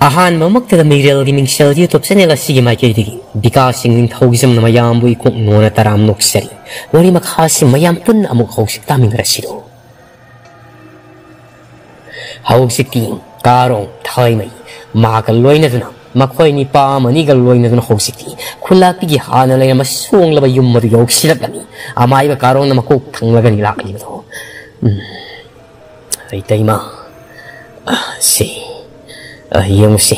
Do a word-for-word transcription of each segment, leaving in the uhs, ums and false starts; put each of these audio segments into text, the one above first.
ꯑꯍꯥꯟꯕꯃꯛꯇꯗ ꯃꯤꯔꯦꯜꯒꯤ ꯃꯤꯡꯁꯦꯜ YouTube channel ꯑꯁꯤꯒꯤ ꯃꯥꯏꯀꯩꯗꯒꯤ ꯕꯤꯀꯥꯁ ꯁꯤꯡ ꯅꯤꯡꯊꯧꯒꯤꯖꯝꯅ ꯃꯌꯥꯝꯕꯨ ꯏꯀꯣꯛ ꯅꯣꯟꯅ ꯇꯔꯥꯝꯅ ꯑꯣꯛꯆꯔꯤ꯫ ꯋꯥꯔꯤ ꯃꯈꯥ ꯑꯁꯤ ꯃꯌꯥꯝ ꯄꯨꯟꯅ ꯑꯃꯨꯛ ꯍꯧꯖꯤꯛ ꯇꯥꯃꯤꯟꯅꯔꯁꯤꯔꯣ꯫ ꯍꯧꯖꯤꯛꯇꯤ ꯀꯥꯔꯣꯡ, ꯊꯥꯏꯃꯩ, ꯃꯍꯥꯛꯀ ꯂꯣꯏꯅꯗꯨꯅ, ꯃꯈꯣꯏ ꯅꯤꯄꯥ ꯑꯃꯅꯤꯒ ꯂꯣꯏꯅꯗꯨꯅ ꯍꯧꯖꯤꯛꯇꯤ ꯈꯨꯜꯂꯥꯛꯄꯤꯒꯤ ꯍꯥꯟꯅ ꯂꯩꯔꯝꯕ ꯁꯣꯡꯂꯕ ꯌꯨꯝ ꯑꯗꯨ ꯌꯧꯁꯤꯜꯂꯛꯂꯝꯃꯤ꯫ ꯑꯃꯥꯏꯕ ꯀꯥꯔꯣꯡꯅ ꯃꯀꯣꯛ ꯊꯪꯂꯒꯅꯤ ꯂꯥꯛꯂꯤꯕꯗꯣ꯫ ꯎꯝ꯫ "ꯏꯇꯩꯃ, ꯑ, ꯁꯤ, ꯑ, ꯌꯦꯡꯉꯨꯁꯤ꯫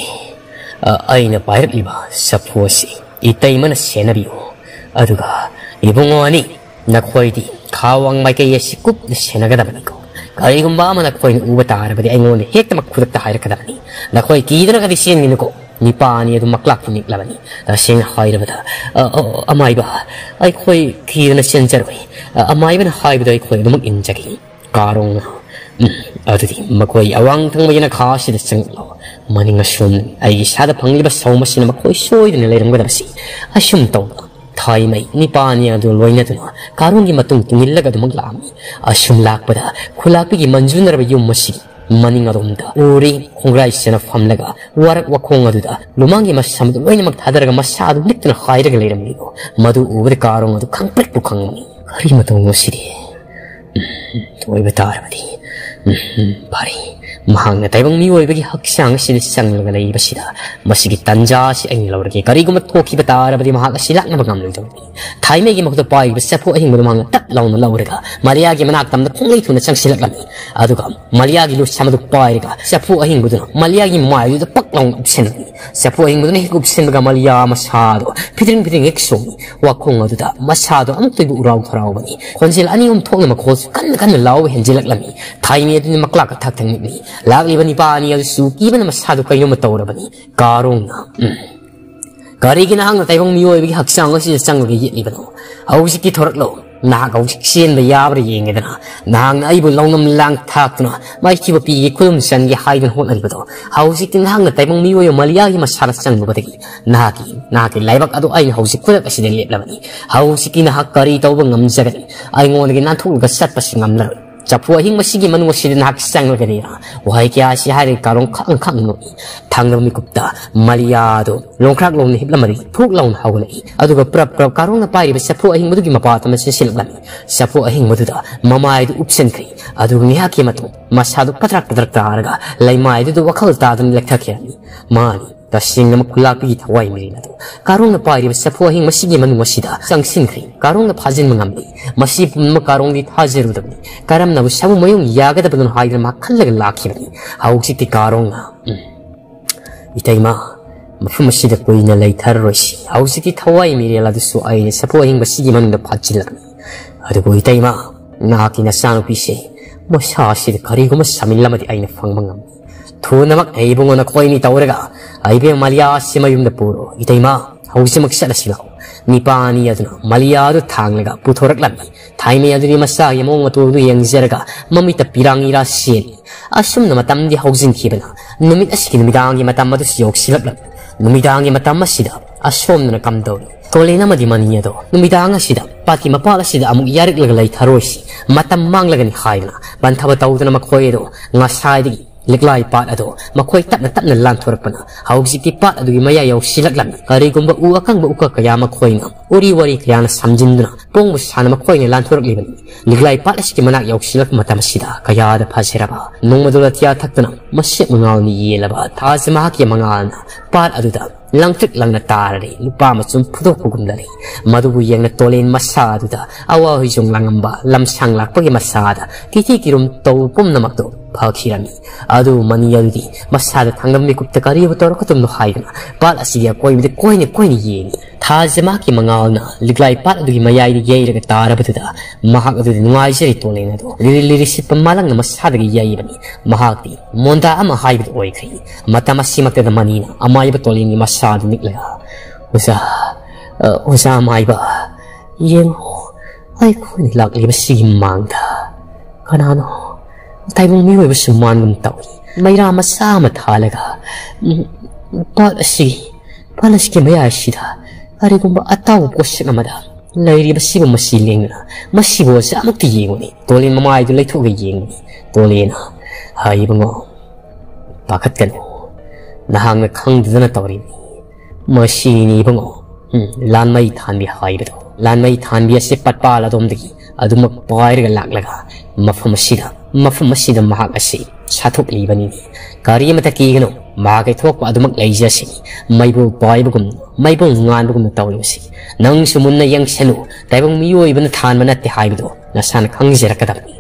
ꯑ, ꯑꯩꯅ ꯄꯥꯏꯔꯛꯂꯤꯕ ꯆꯐꯨ ꯑꯁꯤ ꯏꯇꯩꯃꯅ ꯁꯦꯟꯅꯕꯤꯌꯨ꯫ ꯑꯗꯨꯒ ꯏꯕꯨꯡꯉꯣ ꯑꯅꯤ, ꯅꯈꯣꯏꯗꯤ ꯈꯥꯋꯥꯡ ꯃꯥꯏꯀꯩ ꯑꯁꯤ ꯀꯨꯞꯅ ꯁꯦꯟꯅꯒꯗꯕꯅꯤꯀꯣ꯫ ꯀꯔꯤꯒꯨꯝꯕ ꯑꯃ ꯅꯈꯣꯏꯅ ꯎꯕ ꯇꯥꯔꯕꯗꯤ ꯑꯩꯉꯣꯟꯗ ꯍꯦꯛꯇꯃꯛ ꯈꯨꯗꯛꯇ ꯍꯥꯏꯔꯛꯀꯗꯕꯅꯤ꯫ ꯅꯈꯣꯏ ꯀꯤꯗꯨꯅꯒꯗꯤ ꯆꯦꯟꯒꯅꯨꯀꯣ꯫" ꯅꯤꯄꯥ ꯑꯅꯤ ꯑꯗꯨ ꯃꯛꯂꯥꯛꯇꯨ ꯅꯤꯛꯂꯕꯅꯤ꯫ ꯇꯁꯦꯡꯅ ꯍꯥꯏꯔꯕꯗ, "ꯑ, ꯑ, ꯑꯃꯥꯏꯕ, ꯑꯩꯈꯣꯏ ꯀꯤꯗꯨꯅ ꯆꯦꯟꯖꯔꯣꯏ꯫ ꯑ, ꯑꯃꯥꯏꯕꯅ ꯍꯥꯏꯕꯗ ꯑꯩꯈꯣꯏ ꯑꯗꯨꯃꯛ ꯏꯟꯖꯒꯦ꯫" ꯀꯥꯔꯣꯡꯅ, "ꯎꯝ, ꯑꯗꯨꯗꯤ ꯃꯈꯣꯏ ꯑꯋꯥꯡ ꯊꯪꯕ ꯌꯦꯅꯈꯥ ꯑꯁꯤꯗ ꯆꯪꯂꯛꯂꯣ꯫ ꯃꯅꯤꯡ ꯑꯁꯣꯝ ꯑꯩꯒꯤ ꯏꯁꯥꯗ ꯐꯪꯂꯤꯕ ꯁꯧ ꯃꯁꯤꯅ ꯃꯈꯣꯏ ꯁꯣꯏꯗꯅ ꯂꯩꯔꯝꯒꯗꯕꯁꯤ꯫" ꯑꯁꯨꯝ ꯇꯧꯅ ꯊꯥꯏꯃꯩ ꯅꯤꯄꯥꯅꯤ ꯑꯗꯨ ꯂꯣꯏꯅꯗꯨꯅ ꯀꯥꯔꯣꯡꯒꯤ ꯃꯇꯨꯡ ꯇꯨꯡꯏꯜꯂꯒ ꯑꯗꯨꯃꯛ ꯂꯥꯛꯑꯝꯃꯤ꯫ ꯑꯁꯨꯝ ꯂꯥꯛꯄꯗ ꯈꯨꯂꯥꯛꯄꯤꯒꯤ ꯃꯟꯖꯨꯅꯔꯕ ꯌꯨꯝ ꯑꯁꯤꯒꯤ ꯃꯅꯤꯡ ꯑꯔꯣꯝꯗ ꯎꯔꯤ ꯈꯣꯡꯒ꯭ꯔꯥꯏ ꯆꯦꯅ ꯐꯝꯂꯒ ꯋꯥꯔꯛ ꯋꯥꯈꯣꯡ ꯑꯗꯨꯗ ꯂꯨꯃꯥꯡꯒꯤ ꯃꯁꯝ ꯑꯗꯨ ꯂꯣꯏꯅꯃꯛ ꯊꯥꯗꯔꯒ ꯃꯁꯥ ꯑꯗꯨ ꯅꯤꯛꯇꯅ ꯍꯥꯏꯔꯒ ꯂꯩꯔꯝꯂꯤꯗꯣ ꯃꯗꯨ ꯎꯕꯗ ꯀꯥꯔꯣꯡ ꯑꯗꯨ ꯈꯪꯄ꯭ꯔꯦꯛꯄꯨ ꯈꯪꯕꯅꯤ꯫ "ꯀꯔꯤ ꯃꯇꯧꯅꯣ ꯁꯤꯗꯤ? ꯎꯝ, ꯑꯣꯏꯕ ꯇꯥꯔꯕꯗꯤ, ꯎꯝ, ꯐꯔꯦ꯫ ꯃꯍꯥꯛꯅ ꯇꯥꯏꯕꯪ ꯃꯤꯑꯣꯏꯕꯒꯤ ꯍꯛꯆꯥꯡ ꯑꯁꯤꯗ ꯆꯪꯂꯒ ꯂꯩꯕꯁꯤꯗ ꯃꯁꯤꯒꯤ ꯇꯟꯖꯥ ꯑꯁꯤ ꯑꯩꯅ ꯂꯧꯔꯒꯦ꯫ ꯀꯔꯤꯒꯨꯝꯕ ꯊꯣꯛꯈꯤꯕ ꯇꯥꯔꯕꯗꯤ ꯃꯍꯥꯛ ꯑꯁꯤ ꯂꯥꯛꯅꯕ ꯉꯝꯂꯣꯏꯗꯧꯔꯤꯕꯅꯤ꯫" ꯊꯥꯏꯃꯩꯒꯤ ꯃꯈꯨꯠꯇ ꯄꯥꯏꯔꯤꯕ ꯆꯐꯨ ꯑꯍꯤꯡꯕꯗꯨ ꯃꯍꯥꯛꯅ ꯇꯞ ꯂꯥꯎꯅ ꯂꯧꯔꯒ ꯃꯂꯤꯌꯥꯒꯤ ꯃꯅꯥꯛꯇ ꯑꯃꯗ ꯈꯣꯡꯂꯩ ꯊꯨꯅ ꯆꯪꯁꯤꯜꯂꯛꯂꯝꯃꯤ꯫ ꯑꯗꯨꯒ ꯃꯂꯤꯌꯥꯒꯤ ꯂꯨꯁꯝ ꯑꯗꯨ ꯄꯥꯏꯔꯒ ꯆꯐꯨ ꯑꯍꯤꯡꯕꯗꯨꯅ ꯃꯂꯤꯌꯥꯒꯤ ꯃꯥꯏꯗꯨꯗ ꯄꯛ ꯂꯥꯎꯅ ꯎꯞꯁꯤꯟꯕꯅꯤ꯫ ꯆꯐꯨ ꯑꯍꯤꯡꯕꯗꯨꯅ ꯍꯦꯛ ꯎꯞꯁꯤꯟꯕꯒ ꯃꯂꯤꯌꯥ ꯃꯁꯥꯗꯣ ꯐꯤꯗ꯭ꯔꯤꯡ ꯐꯤꯗ꯭ꯔꯤꯡ ꯍꯦꯛ ꯆꯣꯡꯉꯤ꯫ ꯋꯥꯈꯣꯡ ꯑꯗꯨꯗ ꯃꯁꯥꯗꯣ ꯑꯃꯨꯛꯇꯣꯏꯕ ꯎꯔꯥꯎ ꯊꯔꯥꯎꯕꯅꯤ꯫ ꯈꯣꯟꯖꯦꯜ ꯑꯅꯤ ꯑꯍꯨꯝ ꯊꯣꯛꯅ ꯃꯈꯣꯜꯁꯨ ꯀꯟꯅ ꯀꯟꯅ ꯂꯥꯎꯕ ꯍꯦꯟꯖꯤꯜꯂꯛꯂꯝꯃꯤ꯫ ꯊꯥꯏꯃꯩ ꯑꯗꯨꯅ ꯃꯛꯂꯥꯛꯀ ꯊꯛ ꯊꯛ ꯅꯤꯛꯂꯤ꯫ ꯂꯥꯛꯂꯤꯕ ꯅꯤꯄꯥ ꯑꯅꯤ ꯑꯗꯨꯁꯨ ꯀꯤꯕꯅ ꯃꯁꯥꯗꯣ ꯀꯩꯅꯣꯝꯃ ꯇꯧꯔꯕꯅꯤ꯫ ꯀꯥꯔꯣꯡꯅ, "ꯎꯝ, ꯀꯔꯤꯒꯤ ꯅꯍꯥꯛꯅ ꯇꯥꯏꯕꯪ ꯃꯤꯑꯣꯏꯕꯒꯤ ꯍꯛꯆꯥꯡ ꯑꯁꯤꯗ ꯆꯪꯂꯒ ꯌꯦꯠꯂꯤꯕꯅꯣ? ꯍꯧꯖꯤꯛꯇꯤ ꯊꯣꯔꯛꯂꯣ꯫ ꯅꯍꯥꯛ ꯍꯧꯖꯤꯛ ꯆꯦꯟꯕ ꯌꯥꯕ꯭ꯔꯥ ꯌꯦꯡꯒꯦꯗꯅ꯫ ꯅꯍꯥꯛꯅ ꯑꯩꯕꯨ ꯂꯧꯅꯝ ꯂꯥꯡ ꯊꯥꯛꯇꯨꯅ ꯃꯥꯏꯊꯤꯕ ꯄꯤꯒꯦ, ꯈꯨꯗꯨꯝ ꯆꯟꯒꯦ ꯍꯥꯏꯗꯨꯅ ꯍꯣꯠꯅꯔꯤꯕꯗꯣ, ꯍꯧꯖꯤꯛꯇꯤ ꯅꯍꯥꯛꯅ ꯇꯥꯏꯕꯪ ꯃꯤꯑꯣꯏ ꯑꯃ ꯃꯂꯤꯌꯥꯒꯤ ꯃꯁꯥꯗ ꯆꯪꯂꯨꯕꯗꯒꯤ ꯅꯍꯥꯛꯀꯤ, ꯅꯍꯥꯛꯀꯤ ꯂꯥꯏꯕꯛ ꯑꯗꯨ ꯑꯩꯅ ꯍꯧꯖꯤꯛ ꯈꯨꯗꯛ ꯑꯁꯤꯗ ꯂꯦꯞꯂꯕꯅꯤ꯫ ꯍꯧꯖꯤꯛꯇꯤ ꯅꯍꯥꯛ ꯀꯔꯤ ꯇꯧꯕ ꯉꯝꯖꯒꯅꯤ? ꯑꯩꯉꯣꯟꯗꯒꯤ ꯅꯥꯟꯊꯣꯛꯂꯒ ꯆꯠꯄꯁꯨ ꯉꯝꯂꯔꯣꯏ꯫" "ꯆꯐꯨ ꯑꯍꯤꯡꯕꯁꯤꯒꯤ ꯃꯅꯨꯡ ꯑꯁꯤꯗ ꯅꯍꯥꯛ ꯆꯪꯂꯒꯅꯤꯔꯥ?" ꯋꯥꯍꯩ ꯀꯌꯥ ꯑꯁꯤ ꯍꯥꯏꯔꯒ ꯀꯥꯔꯣꯡ ꯈꯪ ꯈꯪ ꯅꯣꯛꯏ꯫ ꯊꯥꯡꯗꯕ ꯃꯤꯀꯨꯞꯇ ꯃꯂꯤꯌꯥꯗꯣ ꯂꯣꯡꯈ꯭ꯔꯥꯛ ꯂꯣꯡꯅ ꯍꯤꯞꯂꯝꯃꯗꯤ ꯐꯨꯛ ꯂꯥꯎꯅ ꯍꯧꯒꯠꯂꯛꯏ꯫ ꯑꯗꯨꯒ ꯄ꯭ꯔꯞ ꯄ꯭ꯔꯞ ꯀꯥꯔꯣꯡꯅ ꯄꯥꯏꯔꯤꯕ ꯆꯐꯨ ꯑꯍꯤꯡꯕꯗꯨꯒꯤ ꯃꯄꯥ ꯑꯃ ꯆꯦꯟꯁꯤꯜꯂꯛꯂꯝꯃꯤ꯫ ꯆꯐꯨ ꯑꯍꯤꯡꯕꯗꯨꯗ ꯃꯃꯥꯏꯗꯨ ꯎꯞꯁꯤꯟꯈ꯭ꯔꯦ꯫ ꯑꯗꯨꯒ ꯉꯥꯏꯍꯥꯛꯀꯤ ꯃꯇꯨꯡ ꯃꯁꯥꯗꯨ ꯄꯗ꯭ꯔꯛ ꯄꯗ꯭ꯔꯛ ꯇꯥꯔꯒ ꯂꯩꯃꯥꯏꯗꯨꯗ ꯋꯥꯈꯜ ꯇꯥꯗꯅ ꯂꯦꯛꯊꯈꯤꯔꯝꯃꯤ꯫ ꯃꯥꯅꯤ, ꯇꯁꯦꯡꯅ ꯈꯨꯂꯥꯛꯄꯤꯒꯤ ꯊꯋꯥꯏ ꯃꯤꯔꯦꯜ ꯑꯗꯨ ꯀꯥꯔꯣꯡꯅ ꯄꯥꯏꯔꯤꯕ ꯆꯐꯨ ꯑꯍꯤꯡ ꯃꯁꯤꯒꯤ ꯃꯅꯨꯡ ꯑꯁꯤꯗ ꯆꯪꯁꯤꯟꯈ꯭ꯔꯦ꯫ ꯀꯥꯔꯣꯡꯅ ꯐꯥꯖꯤꯟꯕ ꯉꯝꯂꯦ꯫ ꯃꯁꯤ ꯄꯨꯝꯅꯃꯛ ꯀꯥꯔꯣꯡꯗꯤ ꯊꯥꯖꯔꯨꯗꯕꯅꯤ꯫ ꯀꯔꯝꯅꯕꯨ ꯁꯥꯃꯨ ꯃꯌꯨꯡ ꯌꯥꯒꯗꯕꯅꯣ ꯍꯥꯏꯗꯨꯅ ꯃꯥ ꯈꯜꯂꯒ ꯂꯥꯛꯈꯤꯕꯅꯤ꯫ ꯍꯧꯖꯤꯛꯇꯤ ꯀꯥꯔꯣꯡꯅ, "ꯎꯝ, ꯏꯇꯩꯃ, ꯃꯐꯝ ꯑꯁꯤꯗ ꯀꯨꯏꯅ ꯂꯩꯊꯔꯔꯣꯏꯁꯤ꯫ ꯍꯧꯖꯤꯛꯇꯤ ꯊꯋꯥꯏ ꯃꯤꯔꯦꯜ ꯑꯗꯨꯁꯨ ꯑꯩꯅ ꯆꯐꯨ ꯑꯍꯤꯡꯕꯁꯤꯒꯤ ꯃꯅꯨꯡꯗ ꯐꯥꯖꯤꯜꯂꯒꯅꯤ꯫ ꯑꯗꯨꯕꯨ ꯏꯇꯩꯃ, ꯅꯍꯥꯛꯀꯤ ꯅꯆꯥꯅꯨꯄꯤꯁꯦ ꯃꯁꯥ ꯑꯁꯤꯗ ꯀꯔꯤꯒꯨꯝꯕ ꯁꯥꯃꯤꯜꯂꯝꯃꯗꯤ ꯑꯩꯅ ꯐꯪꯕ ꯉꯝꯃꯤ꯫ ꯊꯨꯅꯃꯛ ꯏꯕꯨꯡꯉꯣ ꯅꯈꯣꯏꯅꯤ ꯇꯧꯔꯒ ꯏꯕꯦꯝ ꯃꯂꯤꯌꯥ ꯑꯁꯤ ꯃꯌꯨꯝꯗ ꯄꯨꯔꯣ꯫ ꯏꯇꯩꯃ, ꯍꯧꯖꯤꯛꯃꯛ ꯆꯠꯂꯁꯤ ꯂꯥꯛꯑꯣ꯫" ꯅꯤꯄꯥ ꯑꯅꯤ ꯑꯗꯨꯅ ꯃꯂꯤꯌꯥ ꯑꯗꯨ ꯊꯥꯡꯂꯒ ꯄꯨꯊꯣꯔꯛꯂꯝꯃꯤ꯫ ꯊꯥꯏꯃꯩ ꯑꯗꯨꯗꯤ ꯃꯆꯥꯒꯤ ꯃꯑꯣꯡ ꯃꯇꯧ ꯑꯗꯨ ꯌꯦꯡꯖꯔꯒ ꯃꯃꯤꯠꯇ ꯄꯤꯔꯥꯡ ꯏꯔꯥ ꯆꯦꯜꯂꯤ꯫ ꯑꯁꯨꯝꯅ ꯃꯇꯝꯗꯤ ꯍꯧꯖꯤꯟꯈꯤꯕꯅ ꯅꯨꯃꯤꯠ ꯑꯁꯤꯒꯤ ꯅꯨꯃꯤꯗꯥꯡꯒꯤ ꯃꯇꯝ ꯑꯗꯨꯁꯨ ꯌꯧꯁꯤꯜꯂꯛꯂꯝꯃꯤ꯫ ꯅꯨꯃꯤꯗꯥꯡꯒꯤ ꯃꯇꯝ ꯑꯁꯤꯗ ꯑꯁꯣꯝꯗꯅ ꯀꯝꯗꯧꯔꯤ? ꯇꯣꯂꯦꯟ ꯑꯃꯗꯤ ꯃꯅꯤ ꯑꯗꯣ ꯅꯨꯃꯤꯗꯥꯡ ꯑꯁꯤꯗ ꯄꯥꯠꯀꯤ ꯃꯄꯥꯜ ꯑꯁꯤꯗ ꯑꯃꯨꯛ ꯌꯥꯔꯛꯂꯒ ꯂꯩꯊꯔꯣꯏꯁꯤ, ꯃꯇꯝ ꯃꯥꯡꯂꯒꯅꯤ ꯍꯥꯏꯗꯅ ꯄꯟꯊꯕ ꯇꯧꯗꯅ ꯃꯈꯣꯏ ꯑꯗꯣ ꯉꯁꯥꯏꯗꯒꯤ ꯂꯤꯛꯂꯥꯏ ꯄꯥꯠ ꯑꯗꯣ ꯃꯈꯣꯏ ꯇꯞꯅ ꯇꯞꯅ ꯂꯥꯟꯊꯣꯔꯛꯄꯅ ꯍꯧꯖꯤꯛꯇꯤ ꯄꯥꯠ ꯑꯗꯨꯒꯤ ꯃꯌꯥꯏ ꯌꯧꯁꯤꯜꯂꯛꯂꯝꯃꯤ꯫ ꯀꯔꯤꯒꯨꯝꯕ ꯎ ꯑꯀꯪꯕ ꯎꯀꯛ ꯀꯌꯥ ꯃꯈꯣꯏꯅ ꯎꯔꯤ ꯋꯥꯔꯤ ꯀꯌꯥꯅ ꯁꯝꯖꯤꯟꯗꯨꯅ ꯄꯣꯡꯕ ꯁꯥꯅ ꯃꯈꯣꯏꯅ ꯂꯥꯟꯊꯣꯔꯛꯂꯤꯕꯅꯤ꯫ ꯂꯤꯛꯂꯥꯏ ꯄꯥꯠ ꯑꯁꯤꯒꯤ ꯃꯅꯥꯛ ꯌꯧꯁꯤꯜꯂꯛꯄ ꯃꯇꯝ ꯑꯁꯤꯗ ꯀꯌꯥꯗ ꯐꯖꯔꯕ ꯅꯣꯡꯃꯗꯣꯜ ꯑꯇꯤꯌꯥ ꯊꯛꯇꯅ ꯃꯁꯦꯛ ꯃꯉꯥꯜꯅ ꯌꯦꯜꯂꯕ ꯊꯥꯖ ꯃꯍꯥꯛꯀꯤ ꯃꯉꯥꯜꯅ ꯄꯥꯠ ꯑꯗꯨꯗ ꯂꯪꯇ꯭ꯔꯤꯛ ꯂꯪꯅ ꯇꯥꯔꯔꯦ꯫ ꯅꯨꯄꯥ ꯃꯆꯨꯝ ꯐꯨꯗꯣꯛꯄꯒꯨꯝꯗ ꯂꯩ꯫ ꯃꯗꯨꯕꯨ ꯌꯦꯡꯅ ꯇꯣꯂꯦꯟ ꯃꯁꯥ ꯑꯗꯨꯗ ꯑꯋꯥ ꯍꯨꯏꯖꯣꯡ ꯂꯥꯡꯉꯝꯕ ꯂꯝꯁꯥꯡ ꯂꯥꯛꯄꯒꯤ ꯃꯁꯥꯗ ꯀꯤꯊꯤ ꯀꯤꯔꯨꯝ ꯇꯧꯕ ꯄꯨꯝꯅꯃꯛꯇꯣ ꯐꯈꯤꯔꯝꯃꯤ꯫ ꯑꯗꯨ ꯃꯅꯤ ꯑꯗꯨꯗꯤ ꯃꯁꯥꯗ ꯊꯥꯡꯗꯕ ꯃꯤꯀꯨꯞꯇ ꯀꯔꯤꯕꯨ ꯇꯧꯔꯛꯀꯗꯕꯅꯣ ꯍꯥꯏꯗꯨꯅ ꯄꯥꯠ ꯑꯁꯤꯒꯤ ꯑꯀꯣꯏꯕꯗ ꯀꯣꯏꯅ ꯀꯣꯏꯅ ꯌꯦꯡꯉꯤ꯫ ꯊꯥꯖ ꯃꯍꯥꯛꯀꯤ ꯃꯉꯥꯜꯅ ꯂꯤꯛꯂꯥꯏ ꯄꯥꯠ ꯑꯗꯨꯒꯤ ꯃꯌꯥꯏꯗ ꯌꯩꯔꯒ ꯇꯥꯔꯕꯗꯨꯗ ꯃꯍꯥꯛ ꯑꯗꯨꯗꯤ ꯅꯨꯡꯉꯥꯏꯖꯔꯦ ꯇꯣꯂꯦꯟ ꯑꯗꯣ ꯂꯤꯔꯤ ꯂꯤꯔꯤ ꯁꯤꯠꯄ ꯃꯥꯂꯪꯅ ꯃꯁꯥꯗꯒꯤ ꯌꯩꯕꯅꯤ꯫ ꯃꯍꯥꯛꯇꯤ ꯃꯣꯟꯗꯥ ꯑꯃ ꯍꯥꯏꯕꯗꯨ ꯑꯣꯏꯈ꯭ꯔꯦ꯫ ꯃꯇꯝ ꯑꯁꯤꯃꯛꯇꯗ ꯃꯅꯤꯅ ꯑꯃꯥꯏꯕ ꯇꯣꯂꯦꯟꯒꯤ ꯃꯁꯥ ꯑꯗꯨ ꯅꯤꯛꯂꯒ, "ꯑꯣꯖꯥ, ꯑ, ꯑꯣꯖꯥ ꯑꯃꯥꯏꯕ, ꯌꯦꯡꯉꯨ, ꯑꯩꯈꯣꯏꯅ ꯂꯥꯛꯂꯤꯕꯁꯤꯒꯤ ꯃꯥꯡꯗ ꯀꯅꯥꯅꯣ ꯇꯥꯏꯕꯪ ꯃꯤꯑꯣꯏꯕꯁꯨ ꯃꯥꯟꯒꯨꯝ ꯇꯧꯏ꯫ ꯃꯩꯔꯥ ꯃꯆꯥ ꯑꯃ ꯊꯥꯜꯂꯒ, ꯎꯝ, ꯄꯥꯠ ꯑꯁꯤ, ꯄꯥꯠ ꯑꯁꯤꯒꯤ ꯃꯌꯥꯏ ꯑꯁꯤꯗ ꯀꯔꯤꯒꯨꯝꯕ ꯑꯇꯥꯎꯕ ꯄꯣꯠꯁꯛ ꯑꯃꯗ ꯂꯩꯔꯤꯕꯁꯤꯕꯨ ꯃꯁꯤ ꯂꯦꯡꯗꯅ ꯃꯁꯤꯕꯨ ꯑꯁꯤ ꯑꯃꯨꯛꯇ ꯌꯦꯡꯉꯨꯅꯤ꯫ ꯇꯣꯂꯦꯟ ꯃꯃꯥꯏꯗꯨ ꯂꯩꯊꯣꯛꯑꯒ ꯌꯦꯡꯉꯨꯅꯤ꯫ ꯇꯣꯂꯦꯟꯅ, "ꯍꯥꯏ ꯏꯕꯨꯡꯉꯣ, ꯄꯥꯈꯠꯀꯅꯨ꯫ ꯅꯍꯥꯛꯅ ꯈꯪꯗꯗꯅ ꯇꯧꯔꯤꯕꯅꯤ꯫ ꯃꯁꯤꯅꯤ ꯏꯕꯨꯡꯉꯣ, ꯎꯝ, ꯂꯥꯟꯃꯩ ꯊꯥꯟꯕꯤ ꯍꯥꯏꯕꯗꯣ꯫ ꯂꯥꯟꯃꯩ ꯊꯥꯟꯕꯤ ꯑꯁꯤ ꯄꯠꯄꯥꯜ ꯑꯗꯣꯝꯗꯒꯤ ꯑꯗꯨꯃꯛ ꯄꯥꯏꯔꯒ ꯂꯥꯛꯂꯒ ꯃꯐꯝ ꯑꯁꯤꯗ, ꯃꯐꯝ ꯑꯁꯤꯗ ꯃꯍꯥꯛ ꯑꯁꯤ ꯁꯥꯊꯣꯛꯂꯤꯕꯅꯤ꯫ ꯀꯔꯤ ꯑꯃꯠꯇ ꯀꯤꯒꯅꯨ, ꯃꯍꯥꯛꯀꯤ ꯊꯣꯛꯄ ꯑꯗꯨꯃꯛ ꯂꯩꯖꯁꯤ꯫ ꯃꯩꯕꯨꯜ ꯄꯥꯏꯕꯒꯨꯝ, ꯃꯩꯕꯨꯜ ꯉꯥꯟꯕꯒꯨꯝꯅ ꯇꯧꯔꯤꯕꯁꯤ ꯅꯪꯁꯨ ꯃꯨꯟꯅ ꯌꯦꯡꯁꯅꯨ꯫ ꯇꯥꯏꯕꯪ ꯃꯤꯑꯣꯏꯕꯅ ꯊꯥꯟꯕ ꯅꯠꯇꯦ ꯍꯥꯏꯕꯗꯨ ꯅꯁꯥꯅ ꯈꯪꯖꯔꯛꯀꯗꯕꯅꯤ꯫"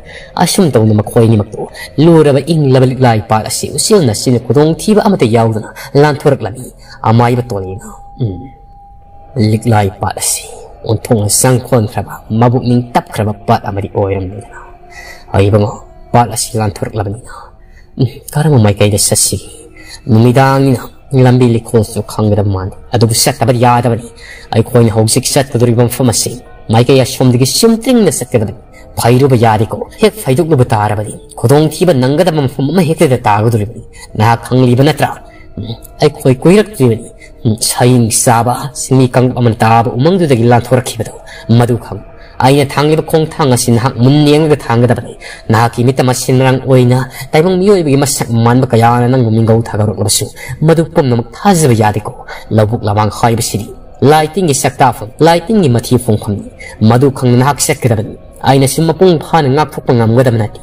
ꯑꯁꯨꯝ ꯇꯧꯅ ꯃꯈꯣꯏ ꯑꯅꯤꯃꯛꯇꯨ ꯂꯨꯔꯕ ꯏꯪꯂꯕ ꯂꯤꯛꯂꯥꯏ ꯄꯥꯠ ꯑꯁꯤ ꯎꯆꯦꯜ ꯅꯥꯆꯤꯟꯅ ꯈꯨꯗꯣꯡꯊꯤꯕ ꯑꯃꯠꯇ ꯌꯥꯎꯗꯅ ꯂꯥꯟꯊꯣꯔꯛꯂꯝꯃꯤ꯫ ꯑꯃꯥꯏꯕ ꯇꯣꯂꯦꯟꯅ, ꯎꯝ, ꯂꯤꯛꯂꯥꯏ ꯄꯥꯠ ꯑꯁꯤ ꯑꯣꯟꯊꯣꯛꯅ ꯆꯪꯈꯣꯟꯈ꯭ꯔꯕ, ꯃꯕꯨꯛꯅꯤꯡ ꯇꯞꯈ꯭ꯔꯕ ꯄꯥꯠ ꯑꯃꯗꯤ ꯑꯣꯏꯔꯝꯂꯦꯗꯅ꯫ ꯑꯏꯕꯉꯣ, ꯄꯥꯠ ꯑꯁꯤ ꯂꯥꯟꯊꯣꯔꯛꯂꯕꯅꯤꯅ, ꯎꯝ, ꯀꯔꯝꯕ ꯃꯥꯏꯀꯩꯗ ꯆꯠꯁꯤꯒꯦ? ꯅꯨꯃꯤꯗꯥꯡꯅꯤꯅ ꯂꯝꯕꯤ ꯂꯩꯈꯣꯜꯁꯨ ꯈꯪꯒꯗꯕ ꯃꯥꯟꯗꯦ꯫ ꯑꯗꯨꯕꯨ ꯆꯠꯇꯕꯗꯤ ꯌꯥꯗꯕꯅꯤ꯫ ꯑꯩꯈꯣꯏꯅ ꯍꯧꯖꯤꯛ ꯆꯠꯀꯗꯧꯔꯤꯕ ꯃꯐꯝ ꯑꯁꯤ ꯃꯥꯏꯀꯩ ꯑꯁꯣꯝꯗꯒꯤ ꯆꯨꯝꯇ꯭ꯔꯤꯡꯅ ꯆꯠꯀꯗꯕꯅꯤ꯫ ꯐꯩꯔꯨꯕ ꯌꯥꯗꯦꯀꯣ꯫ ꯍꯦꯛ ꯐꯩꯗꯣꯛꯂꯨꯕ ꯇꯥꯔꯕꯗꯤ ꯈꯨꯗꯣꯡꯊꯤꯕ ꯅꯪꯒꯗꯕ ꯃꯐꯝ ꯑꯃ ꯍꯦꯛꯇꯗ ꯇꯥꯒꯗꯧꯔꯤꯕꯅꯤ꯫ ꯅꯍꯥꯛ ꯈꯪꯂꯤꯕ ꯅꯠꯇ꯭ꯔꯥ? ꯎꯝ, ꯑꯩꯈꯣꯏ ꯀꯨꯏꯔꯛꯇ꯭ꯔꯤꯕꯅꯤ꯫ ꯎꯝ, ꯁꯌꯤꯡ ꯆꯥꯕ ꯁꯤꯡꯃꯤ ꯀꯥꯡꯂꯨꯞ ꯑꯃꯅ ꯇꯥꯕ ꯎꯃꯪꯗꯨꯗꯒꯤ ꯂꯥꯟꯊꯣꯔꯛꯈꯤꯕꯗꯣ꯫ ꯃꯗꯨ ꯈꯪ꯫ ꯑꯩꯅ ꯊꯥꯡꯂꯤꯕ ꯈꯣꯡꯊꯥꯡ ꯑꯁꯤ ꯅꯍꯥꯛ ꯃꯨꯟꯅ ꯌꯦꯡꯂꯒ ꯊꯥꯡꯒꯗꯕꯅꯤ꯫ ꯅꯍꯥꯛꯀꯤ ꯃꯤꯠꯇ ꯃꯁꯤ ꯃꯔꯥꯡ ꯑꯣꯏꯅ ꯇꯥꯏꯕꯪ ꯃꯤꯑꯣꯏꯕꯒꯤ ꯃꯁꯛ ꯃꯥꯟꯕ ꯀꯌꯥꯅ ꯅꯪꯕꯨ ꯃꯤꯡꯒꯧ ꯊꯥꯒꯠꯂꯛꯂꯕꯁꯨ ꯃꯗꯨ ꯄꯨꯝꯅꯃꯛ ꯊꯥꯖꯕ ꯌꯥꯗꯦꯀꯣ꯫ ꯂꯧꯕꯨꯛ ꯂꯃꯥꯡ ꯍꯥꯏꯕꯁꯤꯗꯤ ꯂꯥꯏꯇꯤꯟꯒꯤ ꯆꯥꯛꯇꯥꯐꯝ, ꯂꯥꯏꯇꯤꯟꯒꯤ ꯃꯊꯤ ꯐꯣꯡꯐꯝꯅꯤ꯫ ꯃꯗꯨ ꯈꯪꯅ ꯅꯍꯥꯛ ꯆꯠꯀꯗꯕꯅꯤ꯫ ꯑꯩꯅꯁꯨ ꯃꯄꯨꯡ ꯐꯥꯅ ꯉꯥꯛꯊꯣꯛꯄ ꯉꯝꯒꯗꯕ ꯅꯠꯇꯦ꯫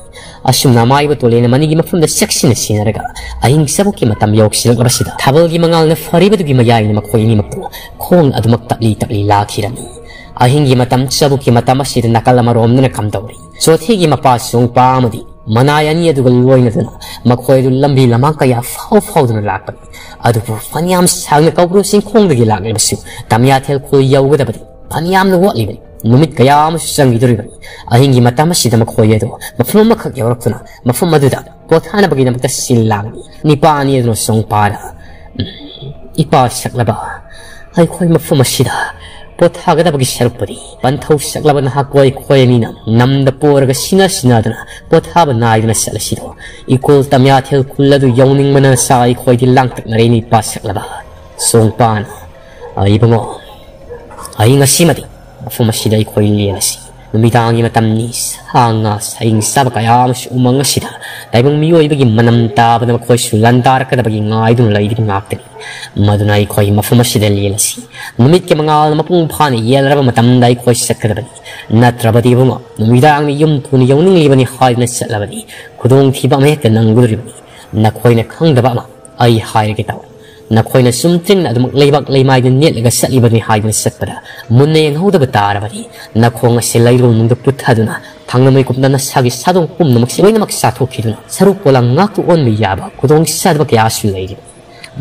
ꯑꯁꯨꯝꯅ ꯑꯃꯥꯏꯕ ꯇꯣꯂꯦꯟꯅ ꯃꯅꯤꯒꯤ ꯃꯐꯝꯗ ꯆꯦꯛꯁꯤꯟꯅ ꯁꯤꯟꯅꯔꯒ ꯑꯍꯤꯡ ꯆꯕꯨꯛꯀꯤ ꯃꯇꯝ ꯌꯧꯁꯤꯜꯂꯛꯂꯕꯁꯤꯗ ꯊꯥꯕꯜꯒꯤ ꯃꯉꯥꯜꯅ ꯐꯔꯤꯕꯗꯨꯒꯤ ꯃꯌꯥꯏꯅ ꯃꯈꯣꯏ ꯑꯅꯤꯃꯛꯇꯨ ꯈꯣꯡ ꯑꯗꯨꯃꯛ ꯇꯞꯂꯤ ꯇꯞꯂꯤ ꯂꯥꯛꯈꯤꯔꯝꯃꯤ꯫ ꯑꯍꯤꯡꯒꯤ ꯃꯇꯝ ꯆꯕꯨꯛꯀꯤ ꯃꯇꯝ ꯑꯁꯤꯗ ꯅꯥꯀꯜ ꯑꯃꯔꯣꯝꯗꯅ ꯀꯝꯗꯧꯔꯤ? ꯆꯣꯊꯤꯒꯤ ꯃꯄꯥ ꯁꯣꯡꯄꯥ ꯑꯃꯗꯤ ꯃꯅꯥꯏ ꯑꯅꯤ ꯑꯗꯨꯒ ꯂꯣꯏꯅꯗꯨꯅ ꯃꯈꯣꯏ ꯑꯗꯨ ꯂꯝꯕꯤ ꯂꯃꯥꯡ ꯀꯌꯥ ꯐꯥꯎ ꯐꯥꯎꯗꯨꯅ ꯂꯥꯛꯄꯅꯤ꯫ ꯑꯗꯨꯕꯨ ꯐꯅꯌꯥꯝ ꯁꯥꯡꯅ ꯀꯧꯕ꯭ꯔꯨ ꯆꯤꯡꯈꯣꯡꯗꯒꯤ ꯂꯥꯛꯂꯕꯁꯨ ꯇꯝꯌꯥꯊꯦꯜ ꯈꯨꯜ ꯌꯧꯒꯗꯕꯗꯤ ꯐꯅꯌꯥꯝꯅ ꯋꯥꯠꯂꯤꯕꯅꯤ꯫ ꯅꯨꯃꯤꯠ ꯀꯌꯥ ꯑꯃꯁꯨ ꯆꯪꯈꯤꯗꯣꯔꯤꯕꯅꯤ꯫ ꯑꯍꯤꯡꯒꯤ ꯃꯇꯝ ꯑꯁꯤꯗ ꯃꯈꯣꯏ ꯑꯗꯨ ꯃꯐꯝ ꯑꯃꯈꯛ ꯌꯧꯔꯛꯇꯨꯅ ꯃꯐꯝ ꯑꯗꯨꯗ ꯄꯣꯊꯥꯅꯕꯒꯤꯗꯃꯛꯇ ꯁꯤꯜ ꯂꯥꯡꯂꯤ꯫ ꯅꯤꯄꯥ ꯑꯅꯤ ꯑꯗꯨꯅ ꯁꯣꯡꯄꯥꯗ, "ꯎꯝ, ꯏꯄꯥ ꯁꯛꯂꯕ, ꯑꯩꯈꯣꯏ ꯃꯐꯝ ꯑꯁꯤꯗ ꯄꯣꯊꯥꯒꯗꯕꯒꯤ ꯁꯔꯨꯛꯄꯨꯗꯤ ꯄꯟꯊꯧ ꯁꯛꯂꯕ ꯅꯍꯥꯛ ꯑꯩꯈꯣꯏ ꯑꯅꯤꯅ ꯅꯝꯗ ꯄꯣꯔꯒ ꯁꯤꯅ ꯁꯤꯅꯗꯨꯅ ꯄꯣꯊꯥꯕ ꯅꯥꯏꯗꯅ ꯆꯠꯂꯁꯤꯗꯣ꯫ ꯏꯀꯣꯜ ꯇꯝꯌꯥꯊꯦꯜ ꯈꯨꯜ ꯑꯗꯨ ꯌꯧꯅꯤꯡꯕꯅ ꯁꯥ ꯑꯩꯈꯣꯏꯗꯤ ꯂꯥꯡꯇꯛꯅꯔꯦ ꯏꯄꯥ ꯁꯛꯂꯕ꯫" ꯁꯣꯡꯄꯥꯅ, "ꯑꯏꯕꯉꯣ, ꯑꯩ ꯉꯁꯤꯃꯗꯤ ꯃꯐꯝ ꯑꯁꯤꯗ ꯑꯩꯈꯣꯏ ꯂꯦꯜꯂꯁꯤ꯫ ꯅꯨꯃꯤꯗꯥꯡꯒꯤ ꯃꯇꯝꯅꯤ, ꯁꯥ ꯉꯥ ꯁꯥꯍꯤꯡ ꯆꯥꯕ ꯀꯌꯥ ꯑꯃꯁꯨ ꯎꯃꯪ ꯑꯁꯤꯗ ꯇꯥꯏꯕꯪ ꯃꯤꯑꯣꯏꯕꯒꯤ ꯃꯅꯝ ꯇꯥꯕꯗ ꯃꯈꯣꯏꯁꯨ ꯂꯥꯟꯗꯥꯔꯛꯀꯗꯕꯒꯤ ꯉꯥꯏꯗꯨꯅ ꯂꯩꯔꯤꯕ ꯉꯥꯛꯇꯅꯤ꯫ ꯃꯗꯨꯅ ꯑꯩꯈꯣꯏ ꯃꯐꯝ ꯑꯁꯤꯗ ꯂꯦꯜꯂꯁꯤ꯫ ꯅꯨꯃꯤꯠꯀꯤ ꯃꯉꯥꯜ ꯃꯄꯨꯡ ꯐꯥꯅ ꯌꯦꯜꯂꯔꯕ ꯃꯇꯝꯗ ꯑꯩꯈꯣꯏ ꯆꯠꯀꯗꯕꯅꯤ꯫ ꯅꯠꯇ꯭ꯔꯕꯗꯤ ꯏꯕꯨꯡꯉꯣ, ꯅꯨꯃꯤꯗꯥꯡꯗ ꯌꯨꯝ ꯊꯨꯅ ꯌꯧꯅꯤꯡꯂꯤꯕꯅꯤ ꯍꯥꯏꯗꯨꯅ ꯆꯠꯂꯕꯗꯤ ꯈꯨꯗꯣꯡꯊꯤꯕ ꯑꯃ ꯍꯦꯛꯇ ꯅꯪꯒꯗꯧꯔꯤꯕꯅꯤ꯫ ꯅꯈꯣꯏꯅ ꯈꯪꯗꯕ ꯑꯃ ꯑꯩ ꯍꯥꯏꯔꯒꯦ ꯇꯥꯎ꯫ ꯅꯈꯣꯏꯅ ꯆꯨꯝꯗ꯭ꯔꯤꯡꯅ ꯑꯗꯨꯃꯛ ꯂꯩꯕꯥꯛ ꯂꯩꯃꯥꯏꯗ ꯅꯦꯠꯂꯒ ꯆꯠꯂꯤꯕꯅꯤ ꯍꯥꯏꯗꯨꯅ ꯆꯠꯄꯗ ꯃꯨꯟꯅ ꯌꯦꯡꯍꯧꯗꯕ ꯇꯥꯔꯕꯗꯤ ꯅꯈꯣꯡ ꯑꯁꯤ ꯂꯩꯔꯣꯜ ꯅꯨꯡꯗ ꯄꯨꯠꯊꯗꯨꯅ ꯊꯥꯡꯅ ꯃꯩꯀꯨꯞꯅ ꯅꯁꯥꯒꯤ ꯁꯥꯗꯣꯡ ꯄꯨꯝꯅꯃꯛꯁꯤ ꯂꯣꯏꯅꯃꯛ ꯆꯥꯊꯣꯛꯈꯤꯗꯨꯅ ꯁꯔꯨꯛ ꯄꯣꯂꯥꯡ ꯉꯥꯛꯇ ꯑꯣꯟꯕ ꯌꯥꯕ ꯈꯨꯗꯣꯡꯆꯥꯗꯕ ꯀꯌꯥꯁꯨ ꯂꯩꯔꯤ꯫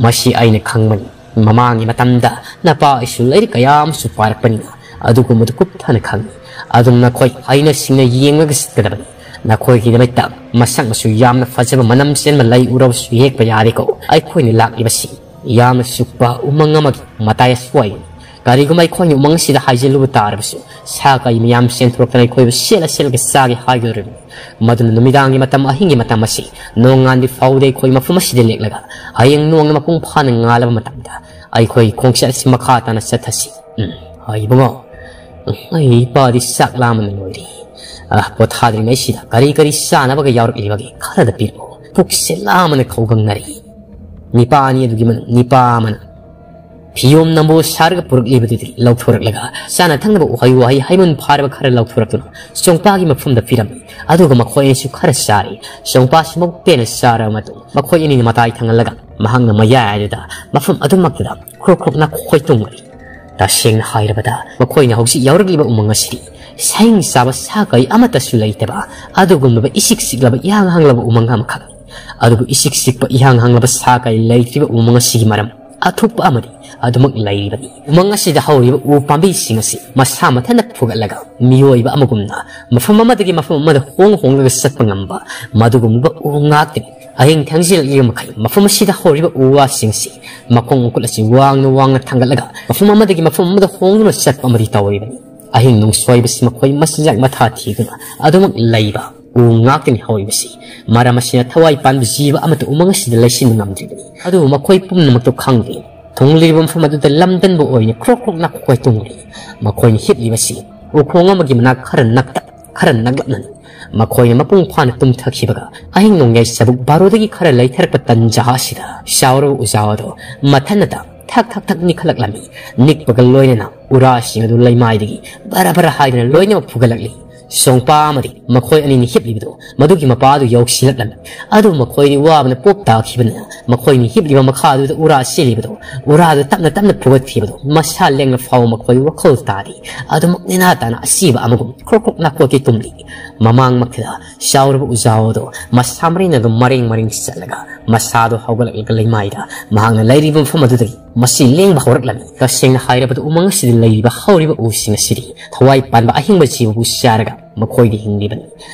ꯃꯁꯤ ꯑꯩꯅ ꯈꯪꯕꯅꯤ꯫ ꯃꯃꯥꯡꯒꯤ ꯃꯇꯝꯗ ꯅꯄꯥ ꯑꯩꯁꯨ ꯂꯥꯏꯔꯤꯛ ꯀꯌꯥ ꯑꯃꯁꯨ ꯄꯥꯔꯛꯄꯅꯤꯅ ꯑꯗꯨꯒꯨꯝꯕꯗꯨ ꯀꯨꯞꯊꯅ ꯈꯪꯏ꯫ ꯑꯗꯨꯝ ꯅꯈꯣꯏ ꯍꯩꯅ ꯁꯤꯡꯅ ꯌꯦꯡꯂꯒ ꯆꯠꯀꯗꯕꯅꯤ꯫ ꯅꯈꯣꯏꯒꯤ ꯅꯨꯃꯤꯠꯇ ꯃꯁꯛ ꯃꯁꯨ ꯌꯥꯝꯅ ꯐꯖꯕ ꯃꯅꯝ ꯆꯦꯟꯕ ꯂꯩ ꯎꯔꯕꯁꯨ ꯍꯦꯛꯄ ꯌꯥꯔꯦꯀꯣ꯫ ꯑꯩꯈꯣꯏꯅ ꯂꯥꯛꯂꯤꯕꯁꯤ ꯌꯥꯝꯅ ꯆꯨꯞꯄ ꯎꯃꯪ ꯑꯃꯒꯤ ꯃꯇꯥꯏ ꯑꯁ꯭ꯋꯥꯏꯗꯅꯤ꯫ ꯀꯔꯤꯒꯨꯝꯕ ꯑꯩꯈꯣꯏꯅ ꯎꯃꯪ ꯑꯁꯤꯗ ꯍꯥꯏꯖꯤꯜꯂꯨꯕ ꯇꯥꯔꯕꯁꯨ ꯁꯥ ꯀꯩ ꯃꯌꯥꯝ ꯆꯦꯟꯊꯣꯔꯛꯇꯅ ꯑꯩꯈꯣꯏꯕꯨ ꯁꯦꯠꯂ ꯁꯦꯠꯂꯒ ꯆꯥꯒꯦ ꯍꯥꯏꯒꯗꯧꯔꯤꯕꯅꯤ꯫ ꯃꯗꯨꯅ ꯅꯨꯃꯤꯗꯥꯡꯒꯤ ꯃꯇꯝ ꯑꯍꯤꯡꯒꯤ ꯃꯇꯝ ꯑꯁꯤ ꯅꯣꯡꯉꯥꯟꯕꯤ ꯐꯥꯎꯗ ꯑꯩꯈꯣꯏ ꯃꯐꯝ ꯑꯁꯤꯗ ꯂꯦꯛꯂꯒ ꯍꯌꯦꯡ ꯅꯣꯡꯅ ꯃꯄꯨꯡ ꯐꯥꯅ ꯉꯥꯜꯂꯕ ꯃꯇꯝꯗ ꯑꯩꯈꯣꯏ ꯈꯣꯡꯆꯠ ꯑꯁꯤ ꯃꯈꯥ ꯇꯥꯅ ꯆꯠꯊꯁꯤ꯫ ꯎꯝ, ꯍꯣꯏ ꯏꯕꯨꯡꯉꯣ꯫ ꯎꯝ, ꯑꯩ ꯏꯄꯥꯗꯤ ꯆꯥꯛ ꯂꯥꯝꯕꯅ ꯂꯣꯏꯔꯦ꯫ ꯑ, ꯄꯣꯊꯥꯗ꯭ꯔꯤꯉꯩꯁꯤꯗ ꯀꯔꯤ ꯀꯔꯤ ꯆꯥꯅꯕꯒ ꯌꯥꯎꯔꯛꯂꯤꯕꯒꯦ ꯈꯔꯗ ꯄꯤꯔꯛꯑꯣ꯫ ꯄꯨꯛꯁꯦ ꯂꯥꯝꯕꯅ ꯈꯧꯒꯪꯅꯔꯦ꯫ ꯅꯤꯄꯥ ꯑꯅꯤ ꯑꯗꯨꯒꯤ ꯃꯅꯨꯡ ꯅꯤꯄꯥ ꯑꯃꯅ ꯐꯤꯌꯣꯝ ꯅꯝꯕꯣ ꯁꯥꯔꯒ ꯄꯨꯔꯛꯂꯤꯕꯗꯨꯗꯤ ꯂꯧꯊꯣꯔꯛꯂꯒ ꯆꯥꯅ ꯊꯛꯅꯕ ꯎꯍꯩ ꯋꯥꯍꯩ ꯍꯩꯃꯟ ꯐꯥꯔꯕ ꯈꯔ ꯂꯧꯊꯣꯔꯛꯇꯨꯅ ꯆꯣꯡꯄꯥꯒꯤ ꯃꯐꯝꯗ ꯄꯤꯔꯝꯃꯤ꯫ ꯑꯗꯨꯒ ꯃꯈꯣꯏ ꯑꯅꯤꯁꯨ ꯈꯔ ꯆꯥꯔꯤ꯫ ꯆꯣꯡꯄꯥꯁꯤ ꯃꯕꯨꯛ ꯄꯦꯟꯅ ꯆꯥꯔꯕ ꯃꯇꯨꯡ ꯃꯈꯣꯏ ꯑꯅꯤꯅ ꯃꯇꯥꯏ ꯊꯪꯍꯜꯂꯒ ꯃꯍꯥꯛꯅ ꯃꯌꯥꯏꯗꯨꯗ ꯃꯐꯝ ꯑꯗꯨꯃꯛꯇꯨꯗ ꯈ꯭ꯔꯣꯛ ꯈ꯭ꯔꯣꯛ ꯅꯥꯈꯣꯏ ꯇꯣꯡꯂꯤ꯫ ꯇꯁꯦꯡꯅ ꯍꯥꯏꯔꯕꯗ ꯃꯈꯣꯏꯅ ꯍꯧꯖꯤꯛ ꯌꯥꯎꯔꯛꯂꯤꯕ ꯎꯃꯪ ꯑꯁꯤꯗꯤ ꯁꯥꯍꯤꯡ ꯆꯥꯕ ꯁꯥ ꯀꯩ ꯑꯃꯠꯇꯁꯨ ꯂꯩꯇꯕ ꯑꯗꯨꯒꯨꯝꯂꯕ ꯏꯁꯤꯛ ꯁꯤꯛꯂꯕ ꯏꯍꯥꯡ ꯍꯥꯡꯂꯕ ꯎꯃꯪ ꯑꯃꯈꯛꯅꯤ꯫ ꯑꯗꯨꯕꯨ ꯏꯁꯤꯛ ꯁꯤꯛꯄ ꯏꯍꯥꯡ ꯍꯥꯡꯂꯕ ꯁꯥ ꯀꯩ ꯂꯩꯇ꯭ꯔꯤꯕ ꯎꯃꯪ ꯑꯁꯤꯒꯤ ꯃꯔꯝ ꯑꯊꯣꯛꯄ ꯑꯃꯗꯤ ꯑꯗꯨꯃꯛ ꯂꯩꯔꯤꯕꯅꯤ꯫ ꯎꯃꯪ ꯑꯁꯤꯗ ꯍꯧꯔꯤꯕ ꯎ ꯄꯥꯝꯕꯤꯁꯤꯡ ꯑꯁꯤ ꯃꯁꯥ ꯃꯊꯟꯇ ꯐꯨꯒꯠꯂꯒ ꯃꯤꯑꯣꯏꯕ ꯑꯃꯒꯨꯝꯅ ꯃꯐꯝ ꯑꯃꯗꯒꯤ ꯃꯐꯝ ꯑꯃꯗ ꯍꯣꯡ ꯍꯣꯡꯂꯒ ꯆꯠꯄ ꯉꯝꯕ ꯃꯗꯨꯒꯨꯝꯂꯕ ꯎ ꯉꯥꯛꯇꯅꯤ꯫ ꯑꯍꯤꯡ ꯊꯦꯡꯖꯤꯜꯂꯛꯂꯤꯕ ꯃꯈꯩ ꯃꯐꯝ ꯑꯁꯤꯗ ꯍꯧꯔꯤꯕ ꯎ ꯋꯥꯁꯤꯡ ꯑꯁꯤ ꯃꯈꯣꯡ ꯃꯈꯨꯠ ꯑꯁꯤ ꯋꯥꯡꯅ ꯋꯥꯡꯅ ꯊꯥꯡꯒꯠꯂꯒ ꯃꯐꯝ ꯑꯃꯗꯒꯤ ꯃꯐꯝ ꯑꯃꯗ ꯍꯣꯡꯗꯨꯅ ꯆꯠꯄ ꯑꯃꯗꯤ ꯇꯧꯔꯤꯕꯅꯤ꯫ ꯑꯍꯤꯡ ꯅꯣꯡꯁꯣꯏꯕꯁꯤ ꯃꯈꯣꯏ ꯃꯆꯤꯟꯖꯥꯛ ꯃꯊꯥ ꯊꯤꯗꯨꯅ ꯑꯗꯨꯃꯛ ꯂꯩꯕ ꯎ ꯉꯥꯛꯇꯅꯤ ꯍꯧꯔꯤꯕꯁꯤ꯫ ꯃꯔꯝ ꯑꯁꯤꯅ ꯊꯋꯥꯏ ꯄꯥꯟꯕ ꯖꯤꯕ ꯑꯃꯠꯇ ꯎꯃꯪ ꯑꯁꯤꯗ ꯂꯩꯁꯤꯟꯕ ꯉꯝꯗ꯭ꯔꯤꯕꯅꯤ꯫ ꯑꯗꯨꯕꯨ ꯃꯈꯣꯏ ꯄꯨꯝꯅꯃꯛꯇꯨ ꯈꯪꯂꯤ꯫ ꯊꯨꯡꯂꯤꯕ ꯃꯐꯝ ꯑꯗꯨꯗ ꯂꯝꯗꯟꯕ ꯑꯣꯏꯅ ꯈ꯭ꯔꯣꯛ ꯈ꯭ꯔꯣꯛ ꯅꯥꯈꯣꯛ ꯇꯨꯡꯂꯤ꯫ ꯃꯈꯣꯏꯅ ꯍꯤꯞꯂꯤꯕꯁꯤ ꯎꯈꯣꯡ ꯑꯃꯒꯤ ꯃꯅꯥꯛ ꯈꯔ ꯅꯛꯇ ꯈꯔ ꯅꯛꯂꯞꯅꯅꯤ꯫ ꯃꯈꯣꯏꯅ ꯃꯄꯨꯡ ꯐꯥꯅ ꯇꯨꯝꯊꯈꯤꯕꯒ ꯑꯍꯤꯡ ꯅꯣꯡꯌꯥꯏ ꯆꯕꯨꯛ ꯕꯥꯔꯣꯗꯒꯤ ꯈꯔ ꯂꯩꯊꯔꯛꯄ ꯇꯟꯖꯥ ꯑꯁꯤꯗ ꯆꯥꯎꯔꯕ ꯎꯖꯥꯎ ꯑꯗꯣ ꯃꯊꯟꯅꯇ ꯊꯛ ꯊꯛ ꯊꯛ ꯅꯤꯛꯈꯠꯂꯛꯂꯝꯃꯤ꯫ ꯅꯤꯛꯄꯒ ꯂꯣꯏꯅꯅ ꯎꯔꯥꯁꯤꯡ ꯑꯗꯨ ꯂꯩꯃꯥꯏꯗꯒꯤ ꯕꯔ ꯕꯔ ꯍꯥꯏꯗꯨꯅ ꯂꯣꯏꯅꯃꯛ ꯐꯨꯒꯠꯂꯛꯂꯤ꯫ ꯁꯣꯡꯄꯥ ꯑꯃꯗꯤ ꯃꯈꯣꯏ ꯑꯅꯤꯅ ꯍꯤꯞꯂꯤꯕꯗꯨ ꯃꯗꯨꯒꯤ ꯃꯄꯥꯗꯨ ꯌꯧꯁꯤꯜꯂꯛꯂꯝꯃꯤ꯫ ꯑꯗꯨꯕꯨ ꯃꯈꯣꯏꯗꯤ ꯋꯥꯕꯅ ꯄꯣꯞ ꯇꯥꯈꯤꯕꯅꯤꯅ ꯃꯈꯣꯏꯅꯤ ꯍꯤꯞꯂꯤꯕ ꯃꯈꯥꯗꯨꯗ ꯎꯔꯥ ꯆꯦꯜꯂꯤꯕꯗꯨ, ꯎꯔꯥꯗꯨ ꯇꯞꯅ ꯇꯞꯅ ꯐꯨꯒꯠꯈꯤꯕꯗꯨ ꯃꯁꯥ ꯂꯦꯡꯂ ꯐꯥꯎꯕ ꯃꯈꯣꯏ ꯋꯥꯈꯜ ꯇꯥꯗꯦ꯫ ꯑꯗꯨꯃꯛ ꯅꯦꯅꯥ ꯇꯥꯅ ꯑꯁꯤꯕ ꯑꯃꯒꯨꯝ ꯈ꯭ꯔꯣꯛ ꯈ꯭ꯔꯣꯛ ꯅꯥꯈꯣꯛꯀꯤ ꯇꯨꯝꯂꯤ꯫ ꯃꯃꯥꯡꯃꯛꯇꯗ ꯆꯥꯎꯔꯕ ꯎꯖꯥꯎ ꯑꯗꯨ ꯃꯁꯥ ꯃꯔꯦꯡꯅ ꯑꯗꯨꯝ ꯃꯔꯦꯡ ꯃꯔꯦꯡ ꯆꯠꯂꯒ ꯃꯁꯥꯗꯣ ꯍꯧꯒꯠꯂꯛꯂꯒ ꯂꯩꯃꯥꯏꯗ ꯃꯍꯥꯛꯅ ꯂꯩꯔꯤꯕ ꯃꯐꯝ ꯑꯗꯨꯗꯒꯤ ꯃꯁꯤ ꯂꯦꯡꯕ ꯍꯧꯔꯛꯂꯝꯃꯤ꯫ ꯇꯁꯦꯡꯅ ꯍꯥꯏꯔꯕꯗ ꯎꯃꯪ ꯑꯁꯤꯗ ꯂꯩꯔꯤꯕ ꯍꯧꯔꯤꯕ ꯎꯁꯤꯡ ꯑꯁꯤꯗꯤ ꯊꯋꯥꯏ ꯄꯥꯟꯕ ꯑꯍꯤꯡꯕ ꯖꯤꯕꯕꯨ ꯆꯥꯔꯒ ꯃꯈꯣꯏꯗꯤ ꯍꯤꯡꯂꯤꯕꯅꯤ꯫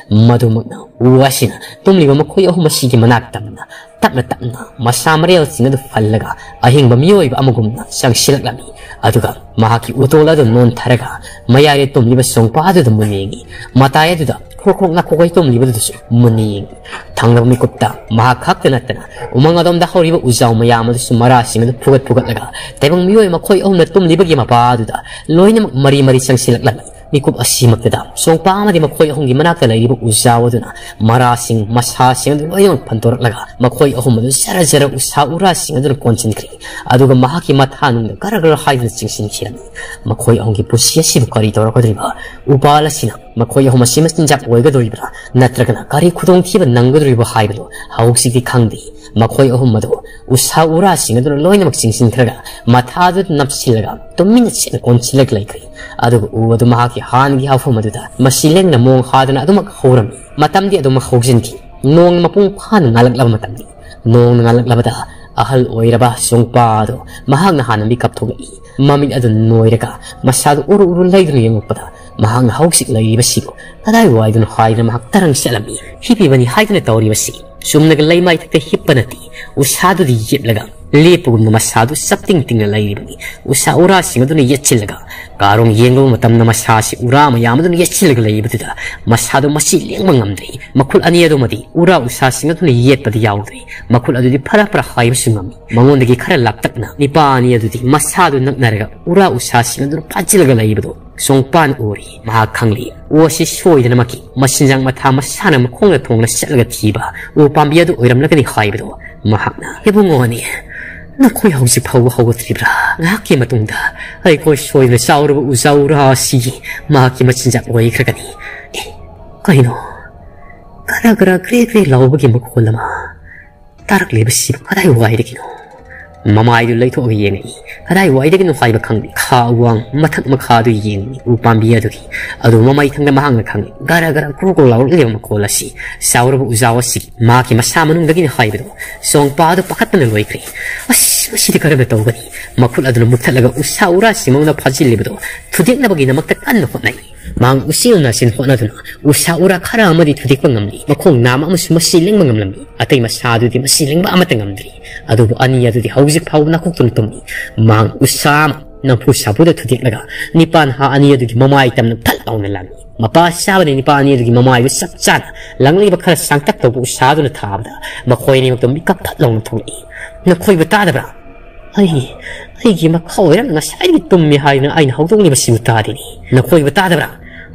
ꯃꯗꯨꯃꯛꯅ ꯎ ꯑꯁꯤꯅ ꯇꯨꯝꯂꯤꯕ ꯃꯈꯣꯏ ꯑꯍꯨꯝ ꯑꯁꯤꯒꯤ ꯃꯅꯥꯛ ꯇꯝꯅ ꯇꯞꯅ ꯇꯞꯅ ꯃꯁꯥ ꯃꯔꯦꯜꯁꯤꯡ ꯑꯗꯨ ꯐꯜꯂꯒ ꯑꯍꯤꯡꯕ ꯃꯤꯑꯣꯏꯕ ꯑꯃꯒꯨꯝꯅ ꯆꯪꯁꯤꯜꯂꯛꯂꯝꯃꯤ꯫ ꯑꯗꯨꯒ ꯃꯍꯥꯛꯀꯤ ꯎꯇꯣꯜ ꯑꯗꯨ ꯅꯣꯟꯊꯔꯒ ꯃꯌꯥꯏꯗ ꯇꯨꯝꯂꯤꯕ ꯁꯣꯡꯄꯥ ꯑꯗꯨꯗ ꯃꯨꯟꯅ ꯌꯦꯡꯉꯤ꯫ ꯃꯇꯥꯏ ꯑꯗꯨꯗ ꯈ꯭ꯔꯣꯛ ꯈ꯭ꯔꯣꯛ ꯅꯥꯈꯣꯛꯀꯩ ꯇꯨꯝꯂꯤꯕꯗꯨꯗꯁꯨ ꯃꯨꯟꯅ ꯌꯦꯡꯉꯤ꯫ ꯊꯪꯂꯕ ꯃꯤꯀꯨꯞꯇ ꯃꯍꯥꯛ ꯈꯛꯇ ꯅꯠꯇꯅ ꯎꯃꯪ ꯑꯗꯣꯝꯗ ꯍꯧꯔꯤꯕ ꯎꯖꯥꯎ ꯃꯌꯥꯝ ꯑꯗꯨꯁꯨ ꯃꯔꯥꯁꯤꯡ ꯑꯗꯨ ꯐꯨꯒꯠ ꯐꯨꯒꯠꯂꯒ ꯇꯥꯏꯕꯪ ꯃꯤꯑꯣꯏ ꯃꯈꯣꯏ ꯑꯍꯨꯝꯅ ꯇꯨꯝꯂꯤꯕꯒꯤ ꯃꯄꯥ ꯑꯗꯨꯗ ꯂꯣꯏꯅꯃꯛ ꯃꯔꯤ ꯃꯔꯤ ꯆꯪꯁꯤꯜꯂꯛꯂꯝꯃꯤ꯫ ꯃꯤꯀꯨꯞ ꯑꯁꯤꯃꯛꯇꯗ ꯁꯣꯡꯄꯥ ꯑꯃꯗꯤ ꯃꯈꯣꯏ ꯑꯍꯨꯝꯒꯤ ꯃꯅꯥꯛꯇ ꯂꯩꯔꯤꯕ ꯎꯖꯥꯎ ꯑꯗꯨꯅ ꯃꯔꯥꯁꯤꯡ ꯃꯁꯥꯁꯤꯡ ꯑꯗꯨ ꯂꯣꯏꯅꯃꯛ ꯐꯟꯗꯣꯔꯛꯂꯒ ꯃꯈꯣꯏ ꯑꯍꯨꯝ ꯑꯗꯨ ꯖꯔ ꯖꯔ ꯎꯁꯥ ꯎꯔꯥꯁꯤꯡ ꯑꯗꯨꯅ ꯀꯣꯟꯁꯤꯟꯈ꯭ꯔꯦ꯫ ꯑꯗꯨꯒ ꯃꯍꯥꯛꯀꯤ ꯃꯊꯥꯅꯨꯡꯗ ꯒꯔ ꯒꯔ ꯍꯥꯏꯗꯨꯅ ꯆꯤꯡꯁꯤꯟꯈꯤꯔꯝꯃꯤ꯫ ꯃꯈꯣꯏ ꯑꯍꯨꯝꯒꯤ ꯄꯨꯟꯁꯤ ꯑꯁꯤꯕꯨ ꯀꯔꯤ ꯇꯧꯔꯛꯀꯗꯧꯔꯤꯕ? ꯎꯄꯥꯜ ꯑꯁꯤꯅ ꯃꯈꯣꯏ ꯑꯍꯨꯝ ꯑꯁꯤ ꯃꯆꯤꯟꯖꯥꯛ ꯑꯣꯏꯒꯗꯧꯔꯤꯕ꯭ꯔꯥ, ꯅꯠꯇ꯭ꯔꯒꯅ ꯀꯔꯤ ꯈꯨꯗꯣꯡꯊꯤꯕ ꯅꯪꯒꯗꯧꯔꯤꯕ ꯍꯥꯏꯕꯗꯨ ꯍꯧꯖꯤꯛꯇꯤ ꯈꯪꯗꯦ꯫ ꯃꯈꯣꯏ ꯑꯍꯨꯝ ꯑꯗꯨ ꯎꯁꯥ ꯎꯔꯥꯁꯤꯡ ꯑꯗꯨꯅ ꯂꯣꯏꯅꯃꯛ ꯆꯤꯡꯁꯤꯟꯈ꯭ꯔꯒ ꯃꯊꯥꯗꯨꯗ ꯅꯞꯁꯤꯜꯂꯒ ꯇꯨꯃꯤꯟꯅ ꯆꯦꯠꯅ ꯀꯣꯟꯁꯤꯜꯂꯒ ꯂꯩꯈ꯭ꯔꯦ꯫ ꯑꯗꯨꯒ ꯎ ꯑꯗꯨ ꯃꯍꯥꯛꯀꯤ ꯍꯥꯟꯅꯒꯤ ꯍꯧꯐꯝ ꯑꯗꯨꯗ ꯃꯁꯤ ꯂꯦꯡꯅ ꯃꯣꯡ ꯍꯥꯗꯅ ꯑꯗꯨꯃꯛ ꯍꯧꯔꯝꯃꯤ꯫ ꯃꯇꯝꯗꯤ ꯑꯗꯨꯃꯛ ꯍꯧꯖꯤꯟꯈꯤ꯫ ꯅꯣꯡꯅ ꯃꯄꯨꯡ ꯐꯥꯅ ꯉꯥꯜꯂꯛꯂꯕ ꯃꯇꯝꯅꯤ꯫ ꯅꯣꯡꯅ ꯉꯥꯜꯂꯛꯂꯕꯗ ꯑꯍꯜ ꯑꯣꯏꯔꯕ ꯁꯣꯡꯄꯥ ꯑꯗꯨ ꯃꯍꯥꯛꯅ ꯍꯥꯟꯅ ꯃꯤꯀꯞ ꯊꯣꯛꯂꯛꯏ꯫ ꯃꯃꯤꯠ ꯑꯗꯨ ꯅꯣꯏꯔꯒ ꯃꯁꯥꯗꯨ ꯎꯔꯨ ꯎꯔꯨ ꯂꯩꯗꯨꯅ ꯌꯦꯡꯂꯛꯄꯗ ꯃꯍꯥꯛꯅ ꯍꯧꯖꯤꯛ ꯂꯩꯔꯤꯕꯁꯤꯕꯨ ꯀꯗꯥꯏ ꯋꯥꯏꯗꯅꯣ ꯍꯥꯏꯗꯨꯅ ꯃꯍꯥꯛ ꯇꯔꯪ ꯆꯠꯂꯝꯃꯤ꯫ ꯍꯤꯞꯄꯤꯕꯅꯤ ꯍꯥꯏꯗꯨꯅ ꯇꯧꯔꯤꯕꯁꯤ ꯆꯨꯝꯅꯒ ꯂꯩꯃꯥꯏꯊꯛꯇ ꯍꯤꯞꯄ ꯅꯠꯇꯦ, ꯎꯁꯥꯗꯨꯗꯤ ꯌꯦꯞꯂꯒ ꯂꯦꯞꯄꯒꯨꯝꯅ ꯃꯁꯥꯗꯨ ꯆꯞꯇꯤꯡ ꯇꯤꯡꯅ ꯂꯩꯔꯤꯕꯅꯤ꯫ ꯎꯁꯥ ꯎꯔꯥꯁꯤꯡ ꯑꯗꯨꯅ ꯌꯦꯠꯁꯤꯜꯂꯒ ꯀꯥꯔꯣꯡ ꯌꯦꯡꯂꯨꯕ ꯃꯇꯝꯗ ꯃꯁꯥꯁꯤ ꯎꯔꯥ ꯃꯌꯥꯝ ꯑꯗꯨꯅ ꯌꯦꯠꯁꯤꯜꯂꯒ ꯂꯩꯕꯗꯨꯗ ꯃꯁꯥꯗꯨ ꯃꯁꯤ ꯂꯦꯡꯕ ꯉꯝꯗ꯭ꯔꯦ꯫ ꯃꯈꯨꯠ ꯑꯅꯤ ꯑꯗꯨꯃꯗꯤ ꯎꯔꯥ ꯎꯁꯥꯁꯤꯡ ꯑꯗꯨꯅ ꯌꯦꯠꯄꯗꯤ ꯌꯥꯎꯗ꯭ꯔꯦ꯫ ꯃꯈꯨꯠ ꯑꯗꯨꯗꯤ ꯐꯔꯥ ꯐꯔꯥ ꯍꯥꯏꯕꯁꯨ ꯉꯝꯃꯤ꯫ ꯃꯉꯣꯟꯗꯒꯤ ꯈꯔ ꯂꯥꯞꯇꯛꯅ ꯅꯤꯄꯥ ꯑꯅꯤ ꯑꯗꯨꯗꯤ ꯃꯁꯥꯗꯨ ꯅꯛꯅꯔꯒ ꯎꯔꯥ ꯎꯁꯥꯁꯤꯡ ꯑꯗꯨꯅ ꯐꯥꯖꯤꯜꯂꯒ ꯂꯩꯕꯗꯨ ꯁꯣꯡꯄꯥꯟ ꯎꯔꯤ꯫ ꯃꯍꯥꯛ ꯈꯪꯂꯤ, ꯎ ꯑꯁꯤ ꯁꯣꯏꯗꯅꯃꯛꯀꯤ ꯃꯆꯤꯟꯖꯥꯛ ꯃꯊꯥ ꯃꯁꯥꯅ ꯃꯈꯣꯡꯅ ꯊꯣꯡꯅ ꯆꯠꯂꯒ ꯊꯤꯕ ꯎ ꯄꯥꯝꯕꯤ ꯑꯗꯨ ꯑꯣꯏꯔꯝꯂꯒꯅꯤ ꯍꯥꯏꯕꯗꯨ ꯃꯍꯥꯛꯅ꯫ "ꯏꯕꯨꯡꯉꯣꯅꯤ, ꯅꯈꯣꯏ ꯍꯧꯖꯤꯛ ꯐꯥꯎꯕ ꯍꯧꯒꯠꯇ꯭ꯔꯤꯕ꯭ꯔꯥ? ꯉꯥꯏꯍꯥꯛꯀꯤ ꯃꯇꯨꯡꯗ ꯑꯩꯈꯣꯏ ꯁꯣꯏꯗꯅ ꯆꯥꯎꯔꯕ ꯎꯖꯥ ꯎꯔꯥ ꯑꯁꯤꯒꯤ ꯃꯍꯥꯛꯀꯤ ꯃꯆꯤꯟꯖꯥꯛ ꯑꯣꯏꯈ꯭ꯔꯒꯅꯤ꯫ ꯑꯦ, ꯀꯩꯅꯣ? ꯒꯔ ꯒꯔ ꯒ꯭ꯔꯦ ꯒ꯭ꯔꯦ ꯂꯥꯎꯕꯒꯤ ꯃꯈꯣꯜ ꯑꯃ ꯇꯥꯔꯛꯂꯤꯕꯁꯤꯕꯨ ꯀꯗꯥꯏ ꯋꯥꯏꯗꯒꯤꯅꯣ?" ꯃꯃꯥꯏꯗꯨ ꯂꯩꯊꯣꯛꯑꯒ ꯌꯦꯡꯉꯛꯏ꯫ ꯀꯗꯥꯏ ꯋꯥꯏꯗꯒꯤꯅꯣ ꯍꯥꯏꯕ ꯈꯪꯗꯦ꯫ ꯈꯥ ꯋꯥꯡ ꯃꯊꯛ ꯃꯈꯥꯗꯨ ꯌꯦꯡꯉꯤ ꯎ ꯄꯥꯝꯕꯤ ꯑꯗꯨꯒꯤ꯫ ꯑꯗꯨ ꯃꯃꯩꯊꯪꯗ ꯃꯍꯥꯛꯅ ꯈꯪꯉꯤ꯫ ꯒꯔ ꯒꯔ ꯀ꯭ꯔꯣ ꯀ꯭ꯔꯣ ꯂꯥꯎꯔꯛꯂꯤꯕ ꯃꯈꯣꯜ ꯑꯁꯤ ꯆꯥꯎꯔꯕ ꯎꯖꯥꯎ ꯑꯁꯤꯒꯤ ꯃꯍꯥꯛꯀꯤ ꯃꯁꯥ ꯃꯅꯨꯡꯗꯒꯤꯅꯤ ꯍꯥꯏꯕꯗꯨ ꯆꯣꯡꯄꯥ ꯑꯗꯨ ꯄꯥꯈꯠꯄꯅ ꯂꯣꯏꯈ꯭ꯔꯦ꯫ "ꯑꯁ, ꯃꯁꯤꯗꯤ ꯀꯔꯝꯅ ꯇꯧꯒꯅꯤ?" ꯃꯈꯨꯠ ꯑꯗꯨꯅ ꯃꯨꯛꯊꯠꯂꯒ ꯎꯁꯥ ꯎꯔꯥꯁꯤꯡ ꯑꯃꯅ ꯐꯥꯖꯤꯜꯂꯤꯕꯗꯨ ꯊꯨꯗꯦꯛꯅꯕꯒꯤꯗꯃꯛꯇ ꯀꯟꯅ ꯍꯣꯠꯅꯩ꯫ ꯃꯍꯥꯛ ꯎꯆꯦꯜ ꯅꯥꯆꯤꯟ ꯍꯣꯠꯅꯗꯨꯅ ꯎꯁꯥ ꯎꯔꯥ ꯈꯔ ꯑꯃꯗꯤ ꯊꯨꯗꯦꯛꯄ ꯉꯝꯂꯤ꯫ ꯃꯈꯣꯡ ꯅꯥꯝꯃ ꯑꯃꯁꯨ ꯃꯁꯤ ꯂꯦꯡꯕ ꯉꯝꯂꯝꯃꯤ꯫ ꯑꯇꯩ ꯃꯁꯥ ꯑꯗꯨꯗꯤ ꯃꯁꯤ ꯂꯦꯡꯕ ꯑꯃꯠꯇ ꯉꯝꯗ꯭ꯔꯤ꯫ ꯑꯗꯨꯕꯨ ꯑꯅꯤ ꯑꯗꯨꯗꯤ ꯍꯧꯖꯤꯛ ꯐꯥꯎꯕ ꯅꯥꯀꯣꯛꯇꯨꯅ ꯇꯨꯝꯃꯤ꯫ ꯃꯍꯥꯛ ꯎꯁꯥ ꯑꯃ ꯅꯝꯐꯨ ꯁꯥꯐꯨꯗ ꯊꯨꯗꯦꯛꯂꯒ ꯅꯤꯄꯥꯟ ꯍꯥ ꯑꯅꯤ ꯑꯗꯨꯒꯤ ꯃꯃꯥꯏ ꯇꯝꯅ ꯐꯠ ꯂꯥꯎꯅ ꯂꯥꯝꯃꯤ꯫ ꯃꯄꯥ ꯆꯥꯕꯅ ꯅꯤꯄꯥ ꯑꯅꯤ ꯑꯗꯨꯒꯤ ꯃꯃꯥꯏꯗꯨ ꯆꯞ ꯆꯥꯅ ꯂꯪꯂꯤꯕ ꯈꯔ ꯁꯥꯡꯇꯛ ꯇꯧꯕ ꯎꯁꯥꯗꯨꯅ ꯊꯥꯕꯗ ꯃꯈꯣꯏ ꯑꯅꯤꯃꯛꯇꯣ ꯃꯤꯀꯞ ꯐꯠ ꯂꯥꯎꯅ ꯊꯣꯛꯂꯛꯏ꯫ "ꯅꯈꯣꯏꯕꯨ ꯇꯥꯗꯕ꯭ꯔꯥ? ꯑꯩ, ꯑꯩꯒꯤ ꯃꯈꯥ ꯑꯣꯏꯔꯞꯅ ꯉꯁꯥꯏꯗꯒꯤ ꯇꯨꯝꯃꯤ ꯍꯥꯏꯗꯨꯅ ꯑꯩꯅ ꯍꯧꯗꯣꯛꯂꯤꯕꯁꯤꯕꯨ ꯇꯥꯗꯦꯅꯦ꯫ ꯅꯈꯣꯏꯕꯨ ꯇꯥꯗꯕ꯭ꯔꯥ?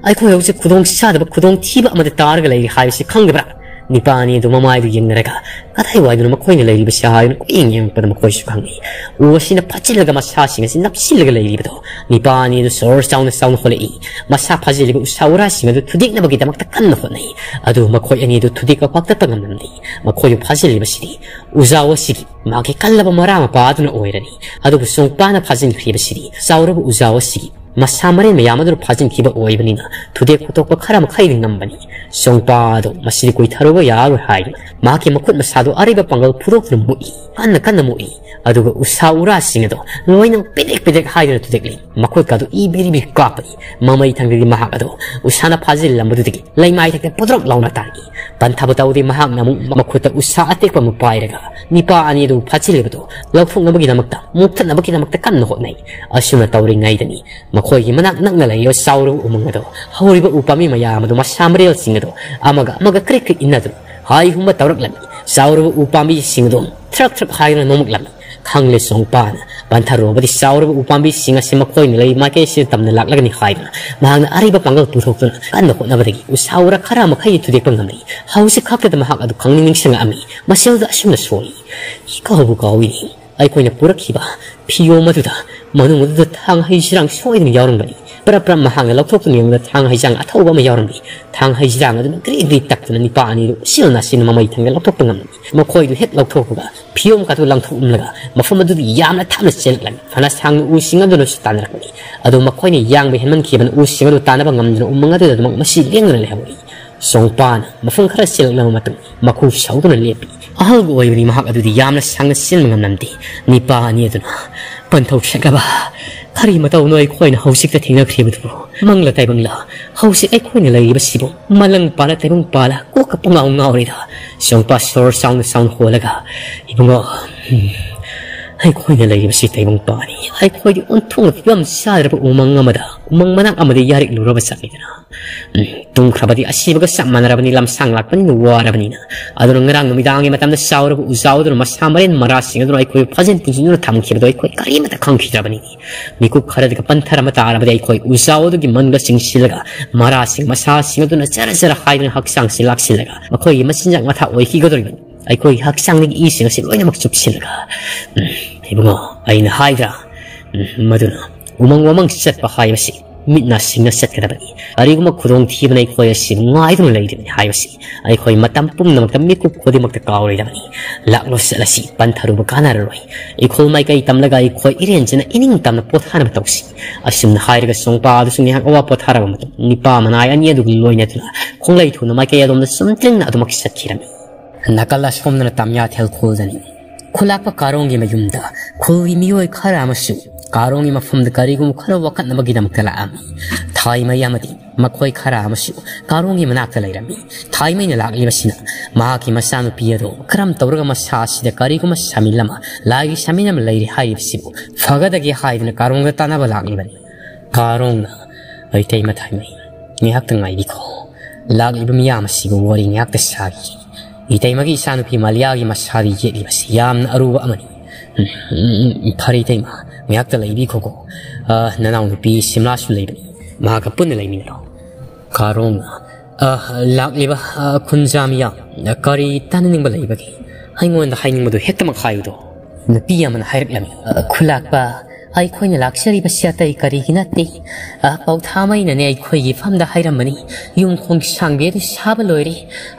ꯑꯩꯈꯣꯏ ꯍꯧꯖꯤꯛ ꯈꯨꯗꯣꯡ ꯆꯥꯗꯕ, ꯈꯨꯗꯣꯡ ꯊꯤꯕ ꯑꯃꯗ ꯇꯥꯔꯒ ꯂꯩꯔꯤ ꯍꯥꯏꯕꯁꯤ ꯈꯪꯗꯕ꯭ꯔꯥ?" ꯅꯤꯄꯥ ꯑꯅꯤ ꯑꯗꯨ ꯃꯃꯥꯏꯗꯨ ꯌꯦꯡꯅꯔꯒ, "ꯀꯗꯥꯏꯋꯥꯏꯗꯅꯣ ꯃꯈꯣꯏꯅ ꯂꯩꯔꯤꯕꯁꯤ?" ꯍꯥꯏꯗꯨꯅ ꯀꯣꯏꯌꯦꯡ ꯌꯦꯡꯉꯛꯄꯗ ꯃꯈꯣꯏꯁꯨ ꯈꯪꯉꯤ꯫ ꯎ ꯑꯁꯤꯅ ꯐꯥꯖꯤꯜꯂꯒ ꯃꯁꯥꯁꯤꯡ ꯑꯁꯤ ꯅꯞꯁꯤꯜꯂꯒ ꯂꯩꯔꯤꯕꯗꯣ꯫ ꯅꯤꯄꯥ ꯑꯅꯤ ꯑꯗꯨ ꯁꯣꯔ ꯆꯥꯎꯅ ꯆꯥꯎꯅ ꯍꯣꯜꯂꯛꯏ꯫ ꯃꯁꯥ ꯐꯥꯖꯤꯜꯂꯤꯕ ꯎꯁꯥ ꯎꯔꯥꯁꯤꯡ ꯑꯗꯨ ꯊꯨꯗꯦꯛꯅꯕꯒꯤꯗꯃꯛꯇ ꯀꯟꯅ ꯍꯣꯠꯅꯩ꯫ ꯑꯗꯨꯕꯨ ꯃꯈꯣꯏ ꯑꯅꯤ ꯑꯗꯨ ꯊꯨꯗꯦꯛꯄ ꯐꯥꯎ ꯇꯠꯄ ꯉꯝꯂꯝꯗꯦ꯫ ꯃꯈꯣꯏꯕꯨ ꯐꯥꯖꯤꯜꯂꯤꯕꯁꯤꯗꯤ ꯎꯖꯥꯎ ꯑꯁꯤꯒꯤ ꯃꯥꯒꯤ ꯀꯜꯂꯕ ꯃꯔꯥ ꯃꯄꯥ ꯑꯗꯨꯅ ꯑꯣꯏꯔꯅꯤ꯫ ꯑꯗꯨꯕꯨ ꯁꯣꯡꯄꯥꯅ ꯐꯥꯖꯤꯟꯈ꯭ꯔꯤꯕꯁꯤꯗꯤ ꯆꯥꯎꯔꯕ ꯎꯖꯥꯎ ꯑꯁꯤꯒꯤ ꯃꯁꯥ ꯃꯔꯦꯟ ꯃꯌꯥꯝ ꯑꯗꯨꯅ ꯐꯥꯖꯤꯟꯈꯤꯕ ꯑꯣꯏꯕꯅꯤꯅ ꯊꯨꯗꯦꯛ ꯐꯨꯠꯇꯣꯛꯄ ꯈꯔ ꯃꯈꯩꯗꯤ ꯉꯝꯕꯅꯤ꯫ ꯁꯣꯡꯄꯥ ꯑꯗꯣ ꯃꯁꯤꯗꯤ ꯀꯨꯏꯊꯔꯨꯕ ꯌꯥꯔꯣꯏ ꯍꯥꯏꯗꯨꯅ ꯃꯍꯥꯛꯀꯤ ꯃꯈꯨꯠ ꯃꯁꯥꯗꯣ ꯑꯔꯩꯕ ꯄꯥꯡꯒꯜ ꯐꯨꯗꯣꯛꯇꯨꯅ ꯃꯨꯛꯏ꯫ ꯀꯟꯅ ꯀꯟꯅ ꯃꯨꯛꯏ꯫ ꯑꯗꯨꯒ ꯎꯁꯥ ꯎꯔꯥꯁꯤꯡ ꯑꯗꯣ ꯂꯣꯏꯅ ꯄꯤꯗ꯭ꯔꯤꯛ ꯄꯤꯗ꯭ꯔꯤꯛ ꯍꯥꯏꯗꯨꯅ ꯊꯨꯗꯦꯛꯂꯤ꯫ ꯃꯈꯨꯠꯀꯥꯗꯨ ꯏ ꯕꯤꯔꯤ ꯕꯤꯔꯤ ꯀꯥꯞꯄꯅꯤ꯫ ꯃꯃꯩ ꯊꯪꯗꯒꯤ ꯃꯍꯥꯛ ꯑꯗꯣ ꯎꯁꯥꯅ ꯐꯥꯖꯤꯜꯂꯝꯕꯗꯨꯗꯒꯤ ꯂꯩꯃꯥꯏ ꯊꯛꯇ ꯄꯣꯗ꯭ꯔꯣꯛ ꯂꯥꯎꯅ ꯇꯥꯔꯛꯏ꯫ ꯄꯟꯊꯕ ꯇꯧꯗꯦ꯫ ꯃꯍꯥꯛꯅ ꯑꯃꯨꯛ ꯃꯈꯨꯠꯇ ꯎꯁꯥ ꯑꯇꯦꯛꯄ ꯑꯃ ꯄꯥꯏꯔꯒ ꯅꯤꯄꯥ ꯑꯅꯤ ꯑꯗꯨ ꯐꯥꯖꯤꯜꯂꯤꯕꯗꯨ ꯂꯧꯊꯣꯛꯅꯕꯒꯤꯗꯃꯛꯇ, ꯃꯨꯛꯊꯠꯅꯕꯒꯤꯗꯃꯛꯇ ꯀꯟꯅ ꯍꯣꯠꯅꯩ꯫ ꯑꯁꯨꯝꯅ ꯇꯧꯔꯤꯉꯩꯗꯅꯤ ꯃꯈꯣꯏꯒꯤ ꯃꯅꯥꯛ ꯅꯛꯅ ꯂꯩꯔꯤꯕ ꯆꯥꯎꯔꯕ ꯎꯃꯪ ꯑꯗꯣ, ꯍꯧꯔꯤꯕ ꯎ ꯄꯥꯝꯕꯤ ꯃꯌꯥꯝ ꯑꯗꯨ, ꯃꯁꯥ ꯃꯔꯦꯜꯁꯤꯡ ꯑꯗꯨ ꯑꯃꯒ ꯑꯃꯒ ꯀ꯭ꯔꯤꯛ ꯀ꯭ꯔꯤꯛ ꯏꯟꯅꯗꯨꯅ ꯍꯥꯏ ꯍꯨꯝꯕ ꯇꯧꯔꯛꯂꯝꯃꯤ꯫ ꯆꯥꯎꯔꯕ ꯎ ꯄꯥꯝꯕꯤꯁꯤꯡ ꯑꯗꯨ ꯊ꯭ꯔꯛ ꯊ꯭ꯔꯛ ꯍꯥꯏꯗꯨꯅ ꯅꯣꯡꯃꯛꯂꯝꯃꯤ꯫ ꯈꯪꯂꯦ ꯁꯣꯡꯄꯥꯅ ꯄꯟꯊꯔꯨꯕꯗꯤ ꯆꯥꯎꯔꯕ ꯎ ꯄꯥꯝꯕꯤꯁꯤꯡ ꯑꯁꯤ ꯃꯈꯣꯏꯅ ꯂꯩ ꯃꯥꯏꯀꯩꯁꯤꯗ ꯇꯝꯅ ꯂꯥꯛꯂꯒꯅꯤ ꯍꯥꯏꯗꯨꯅ ꯃꯍꯥꯛꯅ ꯑꯔꯩꯕ ꯄꯥꯡꯒꯜ ꯄꯨꯊꯣꯛꯇꯨꯅ ꯀꯟꯅ ꯍꯣꯠꯅꯕꯗꯒꯤ ꯎꯁꯥ ꯎꯔꯥ ꯈꯔ ꯃꯈꯩꯗꯤ ꯊꯨꯗꯦꯛꯄ ꯉꯝꯂꯤ꯫ ꯍꯧꯖꯤꯛ ꯈꯛꯇꯗ ꯃꯍꯥꯛ ꯑꯗꯨ ꯈꯪꯅꯤꯡ ꯅꯤꯡꯁꯤꯡꯂꯛꯑꯝꯃꯤ꯫ ꯃꯁꯤ ꯑꯗꯨꯗ ꯑꯁꯨꯝꯅ ꯁꯣꯛꯏ꯫ ꯏꯀꯥꯎꯕꯨ ꯀꯥꯎꯏꯅꯦ꯫ ꯑꯩꯈꯣꯏꯅ ꯄꯨꯔꯛꯈꯤꯕ ꯐꯤꯌꯣꯝ ꯑꯗꯨꯗ ꯃꯅꯨꯡ ꯑꯗꯨꯗ ꯊꯥꯡ ꯍꯩ ꯆꯤꯔꯥꯡ ꯁꯣꯏꯗꯅ ꯌꯥꯎꯔꯝꯒꯅꯤ꯫ ꯄꯔꯞ ꯄꯔꯞ ꯃꯍꯥꯛꯅ ꯂꯧꯊꯣꯛꯇꯨꯅ ꯌꯦꯡꯕꯗ ꯊꯥꯡ ꯍꯩꯖꯥꯡ ꯑꯊꯧꯕ ꯑꯃ ꯌꯥꯎꯔꯝꯃꯤ꯫ ꯊꯥꯡ ꯍꯩꯖꯥꯡ ꯑꯗꯨꯅ ꯒ꯭ꯔꯤ ꯒ꯭ꯔꯤ ꯇꯛꯇꯨꯅ ꯅꯤꯄꯥ ꯑꯅꯤꯗꯨ ꯎꯆꯤꯜ ꯅꯥꯆꯤꯟꯅ ꯃꯃꯩ ꯊꯪꯗ ꯂꯧꯊꯣꯛꯄ ꯉꯝꯂꯝꯃꯤ꯫ ꯃꯈꯣꯏꯗꯨ ꯍꯦꯛ ꯂꯧꯊꯣꯛꯄꯒ ꯐꯤꯌꯣꯝ ꯀꯥꯗꯨ ꯂꯪꯊꯣꯛꯂꯝꯂꯒ ꯃꯐꯝ ꯑꯗꯨꯗ ꯌꯥꯝꯅ ꯊꯥꯞꯅ ꯆꯦꯜꯂꯛꯂꯝꯃꯤ꯫ ꯐꯅ ꯁꯥꯡꯅ ꯎꯁꯤꯡ ꯑꯗꯨꯅꯁꯨ ꯇꯥꯟꯅꯔꯛꯄꯅꯤ꯫ ꯑꯗꯨ ꯃꯈꯣꯏꯅ ꯌꯥꯡꯕ ꯍꯦꯟꯃꯟꯈꯤꯕꯅ ꯎꯁꯤꯡ ꯑꯗꯨ ꯇꯥꯟꯅꯕ ꯉꯝꯗꯨꯅ ꯎꯃꯪ ꯑꯗꯨꯗ ꯑꯗꯨꯃꯛ ꯃꯁꯤ ꯂꯦꯡꯗꯨꯅ ꯂꯩꯍꯧꯔꯤ꯫ ꯁꯣꯡꯄꯥꯅ ꯃꯐꯝ ꯈꯔ ꯆꯦꯜꯂꯛꯂꯕ ꯃꯇꯨꯡ ꯃꯈꯨ ꯁꯧꯗꯨꯅ ꯂꯦꯞꯄꯤ꯫ ꯑꯍꯜꯒ ꯑꯣꯏꯕꯅꯤ ꯃꯍꯥꯛ ꯑꯗꯨꯗꯤ ꯌꯥꯝꯅ ꯁꯥꯡꯅ ꯆꯦꯟꯕ ꯉꯝꯂꯝꯗꯦ꯫ ꯅꯤꯄꯥ ꯑꯅꯤ ꯑꯗꯨꯅ ꯄꯟꯊꯧ ꯁꯦꯠꯂꯕ ꯀꯔꯤ ꯃꯇꯧꯅꯣ ꯑꯩꯈꯣꯏꯅ ꯍꯧꯖꯤꯛꯇ ꯊꯦꯡꯅꯈ꯭ꯔꯤꯕꯗꯨꯕꯨ? ꯃꯪꯂ ꯇꯥꯏꯕꯪꯂ ꯍꯧꯖꯤꯛ ꯑꯩꯈꯣꯏꯅ ꯂꯩꯔꯤꯕꯁꯤꯕꯨ? ꯃꯂꯪ ꯄꯥꯜꯂ ꯇꯥꯏꯕꯪ ꯄꯥꯜꯂ ꯀꯣꯛꯀ ꯄꯨꯡꯉꯥꯎ ꯉꯥꯎꯔꯤꯗ꯫ ꯁꯣꯡꯄꯥ ꯁꯣꯔ ꯆꯥꯎꯅ ꯆꯥꯎꯅ ꯍꯣꯜꯂꯒ, "ꯏꯕꯨꯡꯉꯣ, ꯎꯝ, ꯑꯩꯈꯣꯏꯅ ꯂꯩꯔꯤꯕꯁꯤ ꯇꯥꯏꯕꯪ ꯄꯥꯜꯂꯤ꯫ ꯑꯩꯈꯣꯏꯗꯤ ꯑꯣꯟꯊꯣꯛꯅ ꯐꯤꯕꯝ ꯆꯥꯗ꯭ꯔꯕ ꯎꯃꯪ ꯑꯃꯗ, ꯎꯃꯪ ꯃꯅꯥꯛ ꯑꯃꯗ ꯌꯥꯔꯤꯛꯂꯨꯔꯕ ꯆꯠꯂꯤꯗꯅ꯫ ꯎꯝ, ꯇꯨꯝꯈ꯭ꯔꯕꯗꯤ ꯑꯁꯤꯕꯒ ꯆꯞ ꯃꯥꯟꯅꯔꯕꯅꯤ, ꯂꯝꯁꯥꯡ ꯂꯥꯛꯄꯅꯤꯅ ꯋꯥꯔꯕꯅꯤꯅ꯫ ꯑꯗꯨꯅ ꯉꯔꯥꯡ ꯅꯨꯃꯤꯗꯥꯡꯒꯤ ꯃꯇꯝꯗ ꯆꯥꯎꯔꯕ ꯎꯖꯥꯎ ꯑꯗꯨꯅ ꯃꯁꯥ ꯃꯔꯦꯟ ꯃꯔꯥꯁꯤꯡ ꯑꯗꯨꯅ ꯑꯩꯈꯣꯏꯕꯨ ꯐꯥꯖꯤꯟ ꯄꯨꯟꯁꯤꯟꯗꯨꯅ ꯊꯝꯈꯤꯕꯗꯣ ꯑꯩꯈꯣꯏ ꯀꯔꯤꯃꯠꯇ ꯈꯪꯈꯤꯗ꯭ꯔꯕꯅꯤ꯫ ꯃꯤꯀꯨꯞ ꯈꯔꯗꯒ ꯄꯟꯊꯔ ꯑꯃ ꯇꯥꯔꯕꯗꯤ ꯑꯩꯈꯣꯏ ꯎꯖꯥꯎ ꯑꯗꯨꯒꯤ ꯃꯅꯨꯡꯗ ꯆꯤꯡꯁꯤꯜꯂꯒ ꯃꯔꯥꯁꯤꯡ ꯃꯁꯥꯁꯤꯡ ꯑꯗꯨꯅ ꯖꯔ ꯖꯔ ꯍꯥꯏꯗꯨꯅ ꯍꯛꯆꯥꯡꯁꯤ ꯂꯥꯛꯁꯤꯜꯂꯒ ꯃꯈꯣꯏꯒꯤ ꯃꯆꯤꯟꯖꯥꯛ ꯃꯊꯥ ꯑꯣꯏꯈꯤꯒꯗꯧꯔꯤꯕꯅꯤ꯫ ꯑꯩꯈꯣꯏꯒꯤ ꯍꯛꯆꯥꯡꯗꯒꯤ ꯏꯁꯤꯡ ꯑꯁꯤ ꯂꯣꯏꯅꯃꯛ ꯆꯨꯞꯁꯤꯜꯂꯒ, ꯎꯝ, ꯏꯕꯨꯡꯉꯣ, ꯑꯩꯅ ꯍꯥꯏꯗ꯭ꯔꯥ? ꯎꯝ, ꯃꯗꯨꯅ ꯎꯃꯪ ꯋꯥꯃꯪ ꯆꯠꯄ ꯍꯥꯏꯕꯁꯤ ꯃꯤꯠꯅ ꯁꯤꯡꯅ ꯆꯠꯀꯗꯕꯅꯤ꯫ ꯀꯔꯤꯒꯨꯝꯕ ꯈꯨꯗꯣꯡꯊꯤꯕꯅ ꯑꯩꯈꯣꯏ ꯑꯁꯤ ꯉꯥꯏꯗꯨꯅ ꯂꯩꯔꯤꯕꯅꯤ ꯍꯥꯏꯕꯁꯤ ꯑꯩꯈꯣꯏ ꯃꯇꯝ ꯄꯨꯝꯅꯃꯛꯇ ꯃꯤꯀꯨꯞ ꯈꯨꯗꯤꯡꯃꯛꯇ ꯀꯥꯎꯔꯣꯏꯗꯕꯅꯤ꯫ ꯂꯥꯛꯂꯣ ꯆꯠꯂꯁꯤ, ꯄꯟꯊꯔꯨꯕ ꯀꯥꯟꯅꯔꯔꯣꯏ꯫ ꯏꯈꯣꯜ ꯃꯥꯏꯀꯩ ꯇꯝꯂꯒ ꯑꯩꯈꯣꯏ ꯏꯔꯦꯟꯖꯅ ꯏꯅꯤꯡ ꯇꯝꯅ ꯄꯣꯊꯥꯅꯕ ꯇꯧꯁꯤ꯫ ꯑꯁꯨꯝꯅ ꯍꯥꯏꯔꯒ ꯁꯣꯡꯄꯥ ꯑꯗꯨꯁꯨ ꯉꯥꯏꯍꯥꯛ ꯑꯋꯥ ꯄꯣꯊꯥꯔꯕ ꯃꯇꯨꯡ ꯅꯤꯄꯥ ꯃꯅꯥꯏ ꯑꯅꯤ ꯑꯗꯨꯒ ꯂꯣꯏꯅꯗꯨꯅ ꯈꯣꯡꯂꯩ ꯊꯨꯅ ꯃꯥꯏꯀꯩ ꯑꯗꯣꯝꯗ ꯆꯨꯝꯗ꯭ꯔꯤꯡꯅ ꯑꯗꯨꯃꯛ ꯆꯠꯈꯤꯔꯝꯃꯤ꯫ ꯅꯥꯀꯜ ꯑꯁꯣꯝꯗꯅ ꯇꯥꯃꯤꯌꯥꯊꯦꯜ ꯈꯨꯜꯗꯅꯤ꯫ ꯈꯨꯂꯥꯛꯄ ꯀꯥꯔꯣꯡꯒꯤ ꯃꯌꯨꯝꯗ ꯈꯨꯜꯒꯤ ꯃꯤꯑꯣꯏ ꯈꯔ ꯑꯃꯁꯨ ꯀꯥꯔꯣꯡꯒꯤ ꯃꯐꯝꯗ ꯀꯔꯤꯒꯨꯝꯕ ꯈꯔ ꯋꯥꯀꯠꯅꯕꯒꯤꯗꯃꯛꯇ ꯂꯥꯛꯂꯝꯃꯤ꯫ ꯊꯥꯏꯃꯩ ꯑꯃꯗꯤ ꯃꯈꯣꯏ ꯈꯔ ꯑꯃꯁꯨ ꯀꯥꯔꯣꯡꯒꯤ ꯃꯅꯥꯛꯇ ꯂꯩꯔꯝꯃꯤ꯫ ꯊꯥꯏꯃꯩꯅ ꯂꯥꯛꯂꯤꯕꯁꯤꯅ ꯃꯍꯥꯛꯀꯤ ꯃꯆꯥꯅꯨꯄꯤ ꯑꯗꯨ ꯀꯔꯝ ꯇꯧꯔꯒ ꯃꯁꯥ ꯑꯁꯤꯗ ꯀꯔꯤꯒꯨꯝꯕ ꯁꯥꯃꯤꯜ ꯑꯃ, ꯂꯥꯏꯒꯤ ꯁꯥꯃꯤꯜ ꯑꯃ ꯂꯩꯔꯤ ꯍꯥꯏꯔꯤꯕꯁꯤꯕꯨ ꯐꯒꯗꯒꯦ ꯍꯥꯏꯗꯨꯅ ꯀꯥꯔꯣꯡꯗ ꯇꯥꯟꯅꯕ ꯂꯥꯛꯂꯤꯕꯅꯤ꯫ ꯀꯥꯔꯣꯡꯅ, "ꯏꯇꯩꯃ ꯊꯥꯏꯃꯩ, ꯉꯥꯏꯍꯥꯛꯇ ꯉꯥꯏꯕꯤꯈꯣ꯫ ꯂꯥꯛꯂꯤꯕ ꯃꯤꯌꯥꯝ ꯑꯁꯤꯕꯨ ꯋꯥꯔꯤ ꯉꯥꯏꯍꯥꯛꯇ ꯁꯥꯈꯤ꯫ ꯏꯇꯩꯃꯒꯤ ꯏꯆꯥꯅꯨꯄꯤ ꯃꯥꯂꯤꯌꯥꯒꯤ ꯃꯁꯥꯗ ꯌꯦꯛꯂꯤꯕꯁꯤ ꯌꯥꯝꯅ ꯑꯔꯨꯕ ꯑꯃꯅꯤ꯫ ꯎꯝ, ꯎꯝ, ꯎꯝ, ꯐꯔꯦ ꯏꯇꯩꯃ, ꯉꯥꯏꯍꯥꯛꯇ ꯂꯩꯕꯤꯈꯣꯀꯣ꯫ ꯑ, ꯅꯅꯥꯎꯅꯨꯄꯤ ꯁꯤꯝꯂꯥꯁꯨ ꯂꯩꯕꯅꯤ, ꯃꯍꯥꯛꯀ ꯄꯨꯟꯅ ꯂꯩꯃꯤꯟꯅꯔꯣ꯫" ꯀꯥꯔꯣꯡꯅ, "ꯑ, ꯂꯥꯛꯂꯤꯕ, ꯑ, ꯈꯨꯟꯖꯥ ꯃꯤꯌꯥꯝ, ꯑ, ꯀꯔꯤ ꯇꯥꯅꯅꯤꯡꯕ ꯂꯩꯕꯒꯦ? ꯑꯩꯉꯣꯟꯗ ꯍꯥꯏꯅꯤꯡꯕꯗꯨ ꯍꯦꯛꯇꯃꯛ ꯍꯥꯏꯌꯨꯗꯣ꯫" ꯅꯨꯄꯤ ꯑꯃꯅ ꯍꯥꯏꯔꯛꯂꯝꯃꯤ, "ꯑ, ꯈꯨꯂꯥꯛꯄ, ꯑꯩꯈꯣꯏꯅ ꯂꯥꯛꯆꯔꯤꯕꯁꯤ ꯑꯇꯩ ꯀꯔꯤꯒꯤ ꯅꯠꯇꯦ꯫ ꯑ, ꯄꯧꯊꯥꯃꯩꯅꯅꯦ ꯑꯩꯈꯣꯏꯒꯤ ꯐꯝꯗ ꯍꯥꯏꯔꯝꯕꯅꯤ, ꯌꯨꯝ ꯈꯣꯡ ꯁꯥꯡꯕꯤ ꯑꯗꯨ ꯁꯥꯕ ꯂꯣꯏꯔꯦ꯫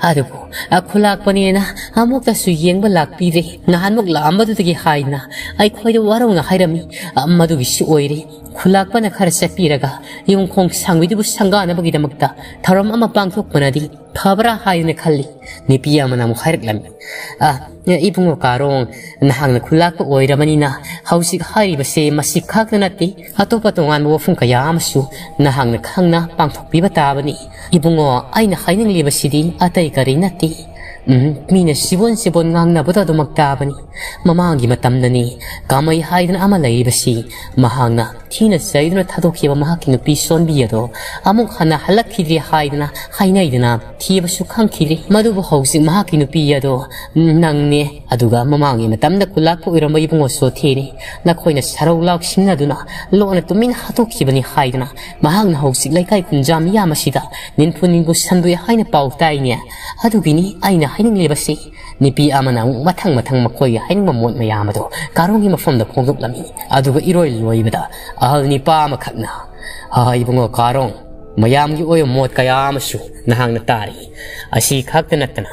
ꯑꯗꯨꯕꯨ, ꯑ, ꯈꯨꯂꯥꯛꯄꯅꯦꯅ ꯑꯃꯨꯛꯇꯁꯨ ꯌꯦꯡꯕ ꯂꯥꯛꯄꯤꯔꯦ꯫ ꯅꯍꯥꯟꯃꯨꯛ ꯂꯥꯛꯑꯝꯕꯗꯨꯗꯒꯤ ꯍꯥꯏꯅ ꯑꯩꯈꯣꯏꯗ ꯋꯥꯔꯧꯅ ꯍꯥꯏꯔꯝꯃꯤ꯫ ꯑ, ꯃꯗꯨꯒꯤꯁꯨ ꯑꯣꯏꯔꯦ꯫ ꯈꯨꯂꯥꯛꯄꯅ ꯈꯔ ꯆꯠꯄꯤꯔꯒ ꯌꯨꯝ ꯈꯣꯡ ꯁꯥꯡꯕꯤꯗꯨꯕꯨ ꯁꯪꯒꯥꯅꯕꯒꯤꯗꯃꯛꯇ ꯊꯧꯔꯝ ꯑꯃ ꯄꯥꯡꯊꯣꯛꯄꯅꯗꯤ ꯐꯕ꯭ꯔꯥ ꯍꯥꯏꯅ ꯈꯜꯂꯤ꯫" ꯅꯨꯄꯤ ꯑꯃꯅ ꯑꯃꯨꯛ ꯍꯥꯏꯔꯛꯂꯝꯃꯤ, "ꯑ, ꯏꯕꯨꯡꯉꯣ ꯀꯥꯔꯣꯡ, ꯅꯍꯥꯛꯅ ꯈꯨꯂꯥꯛꯄ ꯑꯣꯏꯔꯕꯅꯤꯅ ꯍꯧꯖꯤꯛ ꯍꯥꯏꯔꯤꯕꯁꯦ ꯃꯁꯤ ꯈꯛꯇ ꯅꯠꯇꯦ, ꯑꯇꯣꯞꯄ ꯇꯣꯉꯥꯟꯕ ꯋꯥꯐꯝ ꯀꯌꯥ ꯑꯃꯁꯨ ꯅꯍꯥꯛꯅ ꯈꯪꯅ ꯄꯥꯡꯊꯣꯛꯄꯤꯕ ꯇꯥꯕꯅꯤ꯫ ꯏꯕꯨꯡꯉꯣ, ꯑꯩꯅ ꯍꯥꯏꯅꯤꯡꯂꯤꯕꯁꯤꯗꯤ ꯑꯇꯩ ꯀꯔꯤ ꯅꯠꯇꯦ꯫ ꯎꯝ, ꯃꯤꯅ ꯁꯤꯕꯣꯟ ꯁꯤꯕꯣꯟ ꯉꯥꯡꯅꯕꯗꯣ ꯑꯗꯨꯃꯛ ꯇꯥꯕꯅꯤ꯫ ꯃꯃꯥꯡꯒꯤ ꯃꯇꯝꯗꯅꯤ ꯀꯥꯃꯩ ꯍꯥꯏꯗꯅ ꯑꯃ ꯂꯩꯔꯤꯕꯁꯤ, ꯃꯍꯥꯛꯅ ꯊꯤꯅ ꯆꯩꯗꯨꯅ ꯊꯥꯗꯣꯛꯈꯤꯕ ꯃꯍꯥꯛꯀꯤ ꯅꯨꯄꯤ ꯁꯣꯟꯕꯤ ꯑꯗꯣ ꯑꯃꯨꯛ ꯍꯟꯅ ꯍꯜꯂꯛꯈꯤꯗ꯭ꯔꯦ ꯍꯥꯏꯗꯅ ꯍꯥꯏꯅꯩꯗꯅ ꯊꯤꯕꯁꯨ ꯈꯪꯈꯤꯗ꯭ꯔꯦ꯫ ꯃꯗꯨꯕꯨ ꯍꯧꯖꯤꯛ ꯃꯍꯥꯛꯀꯤ ꯅꯨꯄꯤ ꯑꯗꯣ ꯅꯪꯅꯦ, ꯑꯗꯨꯒ ꯃꯃꯥꯡꯒꯤ ꯃꯇꯝꯗ ꯈꯨꯂꯥꯛꯄ ꯑꯣꯏꯔꯝꯕ ꯏꯕꯨꯡꯉꯣ ꯁꯣꯊꯦꯅꯤ꯫ ꯅꯈꯣꯏꯅ ꯁꯔꯧ ꯂꯥꯛꯁꯤꯟꯅꯗꯨꯅ ꯂꯣꯟꯅ ꯇꯨꯃꯤꯟꯅ ꯍꯥꯠꯇꯣꯛꯈꯤꯕꯅꯤ ꯍꯥꯏꯗꯅ ꯃꯍꯥꯛꯅ ꯍꯧꯖꯤꯛ ꯂꯩꯀꯥꯏ ꯈꯨꯟꯖꯥ ꯃꯤꯌꯥꯝ ꯑꯁꯤꯗ ꯅꯤꯟꯐꯨ ꯅꯤꯟꯐꯨ ꯁꯟꯗꯣꯛꯑꯦ ꯍꯥꯏꯅ ꯄꯥꯎ ꯇꯥꯏꯅꯦ꯫ ꯑꯗꯨꯒꯤꯅꯤ ꯑꯩꯅ ꯍꯥꯏꯅꯤꯡꯂꯤꯕꯁꯤ ꯅꯨꯄꯤ ꯑꯃꯅ ꯑꯃꯨꯛ ꯃꯊꯪ ꯃꯊꯪ ꯃꯈꯣꯏꯒꯤ ꯍꯥꯏꯅꯤꯡꯕ ꯃꯣꯠ ꯃꯌꯥꯝ ꯑꯗꯨ ꯀꯥꯔꯣꯡꯒꯤ ꯃꯐꯝꯗ ꯐꯣꯡꯗꯣꯛꯂꯝꯃꯤ꯫ ꯑꯗꯨꯒ ꯏꯔꯣꯏ ꯂꯣꯏꯕꯗ ꯑꯍꯜ ꯅꯤꯄꯥ ꯑꯃꯈꯛꯅ, "ꯑꯍ, ꯏꯕꯨꯡꯉꯣ ꯀꯥꯔꯣꯡ, ꯃꯌꯥꯝꯒꯤ ꯑꯣꯏꯕ ꯃꯣꯠ ꯀꯌꯥ ꯑꯃꯁꯨ ꯅꯍꯥꯛꯅ ꯇꯥꯔꯤ꯫ ꯑꯁꯤ ꯈꯛꯇ ꯅꯠꯇꯅ,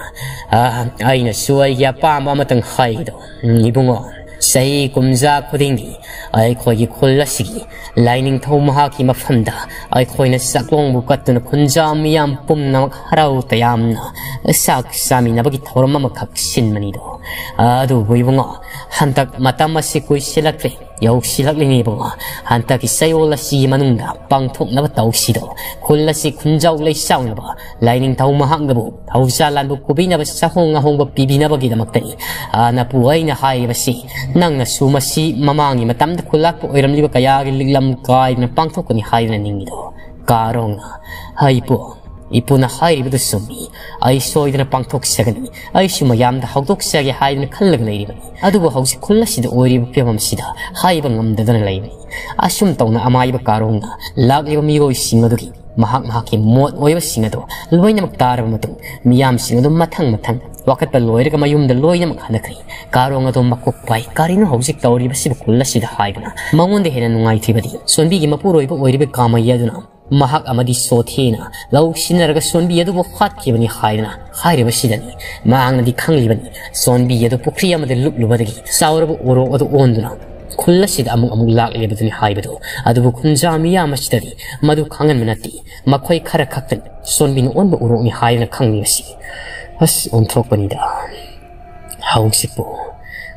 ꯑ, ꯑꯩꯅꯁꯨ ꯑꯩꯒꯤ ꯑꯄꯥꯝꯕ ꯑꯃꯇꯪ ꯍꯥꯏꯒꯦ ꯇꯧ꯫ ꯎꯝ, ꯏꯕꯨꯡꯉꯣ, ꯆꯍꯤ ꯀꯨꯝꯖꯥ ꯈꯨꯗꯤꯡꯒꯤ ꯑꯩꯈꯣꯏꯒꯤ ꯈꯨꯜ ꯑꯁꯤꯒꯤ ꯂꯥꯏꯅꯤꯡꯊꯧ ꯃꯍꯥꯛꯀꯤ ꯃꯐꯝꯗ ꯑꯩꯈꯣꯏꯅ ꯆꯥꯛꯂꯣꯡꯕꯨ ꯀꯠꯇꯨꯅ ꯈꯨꯟꯖꯥ ꯃꯤꯌꯥꯝ ꯄꯨꯝꯅꯃꯛ ꯍꯔꯥꯎ ꯇꯌꯥꯝꯅ ꯆꯥꯛ ꯆꯥꯃꯤꯟꯅꯕꯒꯤ ꯊꯧꯔꯝ ꯑꯃꯈꯛ ꯁꯤꯟꯕꯅꯤꯗꯣ꯫ ꯑꯗꯨꯕꯨ ꯏꯕꯨꯡꯉꯣ, ꯍꯟꯗꯛ ꯃꯇꯝ ꯑꯁꯤ ꯀꯨꯏꯁꯤꯜꯂꯛꯇ꯭ꯔꯦ, ꯌꯧꯁꯤꯜꯂꯛꯂꯤꯅꯦ ꯏꯕꯨꯡꯉꯣ꯫ ꯍꯟꯗꯛꯀꯤ ꯆꯌꯣꯜ ꯑꯁꯤꯒꯤ ꯃꯅꯨꯡꯗ ꯄꯥꯡꯊꯣꯛꯅꯕ ꯇꯧꯁꯤꯗꯣ꯫ ꯈꯨꯜ ꯑꯁꯤ ꯈꯨꯟꯖꯥꯎ ꯂꯩꯆꯥꯎꯅꯕ, ꯂꯥꯏꯅꯤꯡꯊꯧ ꯃꯍꯥꯛꯅꯕꯨ ꯊꯧꯖꯥꯜ ꯂꯥꯟꯕꯨ ꯀꯨꯕꯤꯅꯕ ꯆꯍꯣꯡ ꯑꯍꯣꯡꯕ ꯄꯤꯕꯤꯅꯕꯒꯤꯗꯃꯛꯇꯅꯤ꯫ ꯑ, ꯅꯄꯨ, ꯑꯩꯅ ꯍꯥꯏꯔꯤꯕꯁꯤ ꯅꯪꯅꯁꯨ ꯃꯁꯤ ꯃꯃꯥꯡꯒꯤ ꯃꯇꯝꯗ ꯈꯨꯜꯂꯥꯛꯄ ꯑꯣꯏꯔꯝꯂꯤꯕ ꯀꯌꯥꯒꯤ ꯂꯤꯛꯂꯝ ꯀꯥꯏꯗꯅ ꯄꯥꯡꯊꯣꯛꯀꯅꯤ ꯍꯥꯏꯗꯨꯅ ꯅꯤꯡꯉꯤꯗꯣ?" ꯀꯥꯔꯣꯡꯅ, "ꯍꯩ ꯄꯨ, ꯏꯄꯨꯅ ꯍꯥꯏꯔꯤꯕꯗꯨ ꯆꯨꯝꯃꯤ꯫ ꯑꯩ ꯁꯣꯏꯗꯅ ꯄꯥꯡꯊꯣꯛꯆꯒꯅꯤ꯫ ꯑꯩꯁꯨ ꯃꯌꯥꯝꯗ ꯍꯧꯗꯣꯛꯆꯒꯦ ꯍꯥꯏꯗꯨꯅ ꯈꯜꯂꯒ ꯂꯩꯔꯤꯕꯅꯤ꯫ ꯑꯗꯨꯕꯨ ꯍꯧꯖꯤꯛ ꯈꯨꯜ ꯑꯁꯤꯗ ꯑꯣꯏꯔꯤꯕ ꯐꯤꯕꯝ ꯑꯁꯤꯗ ꯍꯥꯏꯕ ꯉꯝꯗꯗꯅ ꯂꯩꯕꯅꯤ꯫" ꯑꯁꯨꯝ ꯇꯧꯅ ꯑꯃꯥꯏꯕ ꯀꯥꯔꯣꯡꯅ ꯂꯥꯛꯂꯤꯕ ꯃꯤꯑꯣꯏꯁꯤꯡ ꯑꯗꯨꯒꯤ ꯃꯍꯥꯛ ꯃꯍꯥꯛꯀꯤ ꯃꯣꯠ ꯑꯣꯏꯕꯁꯤꯡ ꯑꯗꯨ ꯂꯣꯏꯅꯃꯛ ꯇꯥꯔꯕ ꯃꯇꯨꯡ, ꯃꯤꯌꯥꯝꯁꯤꯡ ꯑꯗꯨ ꯃꯊꯪ ꯃꯊꯪ ꯋꯥꯀꯠꯄ ꯂꯣꯏꯔꯒ ꯃꯌꯨꯝꯗ ꯂꯣꯏꯅꯃꯛ ꯍꯜꯂꯛꯈ꯭ꯔꯦ꯫ ꯀꯥꯔꯣꯡ ꯑꯗꯨ ꯃꯀꯣꯛ ꯄꯥꯏ꯫ "ꯀꯔꯤꯅꯣ ꯍꯧꯖꯤꯛ ꯇꯧꯔꯤꯕꯁꯤꯕꯨ ꯈꯨꯜ ꯑꯁꯤꯗ?" ꯍꯥꯏꯗꯨꯅ ꯃꯉꯣꯟꯗ ꯍꯦꯟꯅ ꯅꯨꯡꯉꯥꯏꯇ꯭ꯔꯤꯕꯗꯤ ꯁꯣꯟꯕꯤꯒꯤ ꯃꯄꯨꯔꯣꯏꯕ ꯑꯣꯏꯔꯤꯕ ꯀꯥꯃꯩ ꯑꯗꯨꯅ ꯃꯍꯥꯛ ꯑꯃꯗꯤ ꯁꯣꯊꯦꯅ ꯂꯧꯁꯤꯟꯅꯔꯒ ꯁꯣꯟꯕꯤ ꯑꯗꯨꯕꯨ ꯍꯥꯠꯈꯤꯕꯅꯤ ꯍꯥꯏꯗꯨꯅ ꯍꯥꯏꯔꯤꯕꯁꯤꯗꯅꯤ꯫ ꯃꯍꯥꯛꯅꯗꯤ ꯈꯪꯂꯤꯕꯅꯤ, ꯁꯣꯟꯕꯤ ꯑꯗꯨ ꯄꯨꯈ꯭ꯔꯤ ꯑꯃꯗ ꯂꯨꯞꯂꯨꯕꯗꯒꯤ ꯆꯥꯎꯔꯕ ꯎꯔꯣꯛ ꯑꯗꯨ ꯑꯣꯟꯗꯨꯅ ꯈꯨꯜ ꯑꯁꯤꯗ ꯑꯃꯨꯛ ꯑꯃꯨꯛ ꯂꯥꯛꯂꯤꯕꯗꯨꯅꯤ ꯍꯥꯏꯕꯗꯨ꯫ ꯑꯗꯨꯕꯨ ꯈꯨꯟꯖꯥ ꯃꯤꯌꯥꯝ ꯑꯁꯤꯗꯗꯤ ꯃꯗꯨ ꯈꯪꯍꯟꯕ ꯅꯠꯇꯦ꯫ ꯃꯈꯣꯏ ꯈꯔ ꯈꯛꯇꯅꯤ ꯁꯣꯟꯕꯤꯅ ꯑꯣꯟꯕ ꯎꯔꯣꯛꯅꯤ ꯍꯥꯏꯗꯨꯅ ꯈꯪꯂꯤꯕꯁꯤ꯫ ꯑꯁ, ꯑꯣꯟꯊꯣꯛꯄꯅꯤꯗ꯫ ꯍꯧꯖꯤꯛꯄꯨ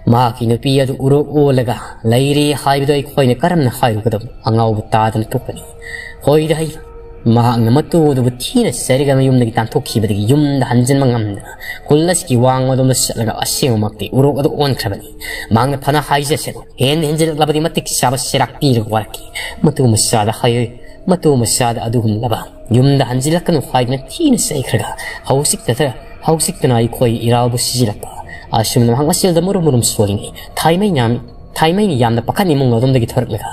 ꯃꯍꯥꯛꯀꯤ ꯅꯨꯄꯤ ꯑꯗꯨ ꯎꯔꯣꯛ ꯑꯣꯜꯂꯒ ꯂꯩꯔꯦ ꯍꯥꯏꯕꯗꯨ ꯑꯩꯈꯣꯏꯅ ꯀꯔꯝꯅ ꯍꯥꯏꯔꯨꯒꯗꯕꯅꯣ? ꯑꯉꯥꯎꯕ ꯇꯥꯗꯅ ꯊꯣꯛꯄꯅꯤ꯫ ꯍꯣꯏꯗ, ꯑꯩ ꯃꯍꯥꯛꯅ ꯃꯇꯨ ꯑꯗꯨꯕꯨ ꯊꯤꯅ ꯆꯩꯔꯒ ꯃꯌꯨꯝꯗꯒꯤ ꯇꯥꯟꯊꯣꯛꯈꯤꯕꯗꯒꯤ ꯌꯨꯝꯗ ꯍꯟꯖꯤꯟꯕ ꯉꯝꯗꯅ ꯈꯨꯜ ꯑꯁꯤꯒꯤ ꯋꯥꯡꯃ ꯑꯗꯣꯝꯗ ꯆꯠꯂꯒ ꯑꯁꯦꯡꯕꯃꯛꯇꯤ ꯎꯔꯣꯛ ꯑꯗꯨ ꯑꯣꯟꯈ꯭ꯔꯕꯅꯤ꯫ ꯃꯍꯥꯛꯅ ꯐꯅ ꯍꯥꯏꯖꯁꯅꯨ, ꯍꯦꯟꯅ ꯍꯦꯟꯖꯤꯜꯂꯛꯂꯕꯗꯤ ꯃꯇꯤꯛ ꯆꯥꯕ ꯆꯩꯔꯥꯛ ꯄꯤꯔꯒ ꯋꯥꯔꯛꯈꯤ꯫ ꯃꯇꯨ ꯃꯆꯥꯗ ꯍꯥꯏ-, ꯃꯇꯨ ꯃꯆꯥꯗ ꯑꯗꯨꯒꯨꯝꯂꯕ ꯌꯨꯝꯗ ꯍꯟꯖꯤꯜꯂꯛꯀꯅꯨ ꯍꯥꯏꯗꯨꯅ ꯊꯤꯅ ꯆꯩꯈ꯭ꯔꯒ ꯍꯧꯖꯤꯛꯇꯗ, ꯍꯧꯖꯤꯛꯇꯅ ꯑꯩꯈꯣꯏ ꯏꯔꯥꯜꯕꯨ ꯁꯤꯖꯤꯜꯂꯛꯄ꯫ ꯑꯁꯨꯝꯅ ꯃꯍꯥꯛ ꯃꯁꯦꯜꯗ ꯃꯨꯔꯨꯝ ꯃꯨꯔꯨꯝ ꯁꯣꯜꯂꯤꯉꯩ ꯊꯥꯏꯃꯩ ꯅꯥꯃꯤ ꯊꯥꯏꯃꯩꯅ ꯌꯥꯝꯅ ꯄꯥꯈꯠ ꯏꯃꯨꯡ ꯑꯗꯣꯝꯗꯒꯤ ꯊꯣꯔꯛꯂꯒ,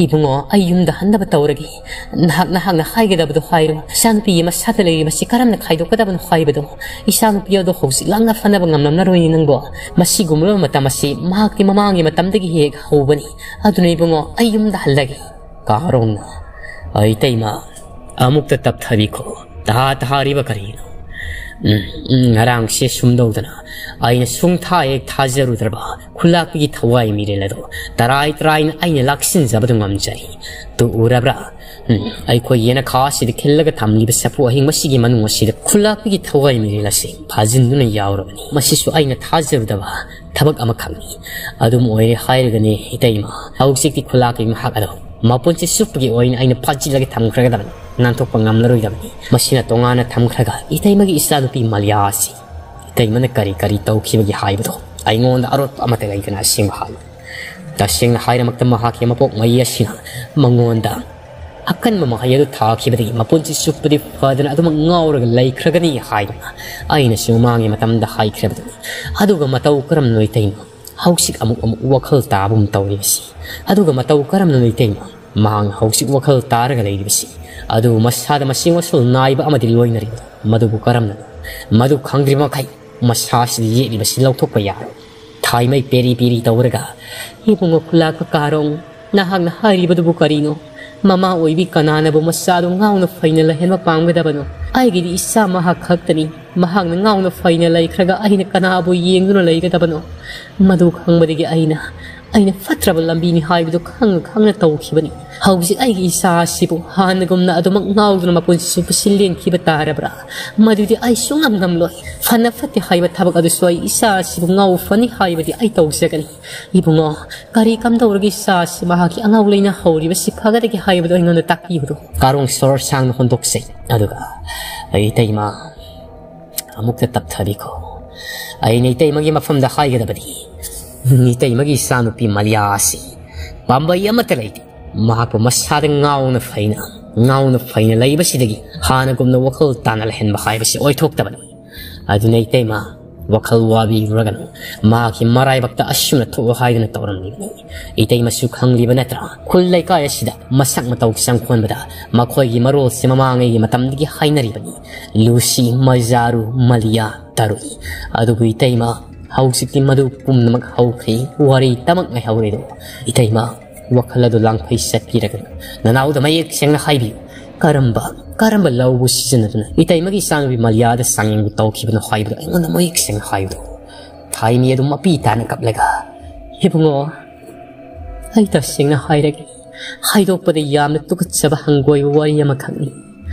"ꯏꯕꯨꯡꯉꯣ, ꯑꯩ ꯌꯨꯝꯗ ꯍꯟꯅꯕ ꯇꯧꯔꯒꯦ꯫ ꯅꯍꯥꯛ, ꯅꯍꯥꯛꯅ ꯍꯥꯏꯒꯗꯕꯗꯣ ꯍꯥꯏꯔꯣ꯫ ꯏꯆꯥꯅꯨꯄꯤꯒꯤ ꯃꯁꯥꯗ ꯂꯩꯔꯤꯕꯁꯤ ꯀꯔꯝꯅ ꯈꯥꯏꯗꯣꯛꯀꯗꯕꯅꯣ ꯍꯥꯏꯕꯗꯣ ꯏꯆꯥꯅꯨꯄꯤ ꯑꯗꯣ ꯍꯧꯖꯤꯛ ꯂꯥꯡꯅ ꯐꯅꯕ ꯉꯝꯂꯝꯂꯔꯣꯏꯅꯦ ꯅꯪꯕꯣ꯫ ꯃꯁꯤꯒꯨꯝꯂꯕ ꯃꯇꯝ ꯑꯁꯤ ꯃꯍꯥꯛꯇꯤ ꯃꯃꯥꯡꯒꯤ ꯃꯇꯝꯗꯒꯤ ꯍꯦꯛ ꯍꯧꯕꯅꯤ꯫ ꯑꯗꯨꯅ ꯏꯕꯨꯡꯉꯣ, ꯑꯩ ꯌꯨꯝꯗ ꯍꯜꯂꯒꯦ꯫" ꯀꯥꯔꯣꯡꯅ, "ꯑꯩ ꯏꯇꯩꯃ, ꯑꯃꯨꯛꯇ ꯇꯞꯊꯕꯤꯈꯣ꯫ ꯇꯍꯥ ꯇꯍꯥꯔꯤꯕ ꯀꯔꯤꯅꯣ? ꯎꯝ, ꯎꯝ, ꯉꯔꯥꯡꯁꯦ ꯁꯨꯝꯗꯧꯗꯅ ꯑꯩꯅ ꯁꯨꯡꯊꯥ ꯍꯦꯛ ꯊꯥꯖꯔꯨꯗ꯭ꯔꯕ ꯈꯨꯂꯥꯛꯄꯤꯒꯤ ꯊꯋꯥꯏ ꯃꯤꯔꯦꯜ ꯑꯗꯣ ꯇꯔꯥꯏ ꯇꯔꯥꯏꯅ ꯑꯩꯅ ꯂꯥꯛꯁꯤꯟꯖꯕꯗꯨ ꯉꯝꯖꯔꯤ꯫ ꯇꯨ ꯎꯔꯕ꯭ꯔꯥ? ꯎꯝ, ꯑꯩꯈꯣꯏ ꯌꯦꯅꯈꯥ ꯑꯁꯤꯗ ꯈꯤꯜꯂꯒ ꯊꯝꯂꯤꯕ ꯁꯥꯐꯨ ꯑꯍꯤꯡ ꯃꯁꯤꯒꯤ ꯃꯅꯨꯡ ꯑꯁꯤꯗ ꯈꯨꯂꯥꯛꯄꯤꯒꯤ ꯊꯋꯥꯏ ꯃꯤꯔꯦꯜ ꯑꯁꯤ ꯐꯥꯖꯤꯟꯗꯨꯅ ꯌꯥꯎꯔꯕꯅꯤ꯫ ꯃꯁꯤꯁꯨ ꯑꯩꯅ ꯊꯥꯖꯔꯨꯗꯕ ꯊꯕꯛ ꯑꯃꯈꯛꯅꯤ꯫ ꯑꯗꯨꯝ ꯑꯣꯏꯔꯦ ꯍꯥꯏꯔꯒꯅꯤ ꯏꯇꯩꯃ, ꯍꯧꯖꯤꯛꯇꯤ ꯈꯨꯂꯥꯛꯄꯤ ꯃꯍꯥꯛ ꯑꯗꯣ ꯃꯄꯨꯟꯁꯤ ꯆꯨꯞꯄꯒꯤ ꯑꯣꯏꯅ ꯑꯩꯅ ꯐꯥꯖꯤꯜꯂꯒ ꯊꯝꯈ꯭ꯔꯒꯗꯕꯅꯤ꯫ ꯅꯥꯟꯊꯣꯛꯄ ꯉꯝꯂꯔꯣꯏꯗꯕꯅꯤ꯫ ꯃꯁꯤꯅ ꯇꯣꯉꯥꯟꯅ ꯊꯝꯈ꯭ꯔꯒ ꯏꯇꯩꯃꯒꯤ ꯏꯆꯥꯅꯨꯄꯤ ꯃꯥꯂꯤꯌꯥ ꯑꯁꯤ ꯏꯇꯩꯃꯅ ꯀꯔꯤ ꯀꯔꯤ ꯇꯧꯈꯤꯕꯒꯦ ꯍꯥꯏꯕꯗꯣ ꯑꯩꯉꯣꯟꯗ ꯑꯔꯣꯠꯄ ꯑꯃꯠꯇ ꯂꯩꯇꯅ ꯑꯁꯦꯡꯕ ꯍꯥꯏꯌꯨ꯫ ꯇꯁꯦꯡꯅ ꯍꯥꯏꯔꯃꯛꯇ ꯃꯍꯥꯛꯀꯤ ꯃꯄꯣꯛ ꯃꯍꯩ ꯑꯁꯤꯅ ꯃꯉꯣꯟꯗ ꯑꯀꯟꯕ ꯃꯍꯩ ꯑꯗꯨ ꯊꯥꯈꯤꯕꯗꯒꯤ ꯃꯄꯨꯟꯁꯤ ꯆꯨꯞꯄꯗꯤ ꯐꯗꯅ ꯑꯗꯨꯃꯛ ꯉꯥꯎꯔꯒ ꯂꯩꯈ꯭ꯔꯒꯅꯤ ꯍꯥꯏꯗꯨꯅ ꯑꯩꯅꯁꯨ ꯃꯃꯥꯡꯒꯤ ꯃꯇꯝꯗ ꯍꯥꯏꯈ꯭ꯔꯕꯗꯨꯅꯤ꯫ ꯑꯗꯨꯒ ꯃꯇꯧ ꯀꯔꯝꯅꯣ ꯏꯇꯩꯃ ꯍꯧꯖꯤꯛ ꯑꯃꯨꯛ ꯑꯃꯨꯛ ꯋꯥꯈꯜ ꯇꯥꯕꯒꯨꯝ ꯇꯧꯔꯤꯕꯁꯤ? ꯑꯗꯨꯒ ꯃꯇꯧ ꯀꯔꯝꯅ ꯂꯩꯇꯦꯡꯅꯣ ꯃꯍꯥꯛꯅ ꯍꯧꯖꯤꯛ ꯋꯥꯈꯜ ꯇꯥꯔꯒ ꯂꯩꯔꯤꯕꯁꯤ? ꯑꯗꯨꯕꯨ ꯃꯁꯥꯗ ꯃꯁꯤꯡ ꯃꯁꯨ ꯅꯥꯏꯕ ꯑꯃꯗꯤ ꯂꯣꯏꯅꯔꯤꯕꯗꯣ ꯃꯗꯨꯕꯨ ꯀꯔꯝꯅꯅꯣ? ꯃꯗꯨ ꯈꯪꯗ꯭ꯔꯤꯕ ꯃꯈꯩ ꯃꯁꯥꯁꯤꯗ ꯌꯦꯠꯂꯤꯕꯁꯤ ꯂꯧꯊꯣꯛꯄ ꯌꯥꯔꯣꯏ꯫ ꯊꯥꯏꯃꯩ ꯄꯦꯔꯤ ꯄꯦꯔꯤ ꯇꯧꯔꯒ, "ꯏꯕꯨꯡꯉꯣ ꯈꯨꯂꯥꯛꯄ ꯀꯥꯔꯣꯡ, ꯅꯍꯥꯛꯅ ꯍꯥꯏꯔꯤꯕꯗꯨꯕꯨ ꯀꯔꯤꯅꯣ? ꯃꯃꯥ ꯑꯣꯏꯕꯤ ꯀꯅꯥꯅꯕꯨ ꯃꯆꯥꯗꯨ ꯉꯥꯎꯅ ꯐꯩꯅ ꯂꯩꯍꯟꯕ ꯄꯥꯝꯒꯗꯕꯅꯣ? ꯑꯩꯒꯤꯗꯤ ꯏꯆꯥ ꯃꯍꯥꯛ ꯈꯛꯇꯅꯤ꯫ ꯃꯍꯥꯛꯅ ꯉꯥꯎꯅ ꯐꯩꯅ ꯂꯩꯈ꯭ꯔꯒ ꯑꯩꯅ ꯀꯅꯥꯕꯨ ꯌꯦꯡꯗꯨꯅ ꯂꯩꯒꯗꯕꯅꯣ? ꯃꯗꯨ ꯈꯪꯕꯗꯒꯤ ꯑꯩꯅ, ꯑꯩꯅ ꯐꯠꯇ꯭ꯔꯕ ꯂꯝꯕꯤꯅꯤ ꯍꯥꯏꯕꯗꯨ ꯈꯪꯅ ꯈꯪꯅ ꯇꯧꯈꯤꯕꯅꯤ꯫ ꯍꯧꯖꯤꯛ ꯑꯩꯒꯤ ꯏꯆꯥ ꯑꯁꯤꯕꯨ ꯍꯥꯟꯅꯒꯨꯝꯅ ꯑꯗꯨꯃꯛ ꯉꯥꯎꯗꯨꯅ ꯃꯄꯨꯟꯁꯤ ꯆꯨꯞꯄ ꯁꯤꯜꯂꯦꯟꯈꯤꯕ ꯇꯥꯔꯕ꯭ꯔꯥ? ꯃꯗꯨꯗꯤ ꯑꯩ ꯁꯨꯡꯉꯝ ꯉꯝꯂꯣꯏ꯫ ꯐꯅ ꯐꯠꯇꯦ ꯍꯥꯏꯕ ꯊꯕꯛ ꯑꯗꯨꯁꯨ ꯑꯩ ꯏꯆꯥ ꯑꯁꯤꯕꯨ ꯉꯥꯎ ꯐꯅꯤ ꯍꯥꯏꯕꯗꯤ ꯑꯩ ꯇꯧꯖꯒꯅꯤ꯫ ꯏꯕꯨꯡꯉꯣ, ꯀꯔꯤ ꯀꯝꯗꯧꯔꯒ ꯏꯆꯥ ꯑꯁꯤ ꯃꯍꯥꯛꯀꯤ ꯑꯉꯥꯎ ꯂꯩꯅ ꯍꯧꯔꯤꯕꯁꯤ ꯐꯒꯗꯒꯦ ꯍꯥꯏꯕꯗꯨ ꯑꯩꯉꯣꯟꯗ ꯇꯥꯛꯄꯤꯌꯨꯔꯣ?" ꯀꯥꯔꯣꯡ ꯁꯣꯔ ꯁꯥꯡꯅ ꯍꯣꯟꯗꯣꯛꯆꯩ꯫ ꯑꯗꯨꯒ, "ꯑꯩ ꯏꯇꯩꯃ, ꯑꯃꯨꯛꯇ ꯇꯞꯊꯕꯤꯈꯣ꯫ ꯑꯩꯅ ꯏꯇꯩꯃꯒꯤ ꯃꯐꯝꯗ ꯍꯥꯏꯒꯗꯕꯗꯤ, ꯏꯇꯩꯃꯒꯤ ꯏꯆꯥꯅꯨꯄꯤ ꯃꯥꯂꯤꯌꯥ ꯑꯁꯤ ꯄꯥꯝꯕꯩ ꯑꯃꯠꯇ ꯂꯩꯇꯦ꯫ ꯃꯍꯥꯛꯄꯨ ꯃꯁꯥꯗ ꯉꯥꯎꯅ ꯐꯩꯅ, ꯉꯥꯎꯅ ꯐꯩꯅ ꯂꯩꯕꯁꯤꯗꯒꯤ ꯍꯥꯟꯅꯒꯨꯝꯅ ꯋꯥꯈꯜ ꯇꯥꯅ ꯂꯩꯍꯟꯕ ꯍꯥꯏꯕꯁꯤ ꯑꯣꯏꯊꯣꯛꯇꯕꯅꯤ꯫ ꯑꯗꯨꯅ ꯏꯇꯩꯃ, ꯋꯥꯈꯜ ꯋꯥꯕꯤꯔꯨꯔꯒꯅꯨ꯫ ꯃꯍꯥꯛꯀꯤ ꯃꯔꯥꯏꯕꯛꯇ ꯑꯁꯨꯝꯅ ꯊꯣꯛꯎ ꯍꯥꯏꯗꯨꯅ ꯇꯧꯔꯝꯂꯤꯕꯅꯤ꯫ ꯏꯇꯩꯃꯁꯨ ꯈꯪꯂꯤꯕ ꯅꯠꯇ꯭ꯔꯥ? ꯈꯨꯜ ꯂꯩꯀꯥꯏ ꯑꯁꯤꯗ ꯃꯁꯛ ꯃꯇꯧ ꯆꯪꯈꯣꯟꯕꯗ ꯃꯈꯣꯏꯒꯤ ꯃꯔꯣꯜꯁꯦ ꯃꯃꯥꯡꯉꯩꯒꯤ ꯃꯇꯝꯗꯒꯤ ꯍꯥꯏꯅꯔꯤꯕꯅꯤ꯫ ꯂꯨꯁꯤ, ꯃꯖꯥꯔꯨ, ꯃꯂꯤꯌꯥ, ꯇꯔꯨꯏ꯫ ꯑꯗꯨꯕꯨ ꯏꯇꯩꯃ, ꯍꯧꯖꯤꯛꯇꯤ ꯃꯗꯨ ꯄꯨꯝꯅꯃꯛ ꯍꯧꯈ꯭ꯔꯦ꯫ ꯋꯥꯔꯤ ꯇꯃꯛ ꯉꯥꯏꯍꯧꯔꯦꯗꯣ꯫ ꯏꯇꯩꯃ, ꯋꯥꯈꯜ ꯑꯗꯨ ꯂꯥꯡꯐꯩ ꯆꯠꯄꯤꯔꯒꯅꯨ꯫ ꯅꯅꯥꯎꯗ ꯃꯌꯦꯛ ꯁꯦꯡꯅ ꯍꯥꯏꯕꯤꯌꯨ꯫ ꯀꯔꯝꯕ, ꯀꯔꯝꯕ ꯂꯧꯕꯨ ꯁꯤꯖꯤꯟꯅꯗꯨꯅ ꯏꯇꯩꯃꯒꯤ ꯏꯆꯥꯅꯨꯄꯤ ꯃꯂꯤꯌꯥꯗ ꯆꯥꯡꯌꯦꯡꯕꯨ ꯇꯧꯈꯤꯕꯅꯣ ꯍꯥꯏꯕꯗꯨ ꯑꯩꯉꯣꯟꯗ ꯃꯌꯦꯛ ꯁꯦꯡꯅ ꯍꯥꯏꯕꯗꯨ꯫ ꯊꯥꯏꯃꯤ ꯑꯗꯨ ꯃꯄꯤ ꯇꯥꯅ ꯀꯞꯂꯒ, "ꯏꯕꯨꯡꯉꯣ, ꯑꯩ ꯇꯁꯦꯡꯅ ꯍꯥꯏꯔꯒꯦ, ꯍꯥꯏꯗꯣꯛꯄꯗ ꯌꯥꯝꯅ ꯇꯨꯀꯠꯆꯕ ꯍꯪꯒꯣꯏꯕ ꯋꯥꯔꯤ ꯑꯃꯈꯛꯅꯤ꯫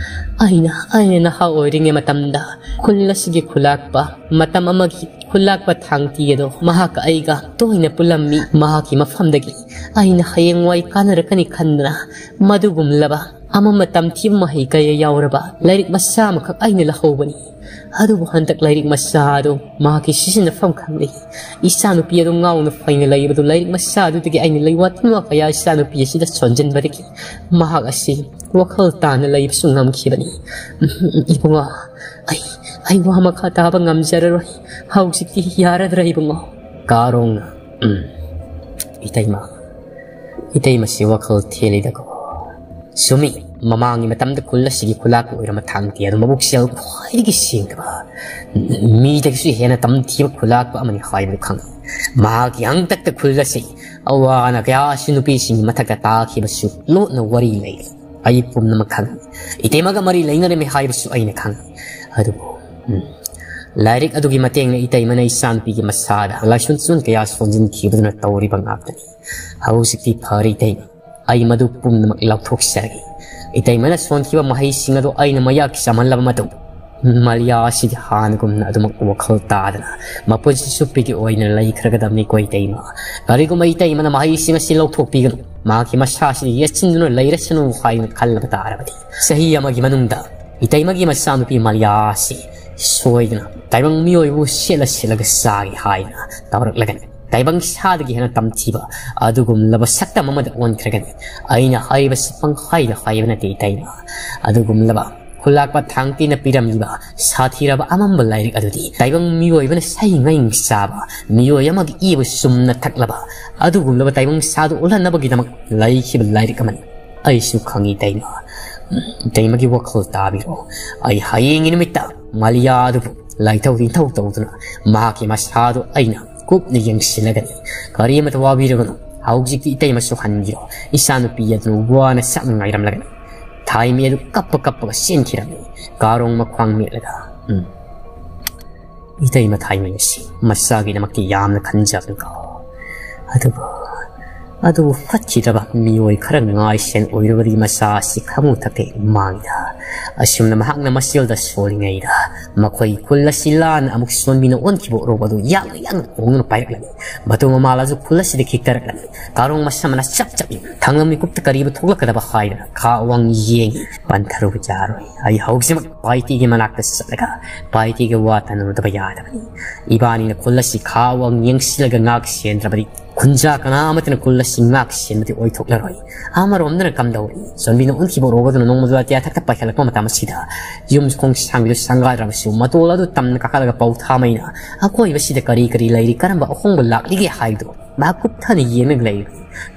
ꯑꯩꯅ, ꯑꯩꯅ ꯅꯍꯥ ꯑꯣꯏꯔꯤꯉꯩ ꯃꯇꯝꯗ ꯈꯨꯜ ꯑꯁꯤꯒꯤ ꯈꯨꯂꯥꯛꯄ, ꯃꯇꯝ ꯑꯃꯒꯤ ꯈꯨꯂꯥꯛꯄ ꯊꯥꯡꯇꯤ ꯑꯗꯣ ꯃꯍꯥꯛꯀ ꯑꯩꯒ ꯇꯣꯏꯅ ꯄꯨꯜꯂꯝꯃꯤ꯫ ꯃꯍꯥꯛꯀꯤ ꯃꯐꯝꯗꯒꯤ ꯑꯩꯅ ꯍꯌꯦꯡꯋꯥꯏ ꯀꯥꯟꯅꯔꯛꯀꯅꯤ ꯈꯟꯗꯅ ꯃꯗꯨꯒꯨꯝꯂꯕ ꯑꯃꯝꯕ ꯇꯝꯊꯤꯕ ꯃꯍꯩ ꯀꯌꯥ ꯌꯥꯎꯔꯕ ꯂꯥꯏꯔꯤꯛ ꯃꯆꯥ ꯑꯃꯈꯛ ꯑꯩꯅ ꯂꯧꯍꯧꯕꯅꯤ꯫ ꯑꯗꯨꯕꯨ ꯍꯟꯗꯛ ꯂꯥꯏꯔꯤꯛ ꯃꯆꯥ ꯑꯗꯨ ꯃꯍꯥꯛꯀꯤ ꯁꯤꯖꯤꯟꯅꯐꯝ ꯈꯪꯂꯦ꯫ ꯏꯆꯥꯅꯨꯄꯤ ꯑꯗꯨ ꯉꯥꯎꯅ ꯐꯩꯅ ꯂꯩꯕꯗꯨ ꯂꯥꯏꯔꯤꯛ ꯃꯆꯥ ꯑꯗꯨꯗꯒꯤ ꯑꯩꯅ ꯂꯩꯋꯥ ꯇꯤꯟꯋꯥ ꯀꯌꯥ ꯏꯆꯥꯅꯨꯄꯤ ꯑꯁꯤꯗ ꯁꯣꯟꯖꯤꯟꯕꯗꯒꯤ ꯃꯍꯥꯛ ꯑꯁꯤ ꯋꯥꯈꯜ ꯇꯥꯅ ꯂꯩꯕꯁꯨ ꯉꯝꯈꯤꯕꯅꯤ꯫" "ꯏꯕꯨꯡꯉꯣ, ꯑꯩ, ꯑꯩ ꯋꯥ ꯃꯈꯥ ꯇꯥꯕ ꯉꯝꯖꯔꯔꯣꯏ꯫ ꯍꯧꯖꯤꯛꯇꯤ ꯌꯥꯔꯗ꯭ꯔꯥ ꯏꯕꯨꯡꯉꯣ?" ꯀꯥꯔꯣꯡꯅ, "ꯎꯝ, ꯏꯇꯩꯃ, ꯏꯇꯩꯃꯁꯤ ꯋꯥꯈꯜ ꯊꯦꯜꯂꯤꯗꯀꯣ꯫ ꯆꯨꯝꯃꯤ, ꯃꯃꯥꯡꯒꯤ ꯃꯇꯝꯗ ꯈꯨꯜ ꯑꯁꯤꯒꯤ ꯈꯨꯂꯥꯛꯄ ꯑꯣꯏꯔꯝꯕ ꯊꯥꯡꯇꯤ ꯑꯗꯨ ꯃꯕꯨꯛꯆꯦꯜ ꯈ꯭ꯋꯥꯏꯗꯒꯤ ꯁꯦꯡꯗꯕ, ꯃꯤꯗꯒꯤꯁꯨ ꯍꯦꯟꯅ ꯇꯝꯊꯤꯕ ꯈꯨꯂꯥꯛꯄ ꯑꯃꯅꯤ ꯍꯥꯏꯕꯗꯨ ꯈꯪꯏ꯫ ꯃꯍꯥꯛꯀꯤ ꯍꯥꯡꯇꯛꯇ ꯈꯨꯜ ꯑꯁꯤ ꯑꯋꯥ ꯑꯅꯥ ꯀꯌꯥꯁꯨ ꯅꯨꯄꯤꯁꯤꯡꯒꯤ ꯃꯊꯛꯇ ꯇꯥꯈꯤꯕꯁꯨ ꯂꯣꯠꯅ ꯋꯥꯔꯤ ꯂꯩꯔꯤ꯫ ꯑꯩ ꯄꯨꯝꯅꯃꯛ ꯈꯪꯏ꯫ ꯏꯇꯩꯃꯒ ꯃꯔꯤ ꯂꯩꯅꯔꯝꯃꯤ ꯍꯥꯏꯕꯁꯨ ꯑꯩꯅ ꯈꯪꯏ꯫ ꯑꯗꯨꯕꯨ, ꯎꯝ, ꯂꯥꯏꯔꯤꯛ ꯑꯗꯨꯒꯤ ꯃꯇꯦꯡꯅ ꯏꯇꯩꯃꯅ ꯏꯆꯥꯅꯨꯄꯤꯒꯤ ꯃꯁꯥꯗ ꯂꯥꯏꯁꯣꯟ ꯀꯌꯥ ꯁꯣꯟꯖꯤꯟꯈꯤꯕꯗꯨꯅ ꯇꯧꯔꯤꯕ ꯉꯥꯛꯇꯅꯤ꯫ ꯍꯧꯖꯤꯛꯇꯤ ꯐꯔꯦ ꯏꯇꯩꯃ, ꯑꯩ ꯃꯗꯨ ꯄꯨꯝꯅꯃꯛ ꯂꯧꯊꯣꯛꯆꯔꯒꯦ꯫ ꯏꯇꯩꯃꯅ ꯁꯣꯟꯈꯤꯕ ꯃꯍꯩꯁꯤꯡ ꯑꯗꯨ ꯑꯩꯅ ꯃꯌꯥꯛ ꯆꯥꯃꯜꯂꯕ ꯃꯇꯨꯡ, ꯃꯂꯤꯌꯥ ꯑꯁꯤꯗꯤ ꯍꯥꯟꯅꯒꯨꯝꯅ ꯑꯗꯨꯃꯛ ꯋꯥꯈꯜ ꯇꯥꯗꯅ ꯃꯄꯨꯟꯁꯤ ꯆꯨꯞꯄꯒꯤ ꯑꯣꯏꯅ ꯂꯩꯈ꯭ꯔꯒꯗꯕꯅꯤꯀꯣ ꯏꯇꯩꯃ꯫ ꯀꯔꯤꯒꯨꯝꯕ ꯏꯇꯩꯃꯅ ꯃꯍꯩꯁꯤꯡ ꯑꯁꯤ ꯂꯧꯊꯣꯛꯄꯤꯒꯅꯨ, ꯃꯍꯥꯛꯀꯤ ꯃꯁꯥꯁꯤꯗ ꯌꯦꯠꯁꯤꯟꯗꯨꯅ ꯂꯩꯔꯁꯅꯨ ꯍꯥꯏꯅ ꯈꯜꯂꯕ ꯇꯥꯔꯕꯗꯤ, ꯆꯍꯤ ꯑꯃꯒꯤ ꯃꯅꯨꯡꯗ ꯏꯇꯩꯃꯒꯤ ꯃꯆꯥꯅꯨꯄꯤ ꯃꯂꯤꯌꯥ ꯑꯁꯤ ꯁꯣꯏꯗꯅ ꯇꯥꯏꯕꯪ ꯃꯤꯑꯣꯏꯕꯕꯨ ꯁꯦꯠꯂ ꯁꯦꯠꯂꯒ ꯆꯥꯒꯦ ꯍꯥꯏꯅ ꯇꯧꯔꯛꯂꯒꯅꯤ꯫ ꯇꯥꯏꯕꯪ ꯁꯥꯗꯒꯤ ꯍꯦꯟꯅ ꯇꯝꯊꯤꯕ ꯑꯗꯨꯒꯨꯝꯂꯕ ꯁꯛꯇꯝ ꯑꯃꯗ ꯑꯣꯟꯈ꯭ꯔꯒꯅꯤ꯫ ꯑꯩꯅ ꯍꯥꯏꯔꯤꯕꯁꯤ ꯄꯪꯍꯥꯏꯗ ꯍꯥꯏꯕ ꯅꯠꯇꯦ ꯏꯇꯩꯃ꯫ ꯑꯗꯨꯒꯨꯝꯂꯕ ꯈꯨꯜꯂꯥꯛꯄ ꯊꯥꯡꯇꯤꯅ ꯄꯤꯔꯝꯂꯤꯕ ꯁꯥꯊꯤꯔꯕ ꯑꯃꯝꯕ ꯂꯥꯏꯔꯤꯛ ꯑꯗꯨꯗꯤ ꯇꯥꯏꯕꯪ ꯃꯤꯑꯣꯏꯕꯅ ꯁꯍꯤꯡ ꯍꯤꯡ ꯆꯥꯕ, ꯃꯤꯑꯣꯏ ꯑꯃꯒꯤ ꯏꯕꯨ ꯁꯨꯝꯅ ꯊꯛꯂꯕ ꯑꯗꯨꯒꯨꯝꯂꯕ ꯇꯥꯏꯕꯪ ꯁꯥꯗꯨ ꯎꯠꯍꯟꯅꯕꯒꯤꯗꯃꯛ ꯂꯩꯈꯤꯕ ꯂꯥꯏꯔꯤꯛ ꯑꯃꯅꯤ꯫ ꯑꯩꯁꯨ ꯈꯪꯏ ꯏꯇꯩꯃ꯫ ꯎꯝ, ꯏꯇꯩꯃꯒꯤ ꯋꯥꯈꯜ ꯇꯥꯕꯤꯔꯣ꯫ ꯑꯩ ꯍꯌꯦꯡꯒꯤ ꯅꯨꯃꯤꯠꯇ ꯃꯥꯂꯤꯌꯥ ꯑꯗꯨꯕꯨ ꯂꯥꯏꯊꯧ ꯇꯤꯟꯊꯧ ꯇꯧꯗꯨꯅ ꯃꯍꯥꯛꯀꯤ ꯃꯁꯥꯗꯨ ꯑꯩꯅ ꯀꯨꯞꯅ ꯌꯦꯡꯁꯤꯜꯂꯒꯅꯤ꯫ ꯀꯔꯤꯃꯇ ꯋꯥꯕꯤꯔꯨꯒꯅꯨ꯫ ꯍꯧꯖꯤꯛꯇꯤ ꯏꯇꯩꯃꯁꯨ ꯍꯟꯕꯤꯔꯣ꯫ ꯏꯆꯥꯅꯨꯄꯤ ꯑꯗꯨꯅ ꯋꯥꯅ ꯁꯛꯅ ꯉꯥꯏꯔꯝꯂꯒꯅꯤ꯫ ꯊꯥꯏꯃꯤ ꯑꯗꯨ ꯀꯞꯄ ꯀꯞꯄꯒ ꯆꯦꯟꯈꯤꯔꯝꯃꯤ꯫ ꯀꯥꯔꯣꯡ ꯃꯈ꯭ꯋꯥꯡ ꯃꯦꯠꯂꯒ, "ꯎꯝ, ꯏꯇꯩꯃ ꯊꯥꯏꯃꯤ ꯑꯁꯤ ꯃꯆꯥꯒꯤꯗꯃꯛꯇꯤ ꯌꯥꯝꯅ ꯈꯟꯖꯕꯅꯤꯀꯣ꯫ ꯑꯗꯨꯕꯨ, ꯑꯗꯨꯕꯨ ꯐꯠꯈꯤꯗ꯭ꯔꯕ ꯃꯤꯑꯣꯏ ꯈꯔ ꯉꯥꯏꯁꯦꯟ ꯑꯣꯏꯔꯨꯕꯗꯒꯤ ꯃꯆꯥ ꯑꯁꯤ ꯈꯃꯨ ꯊꯛꯇꯦ ꯃꯥꯡꯉꯤꯗ꯫ ꯑꯁꯨꯝꯅ ꯃꯍꯥꯛꯅ ꯃꯁꯦꯜꯗ ꯁꯣꯜꯂꯤꯉꯩꯗ ꯃꯈꯣꯏ ꯈꯨꯜ ꯑꯁꯤ ꯂꯥꯟꯅ ꯑꯃꯨꯛ ꯁꯣꯟꯕꯤꯅ ꯑꯣꯟꯈꯤꯕ ꯎꯔꯣꯛ ꯑꯗꯨ ꯌꯥꯡꯅ ꯌꯥꯡꯅ ꯈꯣꯡꯗꯨꯅ ꯄꯥꯏꯔꯛꯂꯅꯤ꯫ ꯃꯇꯨ ꯃꯃꯥꯜ ꯑꯗꯨ ꯈꯨꯜ ꯑꯁꯤꯗ ꯈꯤꯛꯇꯔꯛꯂꯅꯤ꯫ ꯀꯥꯔꯣꯡ ꯃꯁꯝꯅ ꯆꯞ ꯆꯞ ꯊꯥꯡꯂꯝ ꯃꯤꯀꯨꯞꯇ ꯀꯔꯤꯕꯨ ꯊꯣꯛꯂꯛꯀꯗꯕ ꯍꯥꯏꯗꯅ ꯈꯥ ꯋꯥꯡ ꯌꯦꯡꯉꯤ꯫ ꯄꯟꯊꯔꯨꯕ ꯌꯥꯔꯣꯏ꯫ ꯑꯩ ꯍꯧꯖꯤꯛꯃꯛ ꯄꯥꯏꯇꯤꯒꯤ ꯃꯅꯥꯛꯇ ꯆꯠꯂꯒ ꯄꯥꯏꯇꯤꯒ ꯋꯥ ꯇꯥꯅꯔꯨꯗꯕ ꯌꯥꯗꯕꯅꯤ꯫ ꯏꯕꯥꯅꯤꯅ ꯈꯨꯜ ꯑꯁꯤ ꯈꯥ ꯋꯥꯡ ꯌꯦꯡꯁꯤꯜꯂꯒ ꯉꯥꯛ ꯁꯦꯟꯗ꯭ꯔꯕꯗꯤ ꯈꯨꯟꯖꯥ ꯀꯅꯥ ꯑꯃꯠꯇꯅ ꯈꯨꯜ ꯑꯁꯤ ꯉꯥꯛ ꯁꯦꯟꯕꯗꯤ ꯑꯣꯏꯊꯣꯛꯂꯔꯣꯏ꯫ ꯑꯃꯔꯣꯝꯗꯅ ꯀꯝꯗꯧꯔꯤ? ꯆꯣꯟꯕꯤꯅ ꯑꯣꯟꯈꯤꯕ ꯎꯔꯣꯛ ꯑꯗꯨꯅ ꯅꯣꯡꯃꯗꯨ ꯑꯇꯤꯌꯥ ꯊꯛꯇ ꯄꯥꯏꯈꯠꯂꯛꯄ ꯃꯇꯝ ꯑꯁꯤꯗ ꯌꯨꯝ ꯈꯣꯡ ꯁꯥꯡꯕꯤꯗꯨ ꯁꯪꯒꯥꯗ꯭ꯔꯕꯁꯨ ꯃꯇꯣꯜ ꯑꯗꯨ ꯇꯝꯅ ꯀꯥꯈꯠꯂꯒ ꯄꯧ ꯊꯥꯃꯩꯅ ꯑꯀꯣꯏꯕꯁꯤꯗ ꯀꯔꯤ ꯀꯔꯤ ꯂꯩꯔꯤ, ꯀꯔꯝꯕ ꯑꯍꯣꯡꯕ ꯂꯥꯛꯂꯤꯒꯦ ꯍꯥꯏꯕꯗꯨ ꯃꯍꯥꯛ ꯀꯨꯞꯊꯅ ꯌꯦꯡꯂꯒ ꯂꯩꯔꯤ꯫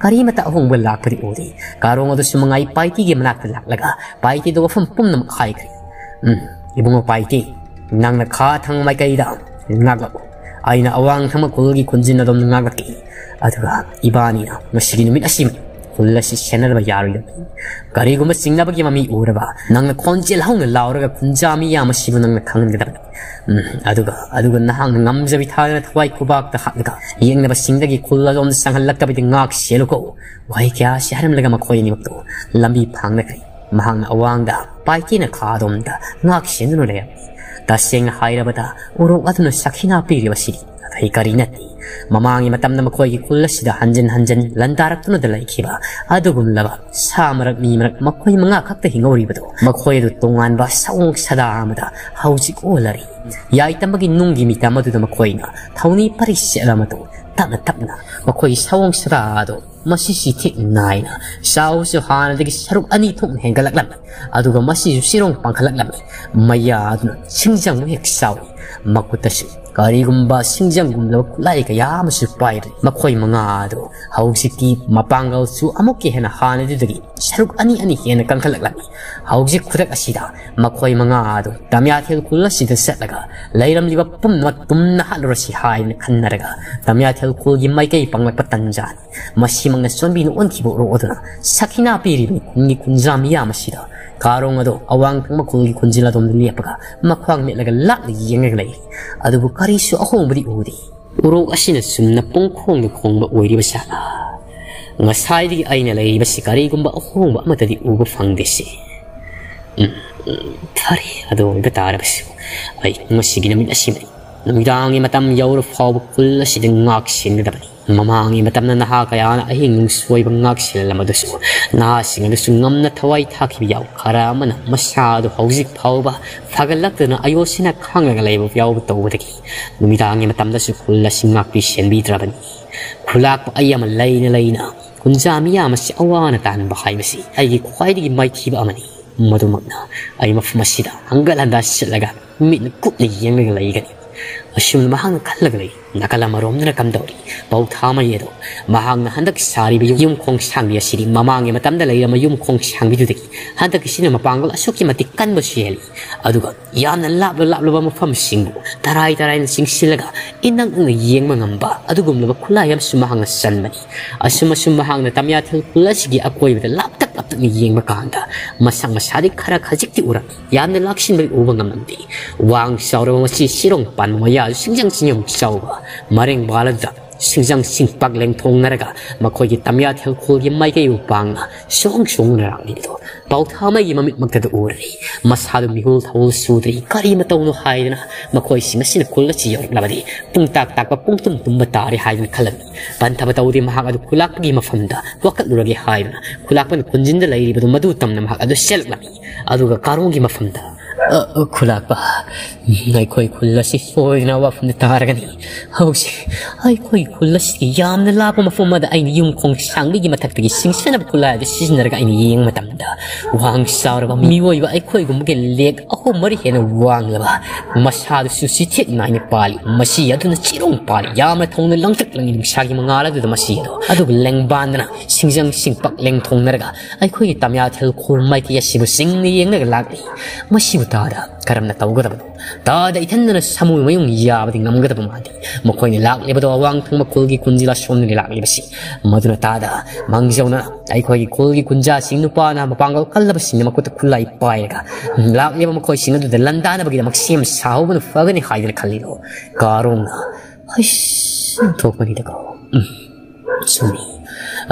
ꯀꯔꯤꯃꯠꯇ ꯑꯍꯣꯡꯕ ꯂꯥꯛꯄꯗꯤ ꯎꯗꯦ꯫ ꯀꯥꯔꯣꯡ ꯑꯗꯨꯁꯨ ꯃꯉꯥꯏ ꯄꯥꯏꯇꯤꯒꯤ ꯃꯅꯥꯛꯇ ꯂꯥꯛꯂꯒ ꯄꯥꯏꯇꯤꯗ ꯋꯥꯐꯝ ꯄꯨꯝꯅꯃꯛ ꯍꯥꯏꯈ꯭ꯔꯦ꯫ "ꯎꯝ, ꯏꯕꯨꯡꯉꯣ ꯄꯥꯏꯇꯤ, ꯅꯪꯅ ꯈꯥ ꯊꯪ ꯃꯥꯏꯀꯩꯗ ꯉꯥꯛꯂꯛꯎ꯫ ꯑꯩꯅ ꯑꯋꯥꯡ ꯊꯪꯕ ꯈꯨꯜꯒꯤ ꯈꯨꯟꯖꯤꯟ ꯑꯗꯣꯝꯗ ꯉꯥꯛꯂꯛꯀꯦ꯫ ꯑꯗꯨꯒ ꯏꯕꯥꯅꯤꯅ ꯉꯁꯤꯒꯤ ꯅꯨꯃꯤꯠ ꯑꯁꯤꯃ ꯈꯨꯜ ꯑꯁꯤ ꯁꯦꯟꯅꯗꯕ ꯌꯥꯔꯣꯏꯗꯕꯅꯤ꯫ ꯀꯔꯤꯒꯨꯝꯕ ꯆꯤꯡꯅꯕꯒꯤ ꯃꯃꯤ ꯎꯔꯕ, ꯅꯪꯅ ꯈꯣꯟꯖꯦꯜ ꯍꯧꯅ ꯂꯥꯎꯔꯒ ꯈꯨꯟꯖꯥ ꯃꯤꯌꯥꯝ ꯑꯁꯤꯕꯨ ꯅꯪꯅ ꯈꯪꯍꯟꯒꯗꯕꯅꯤ꯫ ꯎꯝ, ꯑꯗꯨꯒ, ꯑꯗꯨꯒ ꯅꯍꯥꯛꯅ ꯉꯝꯖꯕꯤ ꯊꯥꯗꯅ ꯊꯋꯥꯏ ꯈꯨꯕꯥꯛꯇ ꯍꯥꯞꯂꯒ ꯌꯦꯡꯅꯕꯁꯤꯡꯗꯒꯤ ꯈꯨꯜ ꯑꯗꯣꯝꯗ ꯆꯪꯍꯜꯂꯛꯇꯕꯗꯤ ꯉꯥꯛ ꯁꯦꯜꯂꯨꯀꯣ꯫" ꯋꯥꯍꯩ ꯀꯌꯥ ꯑꯁꯤ ꯍꯥꯏꯔꯝꯂꯒ ꯃꯈꯣꯏ ꯑꯅꯤꯃꯛꯇꯨ ꯂꯝꯕꯤ ꯐꯥꯡꯅꯈ꯭ꯔꯦ꯫ ꯃꯍꯥꯛꯅ ꯑꯋꯥꯡꯗ, ꯄꯥꯏꯇꯦꯅ ꯈꯥ ꯑꯗꯣꯝꯗ ꯉꯥꯛ ꯁꯦꯟꯗꯨꯅ ꯂꯩꯔꯝꯃꯤ꯫ ꯇꯁꯦꯡꯅ ꯍꯥꯏꯔꯕꯗ ꯎꯔꯣꯛ ꯑꯗꯨꯅ ꯁꯈꯤꯅꯥ ꯄꯤꯔꯤꯕꯁꯤꯗꯤ ꯑꯇꯩ ꯀꯔꯤ ꯅꯠꯇꯦ꯫ ꯃꯃꯥꯡꯒꯤ ꯃꯇꯝꯗ ꯃꯈꯣꯏꯒꯤ ꯈꯨꯜ ꯑꯁꯤꯗ ꯍꯟꯖꯤꯟ ꯍꯟꯖꯤꯟ ꯂꯥꯟꯗꯥꯔꯛꯇꯨꯅꯗ ꯂꯩꯈꯤꯕ ꯑꯗꯨꯒꯨꯝꯂꯕ ꯁꯥ ꯃꯔꯛ ꯃꯤ ꯃꯔꯛ ꯃꯈꯣꯏ ꯃꯉꯥ ꯈꯛꯇ ꯍꯤꯡꯍꯧꯔꯤꯕꯗꯣ, ꯃꯈꯣꯏ ꯑꯗꯨ ꯇꯣꯉꯥꯟꯕ ꯁꯑꯣꯡ ꯁꯥꯗꯥ ꯑꯃꯗ ꯍꯧꯖꯤꯛ ꯑꯣꯜꯂꯔꯤ꯫ ꯌꯥꯏꯇꯝꯕꯒꯤ ꯅꯨꯡꯒꯤ ꯃꯤꯇꯝ ꯑꯗꯨꯗ ꯃꯈꯣꯏꯅ ꯊꯧꯅꯤ ꯄꯔꯤ ꯁꯦꯠꯂ ꯃꯇꯨꯡ ꯇꯞꯅ ꯇꯞꯅ ꯃꯈꯣꯏꯒꯤ ꯁꯑꯣꯡ ꯁꯥꯗꯥ ꯑꯗꯣ ꯃꯁꯤꯁꯤ ꯊꯦꯛ ꯅꯥꯏꯅ ꯆꯥꯎꯁꯨ ꯍꯥꯟꯅꯗꯒꯤ ꯁꯔꯨꯛ ꯑꯅꯤ ꯊꯣꯛꯅ ꯍꯦꯟꯒꯠꯂꯛꯂꯝꯃꯤ꯫ ꯑꯗꯨꯒ ꯃꯁꯤꯁꯨ ꯆꯤꯔꯣꯡ ꯄꯥꯡꯈꯠꯂꯛꯂꯝꯃꯤ꯫ ꯃꯌꯥꯗꯨꯅ ꯁꯤꯡꯖꯪꯕꯨ ꯍꯦꯛ ꯆꯥꯎꯏ꯫ ꯃꯈꯨꯠꯇꯁꯨ ꯀꯔꯤꯒꯨꯝꯕ ꯁꯤꯡꯖꯪꯒꯨꯝꯂꯕ ꯈꯨꯠꯂꯥꯏ ꯀꯌꯥ ꯑꯃꯁꯨ ꯄꯥꯏꯔꯤ꯫ ꯃꯈꯣꯏ ꯃꯉꯥ ꯑꯗꯨ ꯍꯧꯖꯤꯛꯇꯤ ꯃꯄꯥꯡꯒꯜꯁꯨ ꯑꯃꯨꯛꯀ ꯍꯦꯟꯅ ꯍꯥꯟꯅꯗꯨꯗꯒꯤ ꯁꯔꯨꯛ ꯑꯅꯤ ꯑꯅꯤ ꯍꯦꯟꯅ ꯀꯟꯈꯠꯂꯛꯂꯝꯃꯤ꯫ ꯍꯧꯖꯤꯛ ꯈꯨꯗꯛ ꯑꯁꯤꯗ ꯃꯈꯣꯏ ꯃꯉꯥ ꯑꯗꯨ ꯇꯝꯌꯥꯊꯦꯜ ꯈꯨꯜ ꯑꯁꯤꯗ ꯆꯠꯂꯒ ꯂꯩꯔꯝꯂꯤꯕ ꯄꯨꯝꯅꯃꯛ ꯇꯨꯝꯅ ꯍꯥꯠꯂꯨꯔꯁꯤ ꯍꯥꯏꯅ ꯈꯟꯅꯔꯒ ꯇꯝꯌꯥꯊꯦꯜ ꯈꯨꯜꯒꯤ ꯃꯥꯏꯀꯩ ꯄꯥꯡꯂꯛꯄ ꯇꯟꯖꯥꯅꯤ꯫ ꯃꯁꯤꯃꯛꯅ ꯆꯣꯟꯕꯤꯅ ꯑꯣꯟꯈꯤꯕ ꯎꯔꯣꯛ ꯑꯗꯨꯅ ꯁꯈꯤꯅꯥ ꯄꯤꯔꯤꯕ ꯈꯨꯟꯒꯤ ꯈꯨꯟꯖꯥ ꯃꯤꯌꯥꯝ ꯑꯁꯤꯗ ꯀꯥꯔꯣꯡ ꯑꯗꯣ ꯑꯋꯥꯡ ꯊꯪꯕ ꯈꯨꯜꯒꯤ ꯈꯨꯟꯖꯤꯜ ꯑꯗꯣꯝꯗ ꯂꯦꯞꯄꯒ ꯃꯈ꯭ꯋꯥꯡ ꯃꯦꯠꯂꯒ ꯂꯥꯞꯅ ꯌꯦꯡꯂꯒ ꯂꯩꯔꯤ꯫ ꯑꯗꯨꯕꯨ ꯀꯔꯤꯁꯨ ꯑꯍꯣꯡꯕꯗꯤ ꯎꯗꯦ꯫ ꯎꯔꯣꯛ ꯑꯁꯤꯅ ꯆꯨꯝꯅ ꯄꯨꯡꯈꯣꯡꯗ ꯈꯣꯡꯕ ꯑꯣꯏꯔꯤꯕ ꯖꯥꯠꯂꯥ? ꯉꯁꯥꯏꯗꯒꯤ ꯑꯩꯅ ꯂꯩꯔꯤꯕꯁꯤ ꯀꯔꯤꯒꯨꯝꯕ ꯑꯍꯣꯡꯕ ꯑꯃꯠꯇꯗꯤ ꯎꯕ ꯐꯪꯗꯦꯁꯦ꯫ ꯎꯝ, ꯎꯝ, ꯐꯔꯦ, ꯑꯗꯨ ꯑꯣꯏꯕ ꯇꯥꯔꯕꯁꯨ ꯑꯩ ꯉꯁꯤꯒꯤ ꯅꯨꯃꯤꯠ ꯑꯁꯤꯃꯗꯤ ꯅꯨꯃꯤꯗꯥꯡꯒꯤ ꯃꯇꯝ ꯌꯧꯔ ꯐꯥꯎꯕ ꯈꯨꯜ ꯑꯁꯤꯗ ꯉꯥꯛ ꯁꯦꯟꯒꯗꯕꯅꯤ꯫ ꯃꯃꯥꯡꯒꯤ ꯃꯇꯝꯗ ꯅꯍꯥ ꯀꯌꯥꯅ ꯑꯍꯤꯡ ꯅꯨꯡꯁꯣꯏꯕ ꯉꯥꯛ ꯁꯦꯜꯂꯝꯕꯗꯨꯁꯨ ꯅꯍꯥꯁꯤꯡ ꯑꯗꯨꯁꯨ ꯉꯝꯅ ꯊꯋꯥꯏ ꯊꯥꯈꯤꯕ ꯌꯥꯎ꯫ ꯈꯔ ꯑꯃꯅ ꯃꯁꯥ ꯑꯗꯨ ꯍꯧꯖꯤꯛ ꯐꯥꯎꯕ ꯐꯒꯠꯂꯛꯇꯅ ꯑꯌꯣꯁꯤꯅ ꯈꯥꯡꯂꯒ ꯂꯩꯕ ꯌꯥꯎꯕ ꯇꯧꯕꯗꯒꯤ ꯅꯨꯃꯤꯗꯥꯡꯒꯤ ꯃꯇꯝꯗꯁꯨ ꯈꯨꯜ ꯑꯁꯤ ꯉꯥꯛꯄꯤ ꯁꯦꯟꯕꯤꯗ꯭ꯔꯕꯅꯤ꯫ ꯈꯨꯂꯥꯛꯄ ꯑꯩ ꯑꯃ ꯂꯩꯅ ꯂꯩꯅ ꯈꯨꯟꯖꯥ ꯃꯤꯌꯥꯝ ꯑꯁꯤ ꯑꯋꯥꯅ ꯇꯥꯍꯟꯕ ꯍꯥꯏꯕꯁꯤ ꯑꯩꯒꯤ ꯈ꯭ꯋꯥꯏꯗꯒꯤ ꯃꯥꯏꯊꯤꯕ ꯑꯃꯅꯤ꯫ ꯃꯗꯨꯃꯛꯅ ꯑꯩ ꯃꯐꯝ ꯑꯁꯤꯗ ꯍꯪꯒꯠ ꯍꯟꯗ ꯆꯠꯂꯒ ꯃꯤꯠꯅ ꯀꯨꯞꯅ ꯌꯦꯡꯂꯒ ꯂꯩꯒꯅꯤ꯫ ꯑꯁꯨꯝꯅ ꯃꯍꯥꯛꯅ ꯈꯜꯂꯒ ꯂꯩ꯫ ꯅꯥꯀꯜ ꯑꯃꯔꯣꯝꯗꯅ ꯀꯝꯗꯧꯔꯤ? ꯄꯧꯊꯥꯃꯩ ꯑꯗꯣ ꯃꯍꯥꯛꯅ ꯍꯟꯗꯛ ꯁꯥꯔꯤꯕ ꯌꯨꯝ ꯈꯣꯡ ꯁꯥꯡꯕꯤ ꯑꯁꯤꯗꯤ ꯃꯃꯥꯡꯒꯤ ꯃꯇꯝꯗ ꯂꯩꯔꯝꯕ ꯌꯨꯝ ꯈꯣꯡ ꯁꯥꯡꯕꯤꯗꯨꯗꯒꯤ ꯍꯟꯗꯛꯀꯤꯁꯤꯅ ꯃꯄꯥꯡꯒꯜ ꯑꯁꯨꯛꯀꯤ ꯃꯇꯤꯛ ꯀꯟꯕꯁꯨ ꯍꯦꯜꯂꯤ꯫ ꯑꯗꯨꯒ ꯌꯥꯝꯅ ꯂꯥꯞꯂ ꯂꯥꯞꯂꯕ ꯃꯐꯝꯁꯤꯡꯕꯨ ꯇꯔꯥꯏ ꯇꯔꯥꯏꯅ ꯆꯤꯡꯁꯤꯜꯂꯒ ꯏꯅꯛ ꯅꯛꯅ ꯌꯦꯡꯕ ꯉꯝꯕ ꯑꯗꯨꯒꯨꯝꯂꯕ ꯈꯨꯠꯂꯥꯏ ꯑꯃꯁꯨ ꯃꯍꯥꯛꯅ ꯆꯟꯕꯅꯤ꯫ ꯑꯁꯨꯝ ꯑꯁꯨꯝ ꯃꯍꯥꯛꯅ ꯇꯝꯌꯥꯊꯦꯜ ꯈꯨꯜ ꯑꯁꯤꯒꯤ ꯑꯀꯣꯏꯕꯗ ꯂꯥꯞꯇꯛ ꯂꯥꯞꯇꯛꯅ ꯌꯦꯡꯕ ꯀꯥꯟꯗ ꯃꯁꯛ ꯃꯁꯥꯗꯤ ꯈꯔ ꯈꯖꯤꯛꯇꯤ ꯎꯔꯝꯃꯤ꯫ ꯌꯥꯝꯅ ꯂꯥꯛꯁꯤꯟꯕꯗꯤ ꯎꯕ ꯉꯝꯂꯝꯗꯦ꯫ ꯋꯥꯡ ꯆꯥꯎꯔꯕ ꯃꯁꯤ ꯁꯤꯔꯣꯡ ꯄꯥꯟꯕ ꯃꯌꯥꯗꯨ ꯁꯤꯡꯖꯪ ꯁꯤꯡꯖꯪ ꯆꯥꯎꯕ ꯃꯔꯦꯡ ꯕꯥꯂꯟꯗ ꯁꯤꯡꯖꯪꯁꯤꯡ ꯄꯥꯛ ꯂꯦꯡꯊꯣꯡꯅꯔꯒ ꯃꯈꯣꯏꯒꯤ ꯇꯝꯌꯥꯊꯦꯜ ꯈꯨꯜꯒꯤ ꯃꯥꯏꯀꯩꯕꯨ ꯄꯥꯡꯅ ꯁꯣꯡ ꯁꯣꯡꯅ ꯂꯥꯛꯂꯤꯕꯗꯨ ꯄꯥꯎꯊꯥꯃꯩꯒꯤ ꯃꯃꯤꯠꯃꯛꯇꯗ ꯎꯔꯦ꯫ ꯃꯁꯥꯗꯨ ꯃꯤꯍꯨꯜ ꯊꯧꯍꯨꯜ ꯁꯨꯗ꯭ꯔꯤ, ꯀꯔꯤ ꯃꯇꯧꯅꯣ ꯍꯥꯏꯗꯨꯅ ꯃꯈꯣꯏꯁꯤꯡ ꯑꯁꯤꯅ ꯈꯨꯜ ꯑꯁꯤ ꯌꯧꯔꯛꯂꯕꯗꯤ ꯄꯨꯡꯇꯥꯛ ꯇꯥꯛꯄ ꯄꯨꯡꯇꯨꯝ ꯇꯨꯝꯕ ꯇꯥꯔꯦ ꯍꯥꯏꯗꯨꯅ ꯈꯜꯂꯝꯃꯤ꯫ ꯄꯟꯊꯕ ꯇꯧꯗꯦ꯫ ꯃꯍꯥꯛ ꯑꯗꯨ ꯈꯨꯂꯥꯛꯄꯒꯤ ꯃꯐꯝꯗ ꯋꯥꯀꯠꯂꯨꯔꯒꯦ ꯍꯥꯏꯗꯨꯅ ꯈꯨꯂꯥꯛꯄꯅ ꯈꯨꯟꯖꯤꯟꯗ ꯂꯩꯔꯤꯕꯗꯨ ꯃꯗꯨ ꯇꯝꯅ ꯃꯍꯥꯛ ꯑꯗꯨ ꯆꯦꯜꯂꯛꯂꯝꯃꯤ꯫ ꯑꯗꯨꯒ ꯀꯥꯔꯣꯡꯒꯤ ꯃꯐꯝꯗ ꯑ, ꯑ, ꯈꯨꯂꯥꯛꯄ, ꯑꯩꯈꯣꯏ ꯈꯨꯜ ꯑꯁꯤ ꯁꯣꯏꯗꯅ ꯋꯥꯐꯝꯗ ꯇꯥꯔꯒꯅꯤ꯫ ꯍꯧꯖꯤꯛ ꯑꯩꯈꯣꯏ ꯈꯨꯜ ꯑꯁꯤꯒꯤ ꯌꯥꯝꯅ ꯂꯥꯞꯄ ꯃꯐꯝ ꯑꯃꯗ ꯑꯩꯅ ꯌꯨꯝ ꯈꯣꯡ ꯁꯥꯡꯕꯤꯒꯤ ꯃꯊꯛꯇꯒꯤ ꯁꯤꯡꯁꯅꯕ ꯈꯨꯠꯂꯥꯏ ꯑꯗꯨ ꯁꯤꯖꯤꯟꯅꯔꯒ ꯑꯩꯅ ꯌꯦꯡꯕ ꯃꯇꯝꯗ, ꯋꯥꯡ ꯆꯥꯎꯔꯕ ꯃꯤꯑꯣꯏꯕ ꯑꯩꯈꯣꯏꯒꯨꯝꯕꯒꯤ ꯂꯦꯛ ꯑꯍꯨꯝ ꯃꯔꯤ ꯍꯦꯟꯅ ꯋꯥꯡꯂꯕ, ꯃꯁꯥꯗꯨꯁꯨ ꯆꯤꯊꯦꯛ ꯅꯥꯏꯅ ꯄꯥꯜꯂꯤ, ꯃꯁꯤ ꯑꯗꯨꯅ ꯆꯤꯔꯣꯡ ꯄꯥꯜꯂꯤ, ꯌꯥꯝꯅ ꯊꯧꯅ ꯂꯪꯇ꯭ꯔꯤꯛ ꯂꯪꯉꯤ ꯅꯨꯡꯁꯥꯒꯤ ꯃꯉꯥꯜ ꯑꯗꯨꯗ ꯃꯁꯤ ꯑꯗꯣ꯫ ꯑꯗꯨꯕꯨ ꯂꯦꯡꯕꯥꯟꯗꯅ ꯁꯤꯡꯖꯪ ꯁꯤꯡꯄꯛ ꯂꯦꯡꯊꯣꯡꯅꯔꯒ ꯑꯩꯈꯣꯏꯒꯤ ꯇꯝꯌꯥꯊꯦꯜ ꯈꯨꯜ ꯃꯥꯏꯀꯩ ꯑꯁꯤꯕꯨ ꯆꯤꯡꯅ ꯌꯦꯡꯂꯒ ꯂꯥꯛꯂꯤ꯫ ꯃꯁꯤꯕꯨ ꯇꯥꯗ ꯀꯔꯝꯅ ꯇꯧꯒꯗꯕꯅꯣ? ꯇꯥꯗ ꯏꯊꯟꯗꯅ ꯁꯥꯃꯨ ꯃꯌꯨꯡ ꯌꯥꯕꯗꯤ ꯉꯝꯒꯗꯕ ꯃꯥꯟꯗꯦ꯫ ꯃꯈꯣꯏꯅ ꯂꯥꯛꯂꯤꯕꯗꯣ ꯑꯋꯥꯡ ꯊꯪꯕ ꯈꯨꯜꯒꯤ ꯀꯨꯟꯖꯤꯂꯥ ꯁꯣꯝꯗꯅꯤ ꯂꯥꯛꯂꯤꯕꯁꯤ꯫ ꯃꯗꯨꯅ ꯇꯥꯗ ꯃꯥꯡꯖꯧꯅꯅ ꯑꯩꯈꯣꯏꯒꯤ ꯈꯨꯜꯒꯤ ꯀꯨꯟꯖꯥꯁꯤꯡ ꯅꯨꯄꯥꯅ ꯃꯄꯥꯡꯒꯜ ꯀꯜꯂꯕꯁꯤꯡꯅ ꯃꯈꯨꯠꯇ ꯈꯨꯠꯂꯥꯏ ꯄꯥꯏꯔꯒ ꯂꯥꯛꯂꯤꯕ ꯃꯈꯣꯏꯁꯤꯡ ꯑꯗꯨꯗ ꯂꯥꯟꯗꯥꯅꯕꯒꯤꯗꯃꯛ ꯁꯦꯝ ꯁꯥꯍꯧꯕꯅ ꯐꯒꯅꯤ ꯍꯥꯏꯗꯅ ꯈꯜꯂꯤꯗꯣ꯫ ꯀꯥꯔꯣꯡꯅ ꯍꯩꯁ ꯊꯣꯛꯄꯅꯤꯗꯀꯣ꯫ ꯎꯝ, ꯆꯨꯝꯃꯤ꯫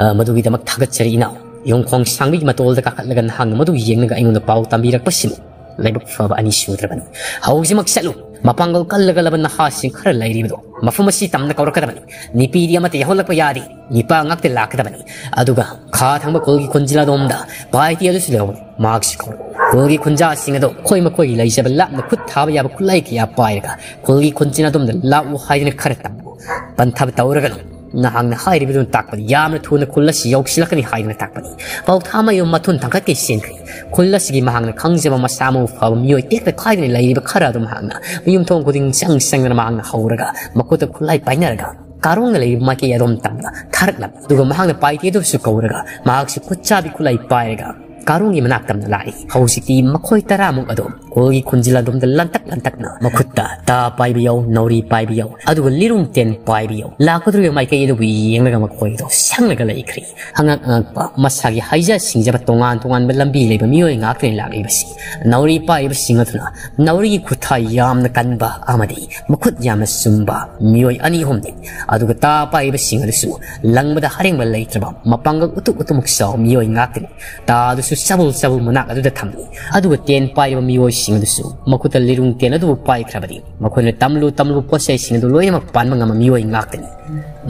ꯑ, ꯃꯗꯨꯒꯤꯗꯃꯛ ꯊꯥꯒꯠꯆꯔꯤ ꯏꯅꯥꯎ꯫ ꯌꯣꯡꯈꯣꯡ ꯁꯥꯡꯕꯤꯒꯤ ꯃꯇꯣꯜꯗ ꯀꯥꯈꯠꯂꯒ ꯅꯍꯥꯛꯅ ꯃꯗꯨ ꯌꯦꯡꯂꯒ ꯑꯩꯉꯣꯟꯗ ꯄꯥꯎ ꯇꯝꯕꯤꯔꯛꯄꯁꯤꯃ ꯂꯥꯏꯕꯛ ꯐꯕ ꯑꯅꯤ ꯁꯨꯗ꯭ꯔꯕꯅꯤ꯫ ꯍꯧꯖꯤꯛꯃꯛ ꯆꯠꯂꯨ꯫ ꯃꯄꯥꯡꯒꯜ ꯀꯜꯂꯒ ꯂꯕ ꯅꯍꯥꯁꯤꯡ ꯈꯔ ꯂꯩꯔꯤꯕꯗꯣ ꯃꯐꯝ ꯑꯁꯤ ꯇꯝꯅ ꯀꯧꯔꯛꯀꯗꯕꯅꯤ꯫ ꯅꯨꯄꯤꯗꯤ ꯑꯃꯠꯇ ꯌꯥꯎꯍꯜꯂꯛꯄ ꯌꯥꯗꯦ꯫ ꯅꯨꯄꯥ ꯉꯥꯛꯇ ꯂꯥꯛꯀꯗꯕꯅꯤ꯫ ꯑꯗꯨꯒ ꯈꯥ ꯊꯪꯕ ꯈꯨꯜꯒꯤ ꯈꯨꯟꯖꯤꯜ ꯑꯗꯣꯝꯗ ꯄꯥꯏꯇꯤ ꯑꯗꯨꯁꯨ ꯂꯩꯍꯧꯕꯅꯤ꯫ ꯃꯍꯥꯛꯁꯨ ꯀꯧꯔꯛꯎ꯫ ꯈꯨꯜꯒꯤ ꯈꯨꯟꯖꯥꯁꯤꯡ ꯑꯗꯣ ꯃꯈꯣꯏ ꯃꯈꯣꯏꯒꯤ ꯂꯩꯖꯕ ꯂꯥꯞꯅ ꯈꯨꯠ ꯊꯥꯕ ꯌꯥꯕ ꯈꯨꯠꯂꯥꯏ ꯀꯌꯥ ꯄꯥꯏꯔꯒ ꯈꯨꯜꯒꯤ ꯈꯨꯟꯖꯤꯜ ꯑꯗꯣꯝꯗ ꯂꯥꯛꯎ ꯍꯥꯏꯗꯨꯅ ꯈꯔ ꯇꯝꯃꯨ꯫ ꯄꯟꯊꯕ ꯇꯧꯔꯒꯅꯨ꯫ ꯅꯍꯥꯛꯅ ꯍꯥꯏꯔꯤꯕꯗꯨꯅ ꯇꯥꯛꯄꯗꯤ ꯌꯥꯝꯅ ꯊꯨꯅ ꯈꯨꯜ ꯑꯁꯤ ꯌꯧꯁꯤꯜꯂꯛꯀꯅꯤ ꯍꯥꯏꯗꯨꯅ ꯇꯥꯛꯄꯅꯤ꯫ ꯄꯥꯎꯊꯥꯃꯌꯨꯝ ꯃꯊꯨꯟ ꯊꯥꯡꯒꯠꯀꯦ ꯆꯦꯟꯈ꯭ꯔꯦ꯫ ꯈꯨꯜ ꯑꯁꯤꯒꯤ ꯃꯍꯥꯛꯅ ꯈꯪꯖꯕ ꯃꯁꯥ ꯃꯎ ꯐꯕ ꯃꯤꯑꯣꯏ ꯇꯦꯛꯇ ꯀꯥꯏꯗꯅ ꯂꯩꯔꯤꯕ ꯈꯔ ꯑꯗꯨ ꯃꯍꯥꯛꯅ ꯃꯌꯨꯝ ꯊꯣꯡ ꯈꯨꯗꯤꯡ ꯆꯪ ꯆꯪꯗꯅ ꯃꯍꯥꯛꯅ ꯍꯧꯔꯒ ꯃꯈꯨꯠꯇ ꯈꯨꯠꯂꯥꯏ ꯄꯥꯏꯅꯔꯒ ꯀꯥꯔꯣꯡꯅ ꯂꯩꯔꯤꯕ ꯃꯥꯏꯀꯩ ꯑꯗꯣꯝ ꯇꯝꯅ ꯊꯥꯔꯛꯂꯝꯃꯤ꯫ ꯑꯗꯨꯒ ꯃꯍꯥꯛꯅ ꯄꯥꯏꯇꯦ ꯑꯗꯨꯁꯨ ꯀꯧꯔꯒ ꯃꯍꯥꯛꯁꯨ ꯈꯨꯠꯆꯥꯕꯤ ꯈꯨꯠꯂꯥꯏ ꯄꯥꯏꯔꯒ ꯀꯥꯔꯣꯡꯒꯤ ꯃꯅꯥꯛ ꯇꯝꯅ ꯂꯥꯛꯏ꯫ ꯍꯧꯖꯤꯛꯇꯤ ꯃꯈꯣꯏ ꯇꯔꯥꯃꯨꯛ ꯑꯗꯨꯝ ꯈꯨꯜꯒꯤ ꯈꯨꯟꯖꯤꯜ ꯑꯗꯣꯝꯗ ꯂꯟꯇꯛ ꯂꯟꯇꯛꯅ ꯃꯈꯨꯠꯇ ꯇꯥ ꯄꯥꯏꯕ ꯌꯥꯎ, ꯅꯥꯎꯔꯤ ꯄꯥꯏꯕ ꯌꯥꯎ, ꯑꯗꯨꯒ ꯂꯤꯔꯨꯡ ꯇꯦꯟ ꯄꯥꯏꯕ ꯌꯥꯎ꯫ ꯂꯥꯛꯀꯗꯧꯔꯤꯕ ꯃꯥꯏꯀꯩ ꯑꯗꯨꯕꯨ ꯌꯦꯡꯂꯒ ꯃꯈꯣꯏꯗꯣ ꯁꯪꯂꯒ ꯂꯩꯈ꯭ꯔꯤ꯫ ꯑꯉꯛ ꯑꯉꯛꯄ ꯃꯁꯥꯒꯤ ꯍꯩꯖ ꯁꯤꯡꯖꯕ ꯇꯣꯉꯥꯟ ꯇꯣꯉꯥꯟꯕ ꯂꯝꯕꯤ ꯂꯩꯕ ꯃꯤꯑꯣꯏ ꯉꯥꯛꯇꯅꯤ ꯂꯥꯛꯂꯤꯕꯁꯤ꯫ ꯅꯥꯎꯔꯤ ꯄꯥꯏꯔꯤꯕꯁꯤꯡ ꯑꯗꯨꯅ ꯅꯥꯎꯔꯤꯒꯤ ꯈꯨꯠꯊꯥ ꯌꯥꯝꯅ ꯀꯟꯕ ꯑꯃꯗꯤ ꯃꯈꯨꯠ ꯌꯥꯝꯅ ꯆꯨꯝꯕ ꯃꯤꯑꯣꯏ ꯑꯅꯤ ꯑꯍꯨꯝꯅꯤ꯫ ꯑꯗꯨꯒ ꯇꯥ ꯄꯥꯏꯔꯤꯕꯁꯤꯡ ꯑꯗꯨꯁꯨ ꯂꯪꯕꯗ ꯑꯔꯦꯡꯕ ꯂꯩꯇ꯭ꯔꯕ, ꯃꯄꯥꯡꯒꯜ ꯎꯇꯨꯛ ꯎꯇꯨꯃꯛ ꯆꯥꯎꯕ ꯃꯤꯑꯣꯏ ꯉꯥꯛꯇꯅꯤ꯫ ꯇꯥ ꯑꯗꯨꯁꯨ ꯆꯕꯨꯜ ꯆꯕꯨꯜ ꯃꯅꯥꯛ ꯑꯗꯨꯗ ꯊꯝꯂꯤ꯫ ꯑꯗꯨꯒ ꯇꯦꯟ ꯄꯥꯏꯔꯤꯕ ꯃꯤꯑꯣꯏꯁꯤꯡ ꯑꯗꯨꯁꯨ ꯃꯈꯨꯠꯇ ꯂꯤꯔꯨꯡ ꯇꯦꯟ ꯑꯗꯨꯕꯨ ꯄꯥꯏꯈ꯭ꯔꯕꯗꯤ ꯃꯈꯣꯏꯅ ꯇꯝꯂꯨ ꯇꯝꯂꯨꯕ ꯄꯣꯠ ꯆꯩꯁꯤꯡ ꯑꯗꯨ ꯂꯣꯏꯅꯃꯛ ꯄꯥꯟꯕ ꯉꯝꯕ ꯃꯤꯑꯣꯏ ꯉꯥꯛꯇꯅꯤ꯫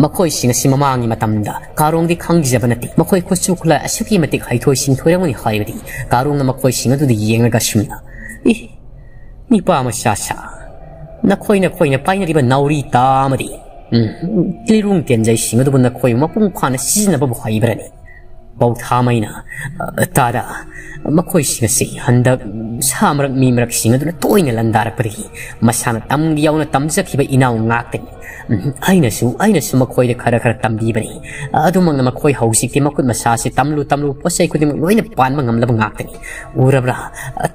ꯃꯈꯣꯏꯁꯤꯡ ꯑꯁꯤ ꯃꯃꯥꯡꯒꯤ ꯃꯇꯝꯗ ꯀꯥꯔꯣꯡꯗꯤ ꯈꯪꯈꯤꯖꯕ ꯅꯠꯇꯦ꯫ ꯃꯈꯣꯏ ꯈꯨꯠꯁꯨ ꯈꯨꯠꯂꯥꯏ ꯑꯁꯨꯛꯀꯤ ꯃꯇꯤꯛ ꯍꯩꯊꯣꯏ ꯁꯤꯡꯊꯣꯏꯔꯝꯒꯅꯤ ꯍꯥꯏꯕꯗꯤ ꯀꯥꯔꯣꯡꯅ ꯃꯈꯣꯏꯁꯤꯡ ꯑꯗꯨꯗ ꯌꯦꯡꯂꯒ ꯑꯁꯨꯝꯅ ꯏ, ꯅꯤꯄꯥ ꯃꯆꯥ ꯁꯥ, ꯅꯈꯣꯏ ꯅꯈꯣꯏꯅ ꯄꯥꯏꯅꯔꯤꯕ ꯅꯥꯎꯔꯤ ꯇꯥ ꯑꯃꯗꯤ, ꯎꯝ, ꯂꯤꯔꯨꯡ ꯇꯦꯟꯖꯩꯁꯤꯡ ꯑꯗꯨꯕꯨ ꯅꯈꯣꯏ ꯃꯄꯨꯡ ꯐꯥꯅ ꯁꯤꯖꯤꯟꯅꯕꯕꯨ ꯍꯩꯕ꯭ꯔꯅꯤ? ꯄꯧꯊꯥꯃꯩꯅ, "ꯑ, ꯇꯥꯗ, ꯃꯈꯣꯏꯁꯤꯡ ꯑꯁꯤ ꯍꯟꯗꯛ ꯁꯥ ꯃꯔꯛ ꯃꯤ ꯃꯔꯛꯁꯤꯡ ꯑꯗꯨꯅ ꯇꯣꯏꯅ ꯂꯥꯟꯗꯥꯔꯛꯄꯗꯒꯤ ꯃꯁꯥꯅ ꯇꯝꯒꯦ ꯌꯥꯎꯅ ꯇꯝꯖꯈꯤꯕ ꯏꯅꯥꯎ ꯉꯥꯛꯇꯅꯤ꯫ ꯎꯝ, ꯑꯩꯅꯁꯨ, ꯑꯩꯅꯁꯨ ꯃꯈꯣꯏꯗ ꯈꯔ ꯈꯔ ꯇꯝꯕꯤꯕꯅꯤ꯫ ꯑꯗꯨꯃꯛꯅ ꯃꯈꯣꯏ ꯍꯧꯖꯤꯛꯇꯤ ꯃꯈꯨꯠ ꯃꯁꯥꯁꯤ ꯇꯝꯂꯨ ꯇꯝꯂꯨ ꯄꯣꯠ ꯆꯩ ꯈꯨꯗꯤꯡꯃꯛ ꯂꯣꯏꯅ ꯄꯥꯟꯕ ꯉꯝꯂꯕ ꯉꯥꯛꯇꯅꯤ꯫ ꯎꯔꯕ꯭ꯔꯥ?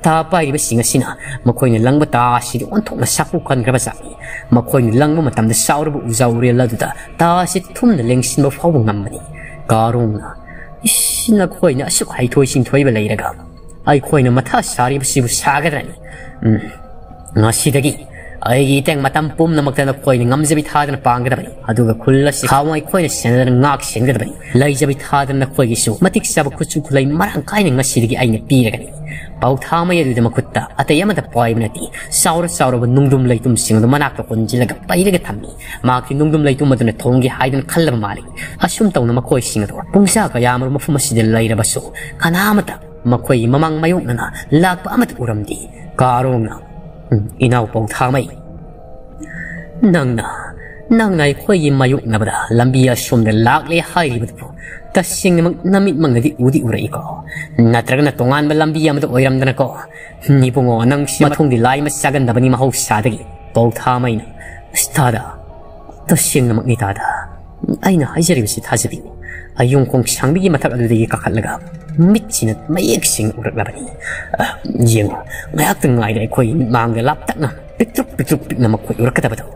ꯇꯥ ꯄꯥꯏꯔꯤꯕꯁꯤꯡ ꯑꯁꯤꯅ ꯃꯈꯣꯏꯅ ꯂꯪꯕ ꯇꯥ ꯑꯁꯤꯗꯤ ꯑꯣꯟꯊꯣꯛꯅ ꯁꯥꯐꯨ ꯀꯟꯈ꯭ꯔꯕ ꯖꯥꯠꯅꯤ꯫ ꯃꯈꯣꯏꯅ ꯂꯪꯕ ꯃꯇꯝꯗ ꯆꯥꯎꯔꯕ ꯎꯖꯥ ꯎꯔꯦꯜ ꯑꯗꯨꯗ ꯇꯥ ꯑꯁꯤ ꯊꯨꯝꯅ ꯂꯦꯡꯁꯤꯟꯕ ꯐꯥꯎꯕ ꯉꯝꯕꯅꯤ꯫" ꯀꯥꯔꯣꯡꯅ, "ꯏꯁ, ꯅꯈꯣꯏꯅ ꯑꯁꯨꯛ ꯍꯩꯊꯣꯏ ꯁꯤꯡꯊꯣꯏꯕ ꯂꯩꯔꯒ ꯑꯩꯈꯣꯏꯅ ꯃꯊꯥ ꯁꯥꯔꯤꯕꯁꯤꯕꯨ ꯁꯥꯒꯗ꯭ꯔꯅꯤ? ꯎꯝ, ꯉꯁꯤꯗꯒꯤ ꯑꯩꯒꯤ ꯏꯇꯦꯡ ꯃꯇꯝ ꯄꯨꯝꯅꯃꯛꯇ ꯅꯈꯣꯏꯅ ꯉꯝꯖꯕꯤ ꯊꯥꯗꯅ ꯄꯥꯡꯒꯗꯕꯅꯤ꯫ ꯑꯗꯨꯒ ꯈꯨꯜ ꯑꯁꯤ ꯊꯥꯎ ꯑꯩꯈꯣꯏꯅ ꯁꯦꯟꯅꯗꯅ ꯉꯥꯛ ꯁꯦꯟꯒꯗꯕꯅꯤ꯫ ꯂꯩꯖꯕꯤ ꯊꯥꯗꯅ ꯅꯈꯣꯏꯒꯤꯁꯨ ꯃꯇꯤꯛ ꯆꯥꯕ ꯈꯨꯠꯁꯨ ꯈꯨꯠꯂꯩ ꯃꯔꯥꯡ ꯀꯥꯏꯅ ꯉꯁꯤꯗꯒꯤ ꯑꯩꯅ ꯄꯤꯔꯒꯅꯤ꯫" ꯄꯧꯊꯥꯃꯩ ꯑꯗꯨꯗ ꯃꯈꯨꯠꯇ ꯑꯇꯩ ꯑꯃꯠꯇ ꯄꯥꯏꯕ ꯅꯠꯇꯦ꯫ ꯆꯥꯎꯔ ꯆꯥꯎꯔꯕ ꯅꯨꯡꯗꯨꯝ ꯂꯩꯇꯨꯝꯁꯤꯡ ꯑꯗꯨ ꯃꯅꯥꯛꯇ ꯍꯣꯟꯖꯤꯜꯂꯒ ꯄꯩꯔꯒ ꯊꯝꯃꯤ꯫ ꯃꯍꯥꯛꯀꯤ ꯅꯨꯡꯗꯨꯝ ꯂꯩꯇꯨꯝ ꯑꯗꯨꯅ ꯊꯣꯡꯒꯦ ꯍꯥꯏꯗꯨꯅ ꯈꯜꯂꯕ ꯃꯥꯜꯂꯤ꯫ ꯑꯁꯨꯝ ꯇꯧꯅ ꯃꯈꯣꯏꯁꯤꯡ ꯑꯗꯨ ꯄꯨꯡꯖꯥ ꯀꯌꯥꯃꯔꯨꯝ ꯃꯐꯝ ꯑꯁꯤꯗ ꯂꯩꯔꯕꯁꯨ ꯀꯅꯥ ꯑꯃꯠꯇ ꯃꯈꯣꯏꯒꯤ ꯃꯃꯥꯡ ꯃꯥꯌꯣꯛꯅꯅ ꯂꯥꯛꯄ ꯑꯃꯠꯇ ꯎꯔꯝꯗꯦ꯫ ꯀꯥꯔꯣꯡꯅ, "ꯎꯝ, ꯏꯅꯥꯎ ꯄꯧꯊꯥꯃꯩ, ꯅꯪꯅ, ꯅꯪꯅ ꯑꯩꯈꯣꯏꯒꯤ ꯃꯥꯌꯣꯛꯅꯕꯗ ꯂꯝꯕꯤ ꯑꯁꯣꯝꯗ ꯂꯥꯛꯂꯦ ꯍꯥꯏꯔꯤꯕꯗꯨꯕꯨ ꯇꯁꯦꯡꯅꯃꯛ ꯅꯃꯤꯠꯃꯛꯅꯗꯤ ꯎꯗꯤ ꯎꯔꯛꯏꯀꯣ? ꯅꯠꯇ꯭ꯔꯒꯅ ꯇꯣꯉꯥꯟꯕ ꯂꯝꯕꯤ ꯑꯃꯗ ꯑꯣꯏꯔꯝꯗꯅꯀꯣ? ꯏꯕꯨꯡꯉꯣ, ꯅꯪꯁꯤ ꯃꯊꯣꯡꯗꯤ ꯂꯥꯏ ꯑꯃ ꯆꯥꯒꯟꯗꯕꯅꯤ ꯃꯍꯧꯁꯥꯗꯒꯤ꯫" ꯄꯧꯊꯥꯃꯩꯅ, "ꯑꯁ, ꯇꯥꯗ, ꯇꯁꯦꯡꯅꯃꯛꯅꯤ ꯇꯥꯗ꯫ ꯑꯩꯅ ꯍꯥꯏꯖꯔꯤꯕꯁꯤ ꯊꯥꯖꯕꯤꯌꯨ꯫ ꯑꯌꯣꯡꯈꯣꯡ ꯁꯥꯡꯕꯤꯒꯤ ꯃꯊꯛ ꯑꯗꯨꯗꯒꯤ ꯀꯥꯈꯠꯂꯒ ꯃꯤꯠꯁꯤꯅ ꯃꯌꯦꯛ ꯁꯦꯡꯅ ꯎꯔꯛꯂꯕꯅꯤ꯫ ꯑ, ꯌꯦꯡꯉꯨ, ꯉꯥꯏꯍꯥꯛꯇ ꯉꯥꯏꯔꯦ ꯑꯩꯈꯣꯏ ꯃꯤꯠꯃꯥꯡꯗ ꯂꯥꯞꯇꯛꯅ ꯄꯤꯛꯇ꯭ꯔꯨꯛ ꯄꯤꯛꯇ꯭ꯔꯨꯛ ꯄꯤꯛꯅ ꯃꯈꯣꯏ ꯎꯔꯛꯀꯗꯕꯗꯣ꯫"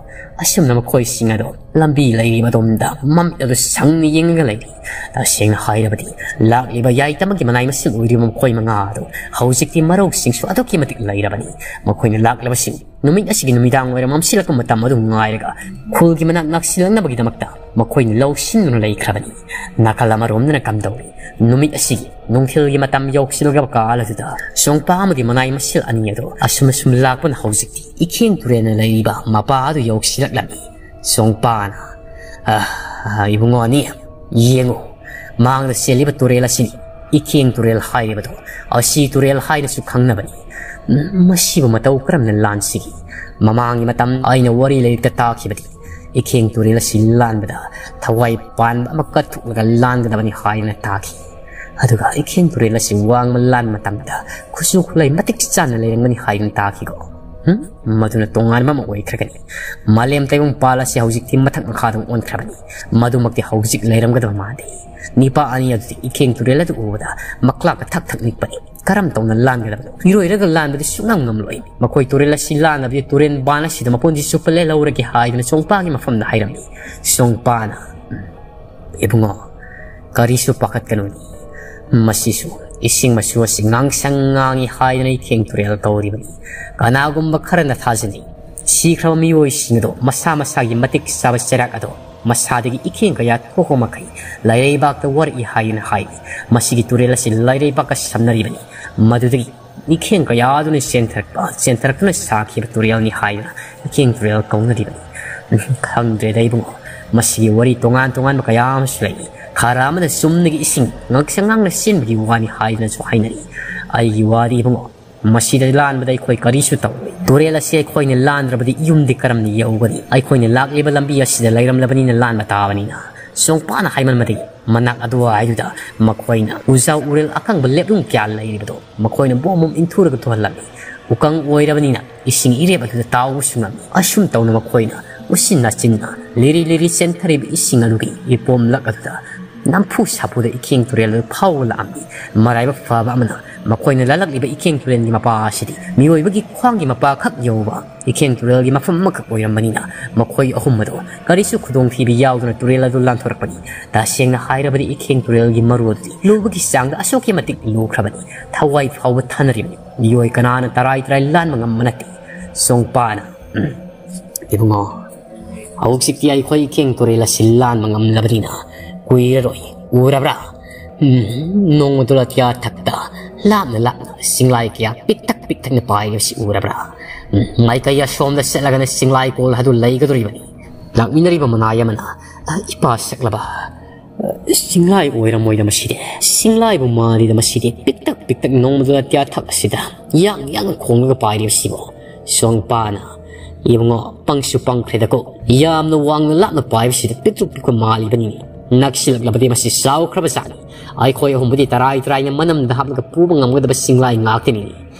ꯑꯁꯨꯝꯅ ꯃꯈꯣꯏꯁꯤꯡ ꯑꯗꯣ ꯂꯝꯕꯤ ꯂꯩꯔꯤꯕ ꯑꯗꯣꯝꯗ ꯃꯃꯤꯠ ꯑꯗꯨ ꯁꯪꯅ ꯌꯦꯡꯉꯒ ꯂꯩꯔꯤ꯫ ꯇꯁꯦꯡꯅ ꯍꯥꯏꯔꯕꯗꯤ ꯂꯥꯛꯂꯤꯕ ꯌꯥꯏꯇꯃꯛꯀꯤ ꯃꯅꯥꯏ ꯃꯁꯤꯡ ꯑꯣꯏꯔꯤꯕ ꯃꯈꯣꯏ ꯃꯉꯥ ꯑꯗꯨ ꯍꯧꯖꯤꯛꯇꯤ ꯃꯔꯧꯁꯤꯡꯁꯨ ꯑꯗꯨꯛꯀꯤ ꯃꯇꯤꯛ ꯂꯩꯔꯕꯅꯤ꯫ ꯃꯈꯣꯏꯅ ꯂꯥꯛꯂꯕꯁꯤꯡ ꯅꯨꯃꯤꯠ ꯑꯁꯤꯒꯤ ꯅꯨꯃꯤꯗꯥꯡ ꯋꯥꯏꯔꯝ ꯃꯝꯁꯤꯜꯂꯛꯄ ꯃꯇꯝ ꯑꯗꯨ ꯉꯥꯏꯔꯒ ꯈꯨꯜꯒꯤ ꯃꯅꯥꯛ ꯅꯛꯁꯤꯜꯂꯛꯅꯕꯒꯤꯗꯃꯛꯇ ꯃꯈꯣꯏꯅ ꯂꯧꯁꯤꯟꯗꯨꯅ ꯂꯩꯈ꯭ꯔꯕꯅꯤ꯫ ꯅꯥꯀꯜ ꯑꯃꯔꯣꯝꯗꯅ ꯀꯝꯗꯧꯔꯤ? ꯅꯨꯃꯤꯠ ꯑꯁꯤꯒꯤ ꯅꯨꯡꯊꯤꯜꯒꯤ ꯃꯇꯝ ꯌꯧꯁꯤꯜꯂꯛꯂꯕ ꯀꯥꯜ ꯑꯗꯨꯗ ꯆꯣꯡꯄꯥ ꯑꯃꯗꯤ ꯃꯅꯥꯏ ꯃꯁꯤꯜ ꯑꯅꯤ ꯑꯗꯨ ꯑꯁꯨꯝ ꯑꯁꯨꯝ ꯂꯥꯛꯄꯅ ꯍꯧꯖꯤꯛꯇꯤ ꯏꯈꯦꯡ ꯇꯨꯔꯦꯜꯅ ꯂꯩꯔꯤꯕ ꯃꯄꯥ ꯑꯗꯨ ꯌꯧꯁꯤꯜꯂꯛꯂꯝꯃꯤ꯫ ꯆꯣꯡꯄꯥꯅ, "ꯑ, ꯑ, ꯏꯕꯨꯡꯉꯣ ꯑꯅꯤ, ꯌꯦꯡꯉꯨ, ꯃꯥꯡꯗ ꯆꯦꯜꯂꯤꯕ ꯇꯨꯔꯦꯜ ꯑꯁꯤꯅꯤ꯫ ꯏꯈꯦꯡ ꯇꯨꯔꯦꯜ ꯍꯥꯏꯔꯤꯕꯗꯣ ꯑꯁꯤ ꯇꯨꯔꯦꯜ ꯍꯥꯏꯅꯁꯨ ꯈꯪꯅꯕꯅꯤ꯫ ꯎꯝ, ꯃꯁꯤꯕꯨ ꯃꯇꯧ ꯀꯔꯝꯅ ꯂꯥꯟꯁꯤꯒꯦ? ꯃꯃꯥꯡꯒꯤ ꯃꯇꯝ ꯑꯩꯅ ꯋꯥꯔꯤ ꯂꯥꯏꯔꯤꯛꯇ ꯇꯥꯈꯤꯕꯗꯤ ꯏꯈꯦꯡ ꯇꯨꯔꯦꯜ ꯑꯁꯤ ꯂꯥꯟꯕꯗ ꯊꯋꯥꯏ ꯄꯥꯟꯕ ꯑꯃ ꯀꯠꯊꯣꯛꯂꯒ ꯂꯥꯟꯒꯗꯕꯅꯤ ꯍꯥꯏꯗꯅ ꯇꯥꯈꯤ꯫ ꯑꯗꯨꯒ ꯏꯈꯦꯡ ꯇꯨꯔꯦꯜ ꯑꯁꯤ ꯋꯥꯡꯃ ꯂꯥꯟꯕ ꯃꯇꯝꯗ ꯈꯨꯠꯁꯨ ꯈꯨꯠꯂꯥꯏ ꯃꯇꯤꯛ ꯆꯥꯅ ꯂꯩꯔꯝꯒꯅꯤ ꯍꯥꯏꯗꯨꯅ ꯇꯥꯈꯤꯀꯣ꯫ ꯍꯨꯝ? ꯃꯗꯨꯅ ꯇꯣꯉꯥꯟꯕ ꯑꯃ ꯑꯣꯏꯈ꯭ꯔꯒꯅꯤ꯫ ꯃꯥꯂꯦꯝ ꯇꯥꯏꯕꯪꯄꯥꯜ ꯑꯁꯤ ꯍꯧꯖꯤꯛꯇꯤ ꯃꯊꯛ ꯃꯈꯥꯗ ꯑꯣꯟꯈ꯭ꯔꯕꯅꯤ꯫ ꯃꯗꯨꯃꯛꯇꯤ ꯍꯧꯖꯤꯛ ꯂꯩꯔꯝꯒꯗꯕ ꯃꯥꯟꯗꯦ꯫ ꯅꯤꯄꯥ ꯑꯅꯤ ꯑꯗꯨꯗꯤ ꯏꯈꯦꯡ ꯇꯨꯔꯦꯜ ꯑꯗꯨ ꯎꯕꯗ ꯃꯀ꯭ꯂꯥꯛꯀ ꯊꯛ ꯊꯛ ꯅꯤꯛꯄꯅꯤ꯫ ꯀꯔꯝ ꯇꯧꯅ ꯂꯥꯟꯒꯗꯕꯅꯣ? ꯏꯔꯣꯏꯔꯒ ꯂꯥꯟꯕꯗꯤ ꯁꯨꯡꯉꯝ ꯉꯝꯂꯣꯏ꯫ ꯃꯈꯣꯏ ꯇꯨꯔꯦꯜ ꯑꯁꯤ ꯂꯥꯟꯅꯕꯗꯤ ꯇꯨꯔꯦꯜ ꯕꯥꯟ ꯑꯁꯤꯗ ꯃꯄꯨꯟꯁꯤ ꯆꯨꯞꯄ ꯂꯦꯜꯍꯧꯔꯒꯦ ꯍꯥꯏꯗꯨꯅ ꯆꯣꯡꯄꯥꯒꯤ ꯃꯐꯝꯗ ꯍꯥꯏꯔꯝꯃꯤ꯫ ꯆꯣꯡꯄꯥꯅ, "ꯎꯝ, ꯏꯕꯨꯡꯉꯣ, ꯀꯔꯤꯁꯨ ꯄꯥꯈꯠꯀꯅꯨ꯫ ꯃꯁꯤꯁꯨ ꯏꯁꯤꯡ ꯃꯆꯨ ꯑꯁꯤ ꯉꯥꯡꯁꯪ ꯉꯥꯡꯏ ꯍꯥꯏꯗꯨꯅ ꯏꯈꯦꯡ ꯇꯨꯔꯦꯜ ꯀꯧꯔꯤꯕꯅꯤ꯫ ꯀꯅꯥꯒꯨꯝꯕ ꯈꯔꯅ ꯊꯥꯖꯅꯩ, ꯁꯤꯈ꯭ꯔꯕ ꯃꯤꯑꯣꯏꯁꯤꯡ ꯑꯗꯣ ꯃꯁꯥ ꯃꯁꯥꯒꯤ ꯃꯇꯤꯛ ꯆꯥꯕ ꯆꯩꯔꯥꯛ ꯑꯗꯣ ꯃꯁꯥꯗꯒꯤ ꯏꯈꯦꯡ ꯀꯌꯥ ꯊꯣꯛꯄ ꯃꯈꯩ ꯂꯩꯔꯩꯕꯥꯛꯇ ꯋꯥꯔꯛꯏ ꯍꯥꯏꯗꯨꯅ ꯍꯥꯏꯔꯤ꯫ ꯃꯁꯤꯒꯤ ꯇꯨꯔꯦꯜ ꯑꯁꯤ ꯂꯩꯔꯩꯕꯥꯛꯀ ꯁꯝꯅꯔꯤꯕꯅꯤ꯫ ꯃꯗꯨꯗꯒꯤ ꯏꯈꯦꯡ ꯀꯌꯥ ꯑꯗꯨꯅ ꯆꯦꯟꯊꯔꯛꯄ, ꯆꯦꯟꯊꯔꯛꯇꯨꯅ ꯁꯥꯈꯤꯕ ꯇꯨꯔꯦꯜꯅꯤ ꯍꯥꯏꯗꯨꯅ ꯏꯈꯦꯡ ꯇꯨꯔꯦꯜ ꯀꯧꯅꯔꯤꯕꯅꯤ꯫ ꯈꯪꯗ꯭ꯔꯦꯗ ꯏꯕꯨꯡꯉꯣ, ꯃꯁꯤꯒꯤ ꯋꯥꯔꯤ ꯇꯣꯉꯥꯟ ꯇꯣꯉꯥꯟꯕ ꯀꯌꯥ ꯑꯃꯁꯨ ꯂꯩ꯫ ꯈꯔ ꯑꯃꯅ ꯆꯨꯝꯅꯒꯤ ꯏꯁꯤꯡ ꯉꯥꯡꯁꯪ ꯉꯥꯡꯅ ꯆꯦꯟꯕꯒꯤ ꯋꯥꯅꯤ ꯍꯥꯏꯗꯨꯅꯁꯨ ꯍꯥꯏꯅꯔꯤ꯫ ꯑꯩꯒꯤ ꯋꯥꯗꯤ ꯏꯕꯨꯡꯉꯣ, ꯃꯁꯤꯗ ꯂꯥꯟꯕꯗ ꯑꯩꯈꯣꯏ ꯀꯔꯤꯁꯨ ꯇꯧꯔꯣꯏ꯫ ꯇꯨꯔꯦꯜ ꯑꯁꯤ ꯑꯩꯈꯣꯏꯅ ꯂꯥꯟꯗ꯭ꯔꯕꯗꯤ ꯌꯨꯝꯗꯤ ꯀꯔꯝꯅ ꯌꯧꯒꯅꯤ? ꯑꯩꯈꯣꯏꯅ ꯂꯥꯛꯂꯤꯕ ꯂꯝꯕꯤ ꯑꯁꯤꯗ ꯂꯩꯔꯝꯂꯕꯅꯤꯅ ꯂꯥꯟꯕ ꯇꯥꯕꯅꯤꯅ꯫ ꯆꯣꯡꯄꯥꯅ ꯍꯥꯏꯃꯟꯕꯗꯒꯤ ꯃꯅꯥꯛ ꯑꯗꯨꯋꯥꯏꯗꯨꯗ ꯃꯈꯣꯏꯅ ꯎꯖꯥꯎ ꯎꯔꯦꯜ ꯑꯀꯪꯕ ꯂꯦꯞꯂꯨꯡ ꯀꯌꯥ ꯂꯩꯔꯤꯕꯗꯣ ꯃꯈꯣꯏꯅ ꯕꯣꯝ ꯕꯣꯝ ꯏꯟꯊꯨꯔꯒ ꯊꯣꯛꯍꯜꯂꯝꯃꯤ꯫ ꯎꯀꯪ ꯑꯣꯏꯔꯕꯅꯤꯅ ꯏꯁꯤꯡ ꯏꯔꯦꯞ ꯑꯗꯨꯗ ꯇꯥꯎꯕꯁꯨ ꯉꯝꯃꯤ꯫ ꯑꯁꯨꯝ ꯇꯧꯅ ꯃꯈꯣꯏꯅ ꯎꯆꯤꯟ ꯅꯥꯆꯤꯟꯅ ꯂꯤꯔꯤ ꯂꯤꯔꯤ ꯆꯦꯟꯊꯔꯤꯕ ꯏꯁꯤꯡ ꯑꯗꯨꯒꯤ ꯏꯄꯣꯝꯂꯛ ꯑꯗꯨꯗ ꯅꯝꯐꯨ ꯁꯥꯐꯨꯗ ꯏꯈꯦꯡ ꯇꯨꯔꯦꯜ ꯑꯗꯨ ꯐꯥꯎꯕ ꯂꯥꯛꯑꯝꯃꯤ꯫ ꯃꯔꯥꯏꯕꯛ ꯐꯕ ꯑꯃꯅ ꯃꯈꯣꯏꯅ ꯂꯥꯜꯂꯛꯂꯤꯕ ꯏꯈꯦꯡ ꯇꯨꯔꯦꯜꯒꯤ ꯃꯄꯥ ꯑꯁꯤꯗꯤ ꯃꯤꯑꯣꯏꯕꯒꯤ ꯈ꯭ꯋꯥꯡꯒꯤ ꯃꯄꯥ ꯈꯛ ꯌꯧꯕ ꯏꯈꯦꯡ ꯇꯨꯔꯦꯜꯒꯤ ꯃꯐꯝ ꯑꯃꯈꯛ ꯑꯣꯏꯔꯝꯕꯅꯤꯅ ꯃꯈꯣꯏ ꯑꯍꯨꯝ ꯑꯗꯨ ꯀꯔꯤꯁꯨ ꯈꯨꯗꯣꯡꯊꯤꯕ ꯌꯥꯎꯗꯅ ꯇꯨꯔꯦꯜ ꯑꯗꯨ ꯂꯥꯟꯊꯣꯔꯛꯄꯅꯤ꯫ ꯇꯁꯦꯡꯅ ꯍꯥꯏꯔꯕꯗꯤ ꯏꯈꯦꯡ ꯇꯨꯔꯦꯜꯒꯤ ꯃꯔꯨ ꯑꯗꯨꯗꯤ ꯂꯨꯕꯒꯤ ꯆꯥꯡꯗ ꯑꯁꯨꯛꯀꯤ ꯃꯇꯤꯛ ꯂꯨꯈ꯭ꯔꯕꯅꯤ꯫ ꯊꯋꯥꯏ ꯐꯥꯎꯕ ꯊꯥꯅꯔꯤꯕꯅꯤ꯫ ꯃꯤꯑꯣꯏ ꯀꯅꯥꯅ ꯇꯔꯥꯏ ꯇꯔꯥꯏ ꯂꯥꯟꯕ ꯉꯝꯕ ꯅꯠꯇꯦ꯫ ꯆꯣꯡꯄꯥꯅ, "ꯎꯝ, ꯏꯕꯨꯡꯉꯣ, ꯍꯧꯖꯤꯛꯇꯤ ꯑꯩꯈꯣꯏ ꯏꯈꯦꯡ ꯇꯨꯔꯦꯜ ꯑꯁꯤ ꯂꯥꯟꯕ ꯉꯝꯂꯕꯅꯤꯅ ꯀꯨꯏꯔꯔꯣꯏ꯫ ꯎꯔꯕ꯭ꯔꯥ? ꯎꯝ, ꯅꯣꯡꯃꯗꯣ ꯑꯇꯤꯌꯥ ꯊꯛꯇ ꯂꯥꯞꯅ ꯂꯥꯞꯅ ꯆꯤꯡꯂꯥꯏ ꯀꯌꯥ ꯄꯤꯛꯇꯛ ꯄꯤꯛꯇꯛꯅ ꯄꯥꯏꯔꯤꯕꯁꯤ ꯎꯔꯕ꯭ꯔꯥ? ꯎꯝ, ꯃꯥꯏꯀꯩ ꯑꯁꯣꯝꯗ ꯆꯠꯂꯒꯅ ꯆꯤꯡꯂꯥꯏ ꯀꯣꯜ ꯑꯗꯨ ꯂꯩꯒꯗꯧꯔꯤꯕꯅꯤ꯫" ꯂꯥꯛꯃꯤꯟꯅꯔꯤꯕ ꯃꯅꯥꯏ ꯑꯃꯅ, "ꯏꯄꯥ ꯁꯛꯂꯕ, ꯁꯤꯡꯂꯥꯏ ꯑꯣꯏꯔꯝꯃꯣꯏꯗ ꯃꯁꯤꯗꯤ꯫ ꯁꯤꯡꯂꯥꯏꯕꯨ ꯃꯥꯜꯂꯤꯗ ꯃꯁꯤꯗꯤ꯫ ꯄꯤꯛꯇꯛ ꯄꯤꯛꯇꯛ ꯅꯣꯡꯃꯗꯨꯗ ꯑꯇꯤꯌꯥ ꯊꯛ ꯑꯁꯤꯗ ꯌꯥꯡ ꯌꯥꯡꯅ ꯈꯣꯡꯂꯒ ꯄꯥꯏꯔꯤꯕꯁꯤꯕꯨ꯫ ꯁꯣꯡꯄꯥꯅ, "ꯏꯕꯨꯡꯉꯣ, ꯄꯪꯁꯨ ꯄꯪꯈ꯭ꯔꯦꯗꯀꯣ꯫ ꯌꯥꯝꯅ ꯋꯥꯡꯅ ꯂꯥꯞꯅ ꯄꯥꯏꯕꯁꯤꯗ ꯄꯤꯛꯇ꯭ꯔꯨ ꯄꯤꯛꯄ ꯃꯥꯜꯂꯤꯕꯅꯤꯅꯦ꯫ ꯅꯛꯁꯤꯜꯂꯛꯂꯕꯗꯤ ꯃꯁꯤ ꯆꯥꯎꯈ꯭ꯔꯕ ꯖꯥꯠꯅꯤ꯫ ꯑꯩꯈꯣꯏ ꯑꯍꯨꯝꯕꯨꯗꯤ ꯇꯔꯥꯏ ꯇꯔꯥꯏꯅ ꯃꯅꯝꯗ ꯍꯥꯞꯂꯒ ꯄꯨꯕ ꯉꯝꯒꯗꯕ ꯁꯤꯡꯂꯥꯏ ꯉꯥꯛꯇꯅꯤꯅꯦ"꯫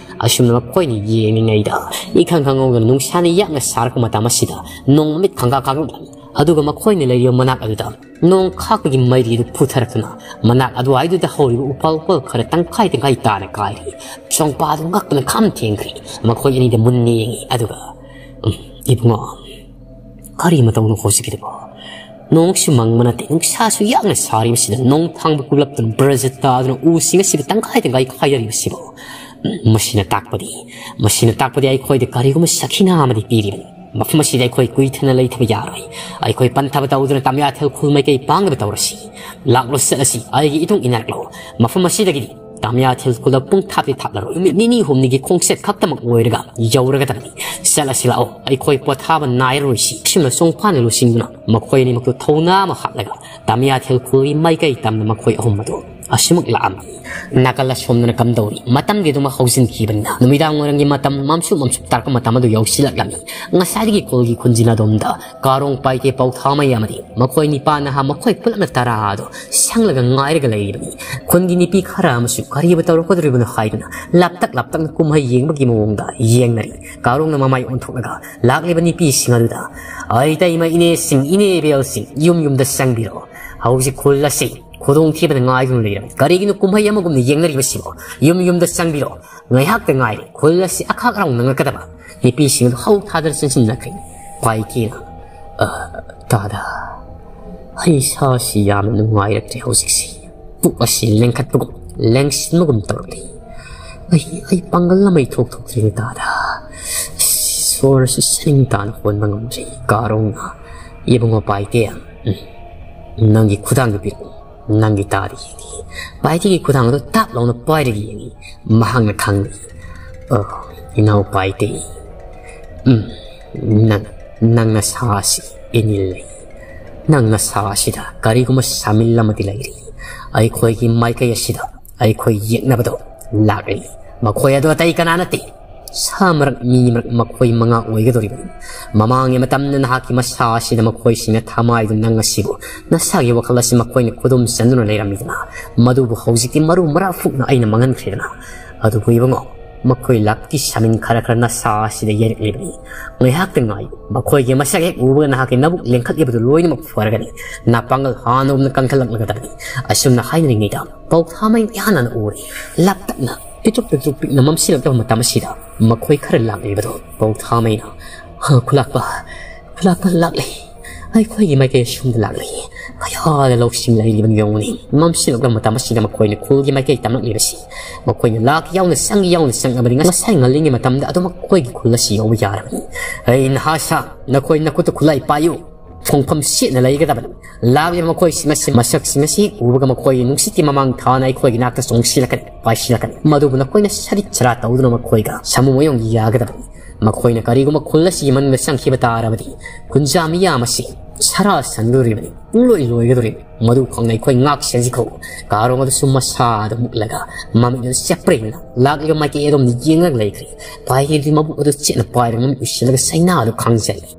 ꯑꯁꯨꯝꯅ ꯃꯈꯣꯏꯅ ꯌꯦꯡꯂꯤꯉꯩꯗ, ꯏꯈꯪ ꯈꯪꯍꯧꯗꯅ ꯅꯨꯡꯁꯥꯅ ꯌꯥꯛꯅ ꯁꯥꯔꯛꯄ ꯃꯇꯝ ꯑꯁꯤꯗ ꯅꯣꯡ ꯃꯃꯤꯠ ꯈꯪꯀꯥ ꯀꯥꯡꯂꯨꯞ, ꯑꯗꯨꯒ ꯃꯈꯣꯏꯅ ꯂꯩꯔꯤꯕ ꯃꯅꯥꯛ ꯑꯗꯨꯗ ꯅꯣꯡ ꯈꯥꯛꯄꯒꯤ ꯃꯩꯔꯤꯗꯨ ꯄꯨꯊꯔꯛꯇꯨꯅ ꯃꯅꯥꯛ ꯑꯗꯨꯋꯥꯏꯗꯨꯗ ꯍꯧꯔꯤꯕ ꯎꯄꯥꯜ ꯋꯥꯄꯥꯜ ꯈꯔ ꯇꯪꯈꯥꯏ ꯇꯪꯈꯥꯏ ꯇꯥꯅ ꯀꯥꯏꯔꯤ꯫ ꯆꯣꯡꯄꯥꯗꯨ ꯉꯛꯄꯅ ꯈꯝ ꯊꯦꯡꯈ꯭ꯔꯦ꯫ ꯃꯈꯣꯏ ꯑꯅꯤꯗ ꯃꯨꯟꯅ ꯌꯦꯡꯉꯤ꯫ ꯑꯗꯨꯒ, "ꯎꯝ, ꯏꯕꯨꯡꯉꯣ, ꯀꯔꯤ ꯃꯇꯧꯅꯣ ꯍꯧꯖꯤꯛꯀꯤꯗꯨꯕꯣ? ꯅꯣꯡꯁꯨ ꯃꯪꯕ ꯅꯠꯇꯦ, ꯅꯨꯡꯁꯥꯁꯨ ꯌꯥꯛꯅ ꯁꯥꯔꯤꯕꯁꯤꯗ ꯅꯣꯡ ꯊꯥꯡꯕ ꯀꯨꯞꯂꯞꯇꯨꯅ ꯕ꯭ꯔꯖ ꯇꯥꯗꯨꯅ ꯎꯁꯤꯡ ꯑꯁꯤꯕꯨ ꯇꯪꯈꯥꯏ ꯇꯪꯈꯥꯏ ꯈꯥꯏꯗꯔꯤꯕꯁꯤꯕꯨ꯫ ꯎꯝ, ꯃꯁꯤꯅ ꯇꯥꯛꯄꯗꯤ, ꯃꯁꯤꯅ ꯇꯥꯛꯄꯗꯤ ꯑꯩꯈꯣꯏꯗ ꯀꯔꯤꯒꯨꯝꯕ ꯁꯈꯤꯅꯥ ꯑꯃꯗꯤ ꯄꯤꯔꯤꯕꯅꯤ꯫ ꯃꯐꯝ ꯑꯁꯤꯗ ꯑꯩꯈꯣꯏ ꯀꯨꯏꯊꯅ ꯂꯩꯊꯕ ꯌꯥꯔꯣꯏ꯫ ꯑꯩꯈꯣꯏ ꯄꯟꯊꯕ ꯇꯧꯗꯨꯅ ꯇꯃꯤꯌꯥꯊꯦꯜ ꯈꯨꯜ ꯃꯥꯏꯀꯩ ꯄꯥꯡꯅꯕ ꯇꯧꯔꯁꯤ꯫ ꯂꯥꯛꯂꯣ, ꯆꯠꯂꯁꯤ, ꯑꯩꯒꯤ ꯏꯇꯨꯡ ꯏꯟꯅꯔꯛꯂꯣ꯫ ꯃꯐꯝ ꯑꯁꯤꯗꯒꯤꯗꯤ ꯇꯃꯤꯌꯥꯊꯦꯜ ꯈꯨꯜꯗ ꯄꯨꯡ ꯊꯥꯞꯇꯤ ꯊꯥꯞꯂꯔꯣꯏ꯫ ꯅꯨꯃꯤꯠ ꯅꯤꯅꯤ ꯍꯨꯝꯅꯤꯒꯤ ꯈꯣꯡꯆꯠ ꯈꯛꯇꯃꯛ ꯑꯣꯏꯔꯒ ꯌꯧꯔꯒꯗꯕꯅꯤ꯫ ꯆꯠꯂꯁꯤ ꯂꯥꯛꯑꯣ, ꯑꯩꯈꯣꯏ ꯄꯣꯊꯥꯕ ꯅꯥꯏꯔꯔꯣꯏꯁꯤ꯫ ꯑꯁꯨꯝꯅ ꯆꯣꯡꯄꯥꯅ ꯂꯨꯆꯤꯡꯗꯨꯅ ꯃꯈꯣꯏ ꯑꯅꯤꯃꯛꯇꯨ ꯊꯧꯅꯥ ꯑꯃ ꯍꯥꯞꯂꯒ ꯇꯃꯤꯌꯥꯊꯦꯜ ꯈꯨꯜꯒꯤ ꯃꯥꯏꯀꯩ ꯇꯝꯅ ꯃꯈꯣꯏ ꯑꯍꯨꯝ ꯑꯗꯨ ꯑꯁꯤꯃꯛ ꯂꯥꯛꯑꯝꯃꯤ꯫ ꯅꯥꯀꯜ ꯑꯁꯣꯝꯗꯅ ꯀꯝꯗꯧꯔꯤ? ꯃꯇꯝꯒꯤ ꯑꯗꯨꯃꯛ ꯍꯧꯖꯤꯟꯈꯤꯕꯅꯤꯅ ꯅꯨꯃꯤꯗꯥꯡ ꯋꯥꯏꯔꯝꯒꯤ ꯃꯇꯝ, ꯃꯝꯁꯨ ꯃꯝꯁꯨ ꯇꯥꯔꯛꯄ ꯃꯇꯝ ꯑꯗꯨ ꯌꯧꯁꯤꯜꯂꯛꯂꯝꯃꯤ꯫ ꯉꯁꯥꯏꯗꯒꯤ ꯈꯨꯜꯒꯤ ꯈꯨꯟꯖꯤꯟ ꯑꯗꯣꯝꯗ ꯀꯥꯔꯣꯡ, ꯄꯥꯏꯇꯦ, ꯄꯥꯎꯊꯥꯃꯩ ꯑꯃꯗꯤ ꯃꯈꯣꯏ ꯅꯤꯄꯥ ꯅꯍꯥ ꯃꯈꯣꯏ ꯄꯨꯂꯞꯅ ꯇꯔꯥ ꯑꯗꯨ ꯁꯪꯂꯒ ꯉꯥꯏꯔꯒ ꯂꯩꯔꯤꯕꯅꯤ꯫ ꯈꯨꯟꯒꯤ ꯅꯨꯄꯤ ꯈꯔ ꯑꯃꯁꯨ ꯀꯔꯤꯕꯨ ꯇꯧꯔꯛꯀꯗꯧꯔꯤꯕꯅꯣ ꯍꯥꯏꯗꯨꯅ ꯂꯥꯞꯇꯛ ꯂꯥꯞꯇꯛꯅ ꯀꯨꯝꯍꯩ ꯌꯦꯡꯕꯒꯤ ꯃꯑꯣꯡꯗ ꯌꯦꯡꯅꯔꯤ꯫ ꯀꯥꯔꯣꯡꯅ ꯃꯃꯥꯏ ꯑꯣꯟꯊꯣꯛꯂꯒ ꯂꯥꯛꯂꯤꯕ ꯅꯨꯄꯤꯁꯤꯡ ꯑꯗꯨꯗ, "ꯑꯩ ꯏꯇꯩꯃ, ꯏꯅꯦꯁꯤꯡ, ꯏꯅꯦ ꯏꯕꯦꯜꯁꯤꯡ, ꯌꯨꯝ ꯌꯨꯝꯗ ꯆꯪꯕꯤꯔꯣ꯫ ꯍꯧꯖꯤꯛ ꯈꯨꯜ ꯑꯁꯤ ꯈꯨꯗꯣꯡꯊꯤꯕꯅ ꯉꯥꯏꯗꯨꯅ ꯂꯩꯔꯕꯅꯤ꯫ ꯀꯔꯤꯒꯤꯅꯣ ꯀꯨꯝꯍꯩ ꯑꯃꯒꯨꯝꯅ ꯌꯦꯡꯅꯔꯤꯕꯁꯤꯕꯣ? ꯌꯨꯝ ꯌꯨꯝꯗ ꯆꯪꯕꯤꯔꯣ꯫ ꯉꯥꯏꯍꯥꯛꯇ ꯉꯥꯏꯔꯦ꯫ ꯈꯨꯜ ꯑꯁꯤ ꯑꯈꯥꯛ ꯑꯔꯥꯎ ꯅꯪꯂꯛꯀꯗꯕ"꯫ ꯅꯨꯄꯤꯁꯤꯡ ꯑꯗꯨ ꯍꯧ ꯊꯥꯗꯅ ꯆꯪꯁꯤꯟꯅꯈ꯭ꯔꯦ꯫ ꯄꯥꯏꯀꯦꯅ, "ꯑ, ꯇꯥꯗ, ꯑꯩ ꯏꯁꯥꯁꯤ ꯌꯥꯝꯅ ꯅꯨꯡꯉꯥꯏꯔꯛꯇ꯭ꯔꯦ ꯍꯧꯖꯤꯛꯁꯤ꯫ ꯄꯨꯛ ꯑꯁꯤ ꯂꯦꯡꯈꯠꯄꯒꯨꯝ, ꯂꯦꯡꯁꯤꯟꯕꯒꯨꯝ ꯇꯧꯔꯛꯂꯤ꯫ ꯑꯩ, ꯑꯩ ꯄꯥꯡꯒꯜ ꯑꯃ ꯏꯊꯣꯛ ꯊꯣꯛꯇ꯭ꯔꯦꯅꯦ ꯇꯥꯗ꯫ ꯁꯣꯔ ꯑꯁꯤ ꯁꯅꯤꯡ ꯇꯥꯅ ꯍꯣꯟꯕ ꯉꯝꯗ꯭ꯔꯦ"꯫ ꯀꯥꯔꯣꯡꯅ, "ꯏꯕꯨꯡꯉꯣ ꯄꯥꯏꯇꯦ, ꯎꯝ, ꯅꯪꯒꯤ ꯈꯨꯗꯥꯡꯗꯨ ꯄꯤꯔꯛꯎ꯫ ꯅꯪꯒꯤ ꯇꯥꯗ ꯌꯦꯡꯒꯦ"꯫ ꯄꯥꯏꯇꯦꯒꯤ ꯈꯨꯗꯥꯡ ꯑꯗꯨ ꯇꯥꯞ ꯂꯥꯎꯅ ꯄꯥꯏꯔꯒ ꯌꯦꯡꯉꯤ꯫ ꯃꯍꯥꯛꯅ ꯈꯪꯂꯤ꯫ "ꯑꯣ, ꯏꯅꯥꯎ ꯄꯥꯏꯇꯦ, ꯎꯝ, ꯅꯪ, ꯅꯪ ꯅꯁꯥꯁꯤ ꯏꯅꯤꯜ ꯂꯩ꯫ "ꯅꯪ ꯅꯁꯥ ꯑꯁꯤꯗ ꯀꯔꯤꯒꯨꯝꯕ ꯁꯥꯃꯤꯜ ꯑꯃꯗꯤ ꯂꯩꯔꯤ꯫ ꯑꯩꯈꯣꯏꯒꯤ ꯃꯥꯏꯀꯩ ꯑꯁꯤꯗ ꯑꯩꯈꯣꯏ ꯌꯦꯛꯅꯕꯗꯣ ꯂꯥꯛꯂꯤ꯫ ꯃꯈꯣꯏ ꯑꯗꯨ ꯑꯇꯩ ꯀꯅꯥ ꯅꯠꯇꯦ, ꯁꯥ ꯃꯔꯛ, ꯃꯤ ꯃꯔꯛ, ꯃꯈꯣꯏ ꯃꯉꯥ ꯑꯣꯏꯒꯗꯧꯔꯤꯕꯅꯤ꯫ ꯃꯃꯥꯡꯒꯤ ꯃꯇꯝꯗ ꯅꯍꯥꯛꯀꯤ ꯃꯁꯥ ꯑꯁꯤꯗ ꯃꯈꯣꯏꯁꯤꯡꯅ ꯊꯃꯥꯏꯗꯨ ꯅꯪ ꯑꯁꯤꯕꯨ ꯅꯁꯥꯒꯤ ꯋꯥꯈꯜ ꯑꯁꯤ ꯃꯈꯣꯏꯅ ꯈꯨꯗꯨꯝ ꯆꯟꯗꯨꯅ ꯂꯩꯔꯝꯃꯤꯗꯅ, ꯃꯗꯨꯕꯨ ꯍꯧꯖꯤꯛꯇꯤ ꯃꯔꯨ ꯃꯔꯥ ꯐꯨꯛꯅ ꯑꯩꯅ ꯃꯥꯡꯍꯟꯈ꯭ꯔꯦꯗꯅ꯫ ꯑꯗꯨꯕꯨ ꯏꯕꯨꯡꯉꯣ, ꯃꯈꯣꯏ ꯂꯥꯛꯄꯒꯤ ꯁꯥꯃꯤꯟ ꯈꯔ ꯈꯔ ꯅꯁꯥ ꯑꯁꯤꯗ ꯌꯩꯔꯛꯂꯤꯕꯅꯤ꯫ ꯉꯥꯏꯍꯥꯛꯇ ꯉꯥꯏꯌꯨ, ꯃꯈꯣꯏꯒꯤ ꯃꯁꯛ ꯍꯦꯛ ꯎꯕꯒ ꯅꯍꯥꯛꯀꯤ ꯅꯕꯨꯛ ꯂꯦꯡꯈꯠꯂꯤꯕꯗꯨ ꯂꯣꯏꯅꯃꯛ ꯐꯔꯒꯅꯤ꯫ ꯅꯥꯄꯥꯡꯒꯜ ꯍꯥꯟꯅꯒꯨꯝꯅ ꯀꯟꯈꯠꯂꯛꯂꯒꯗꯕꯅꯤ"꯫ ꯑꯁꯨꯝꯅ ꯍꯥꯏꯅꯔꯤꯉꯩꯗ ꯄꯧꯊꯥꯃꯩ ꯏꯍꯥꯟ ꯍꯥꯟꯅ ꯎꯔꯦ꯫ ꯂꯥꯞꯇꯛꯅ ꯄꯤꯛꯇ꯭ꯔꯨꯛ ꯄꯤꯛꯇ꯭ꯔꯨꯛ ꯄꯤꯛꯅ ꯃꯝꯁꯤꯜꯂꯛꯇꯕ ꯃꯇꯝ ꯑꯁꯤꯗ ꯃꯈꯣꯏ ꯈꯔ ꯂꯥꯛꯂꯤꯕꯗꯣ ꯄꯧꯊꯥꯃꯩꯅ, "ꯍ, ꯈꯨꯂꯥꯛꯄ, ꯈꯨꯂꯥꯛꯄ ꯂꯥꯛꯂꯦ꯫ ꯑꯩꯈꯣꯏꯒꯤ ꯃꯥꯏꯀꯩ ꯑꯁꯣꯝꯗ ꯂꯥꯛꯂꯦ꯫ ꯀꯌꯥꯗ ꯂꯧꯁꯤꯡ ꯂꯩꯔꯤꯕꯅꯣ ꯌꯦꯡꯉꯨꯅꯦ"꯫ ꯃꯝꯁꯤꯜꯂꯛꯂꯕ ꯃꯇꯝ ꯑꯁꯤꯗ ꯃꯈꯣꯏꯅ ꯈꯨꯜꯒꯤ ꯃꯥꯏꯀꯩ ꯇꯝꯂꯛꯂꯤꯕꯁꯤ, ꯃꯈꯣꯏꯅ ꯂꯥꯛ ꯌꯥꯎꯅ ꯆꯪ ꯌꯥꯎꯅ ꯆꯪꯂꯕꯗꯤ ꯉꯁꯥꯏ ꯉꯜꯂꯤꯉꯩ ꯃꯇꯝꯗ ꯑꯗꯨꯝ ꯃꯈꯣꯏꯒꯤ ꯈꯨꯜ ꯑꯁꯤ ꯌꯧꯕ ꯌꯥꯔꯕꯅꯤ꯫ "ꯑꯩ ꯅꯍꯥ ꯁꯥ, ꯅꯈꯣꯏ ꯅꯈꯨꯠꯇ ꯈꯨꯠꯂꯥꯏ ꯄꯥꯏꯌꯨ꯫ ꯐꯣꯡꯐꯝ ꯁꯦꯠꯅ ꯂꯩꯒꯗꯕꯅꯤ꯫ ꯂꯥꯛꯂꯤꯕ ꯃꯈꯣꯏꯁꯤꯡ ꯑꯁꯤ, ꯃꯁꯛꯁꯤꯡ ꯑꯁꯤ ꯎꯕꯒ ꯃꯈꯣꯏ ꯅꯨꯡꯁꯤꯠꯀꯤ ꯃꯃꯥꯡ ꯊꯥꯅ ꯑꯩꯈꯣꯏꯒꯤ ꯅꯥꯛꯇ ꯆꯣꯡꯁꯤꯜꯂꯛꯀꯅꯤ, ꯄꯥꯏꯁꯤꯜꯂꯛꯀꯅꯤ꯫ ꯃꯗꯨꯕꯨ ꯅꯈꯣꯏꯅ ꯁꯔꯤꯠ ꯆꯔꯥ ꯇꯧꯗꯨꯅ ꯃꯈꯣꯏꯒ ꯁꯥꯃꯨ ꯃꯌꯣꯡ ꯌꯥꯒꯗꯕꯅꯤ꯫ ꯃꯈꯣꯏꯅ ꯀꯔꯤꯒꯨꯝꯕ ꯈꯨꯜ ꯑꯁꯤꯒꯤ ꯃꯅꯨꯡꯗ ꯆꯪꯈꯤꯕ ꯇꯥꯔꯕꯗꯤ ꯈꯨꯟꯖꯥ ꯃꯤꯌꯥꯝ ꯑꯁꯤ ꯁꯔꯥ ꯁꯟꯒꯗꯧꯔꯤꯕꯅꯤ, ꯄꯨꯡꯂꯣꯏ ꯂꯣꯏꯒꯗꯧꯔꯤꯕꯅꯤ꯫ ꯃꯗꯨ ꯈꯪꯅ ꯑꯩꯈꯣꯏ ꯉꯥꯛ ꯁꯦꯟꯁꯤꯈꯣ"꯫ ꯀꯥꯔꯣꯡ ꯑꯗꯨꯁꯨ ꯃꯁꯥꯗ ꯃꯨꯛꯂꯒ ꯃꯃꯤꯠ ꯑꯗꯨ ꯆꯦꯞꯄ꯭ꯔꯦꯡꯅ ꯂꯥꯛꯂꯤꯕ ꯃꯥꯏꯀꯩ ꯑꯗꯣꯝꯗ ꯌꯦꯡꯂꯒ ꯂꯩꯈ꯭ꯔꯦ꯫ ꯄꯥꯏꯔꯤꯕꯗꯤ ꯃꯕꯨꯛ ꯑꯗꯨ ꯆꯦꯠꯅ ꯄꯥꯏꯔꯒ ꯃꯃꯤꯠ ꯎꯏꯁꯤꯜꯂꯒ ꯆꯩꯅꯥ ꯑꯗꯨ ꯈꯥꯡꯖꯩ꯫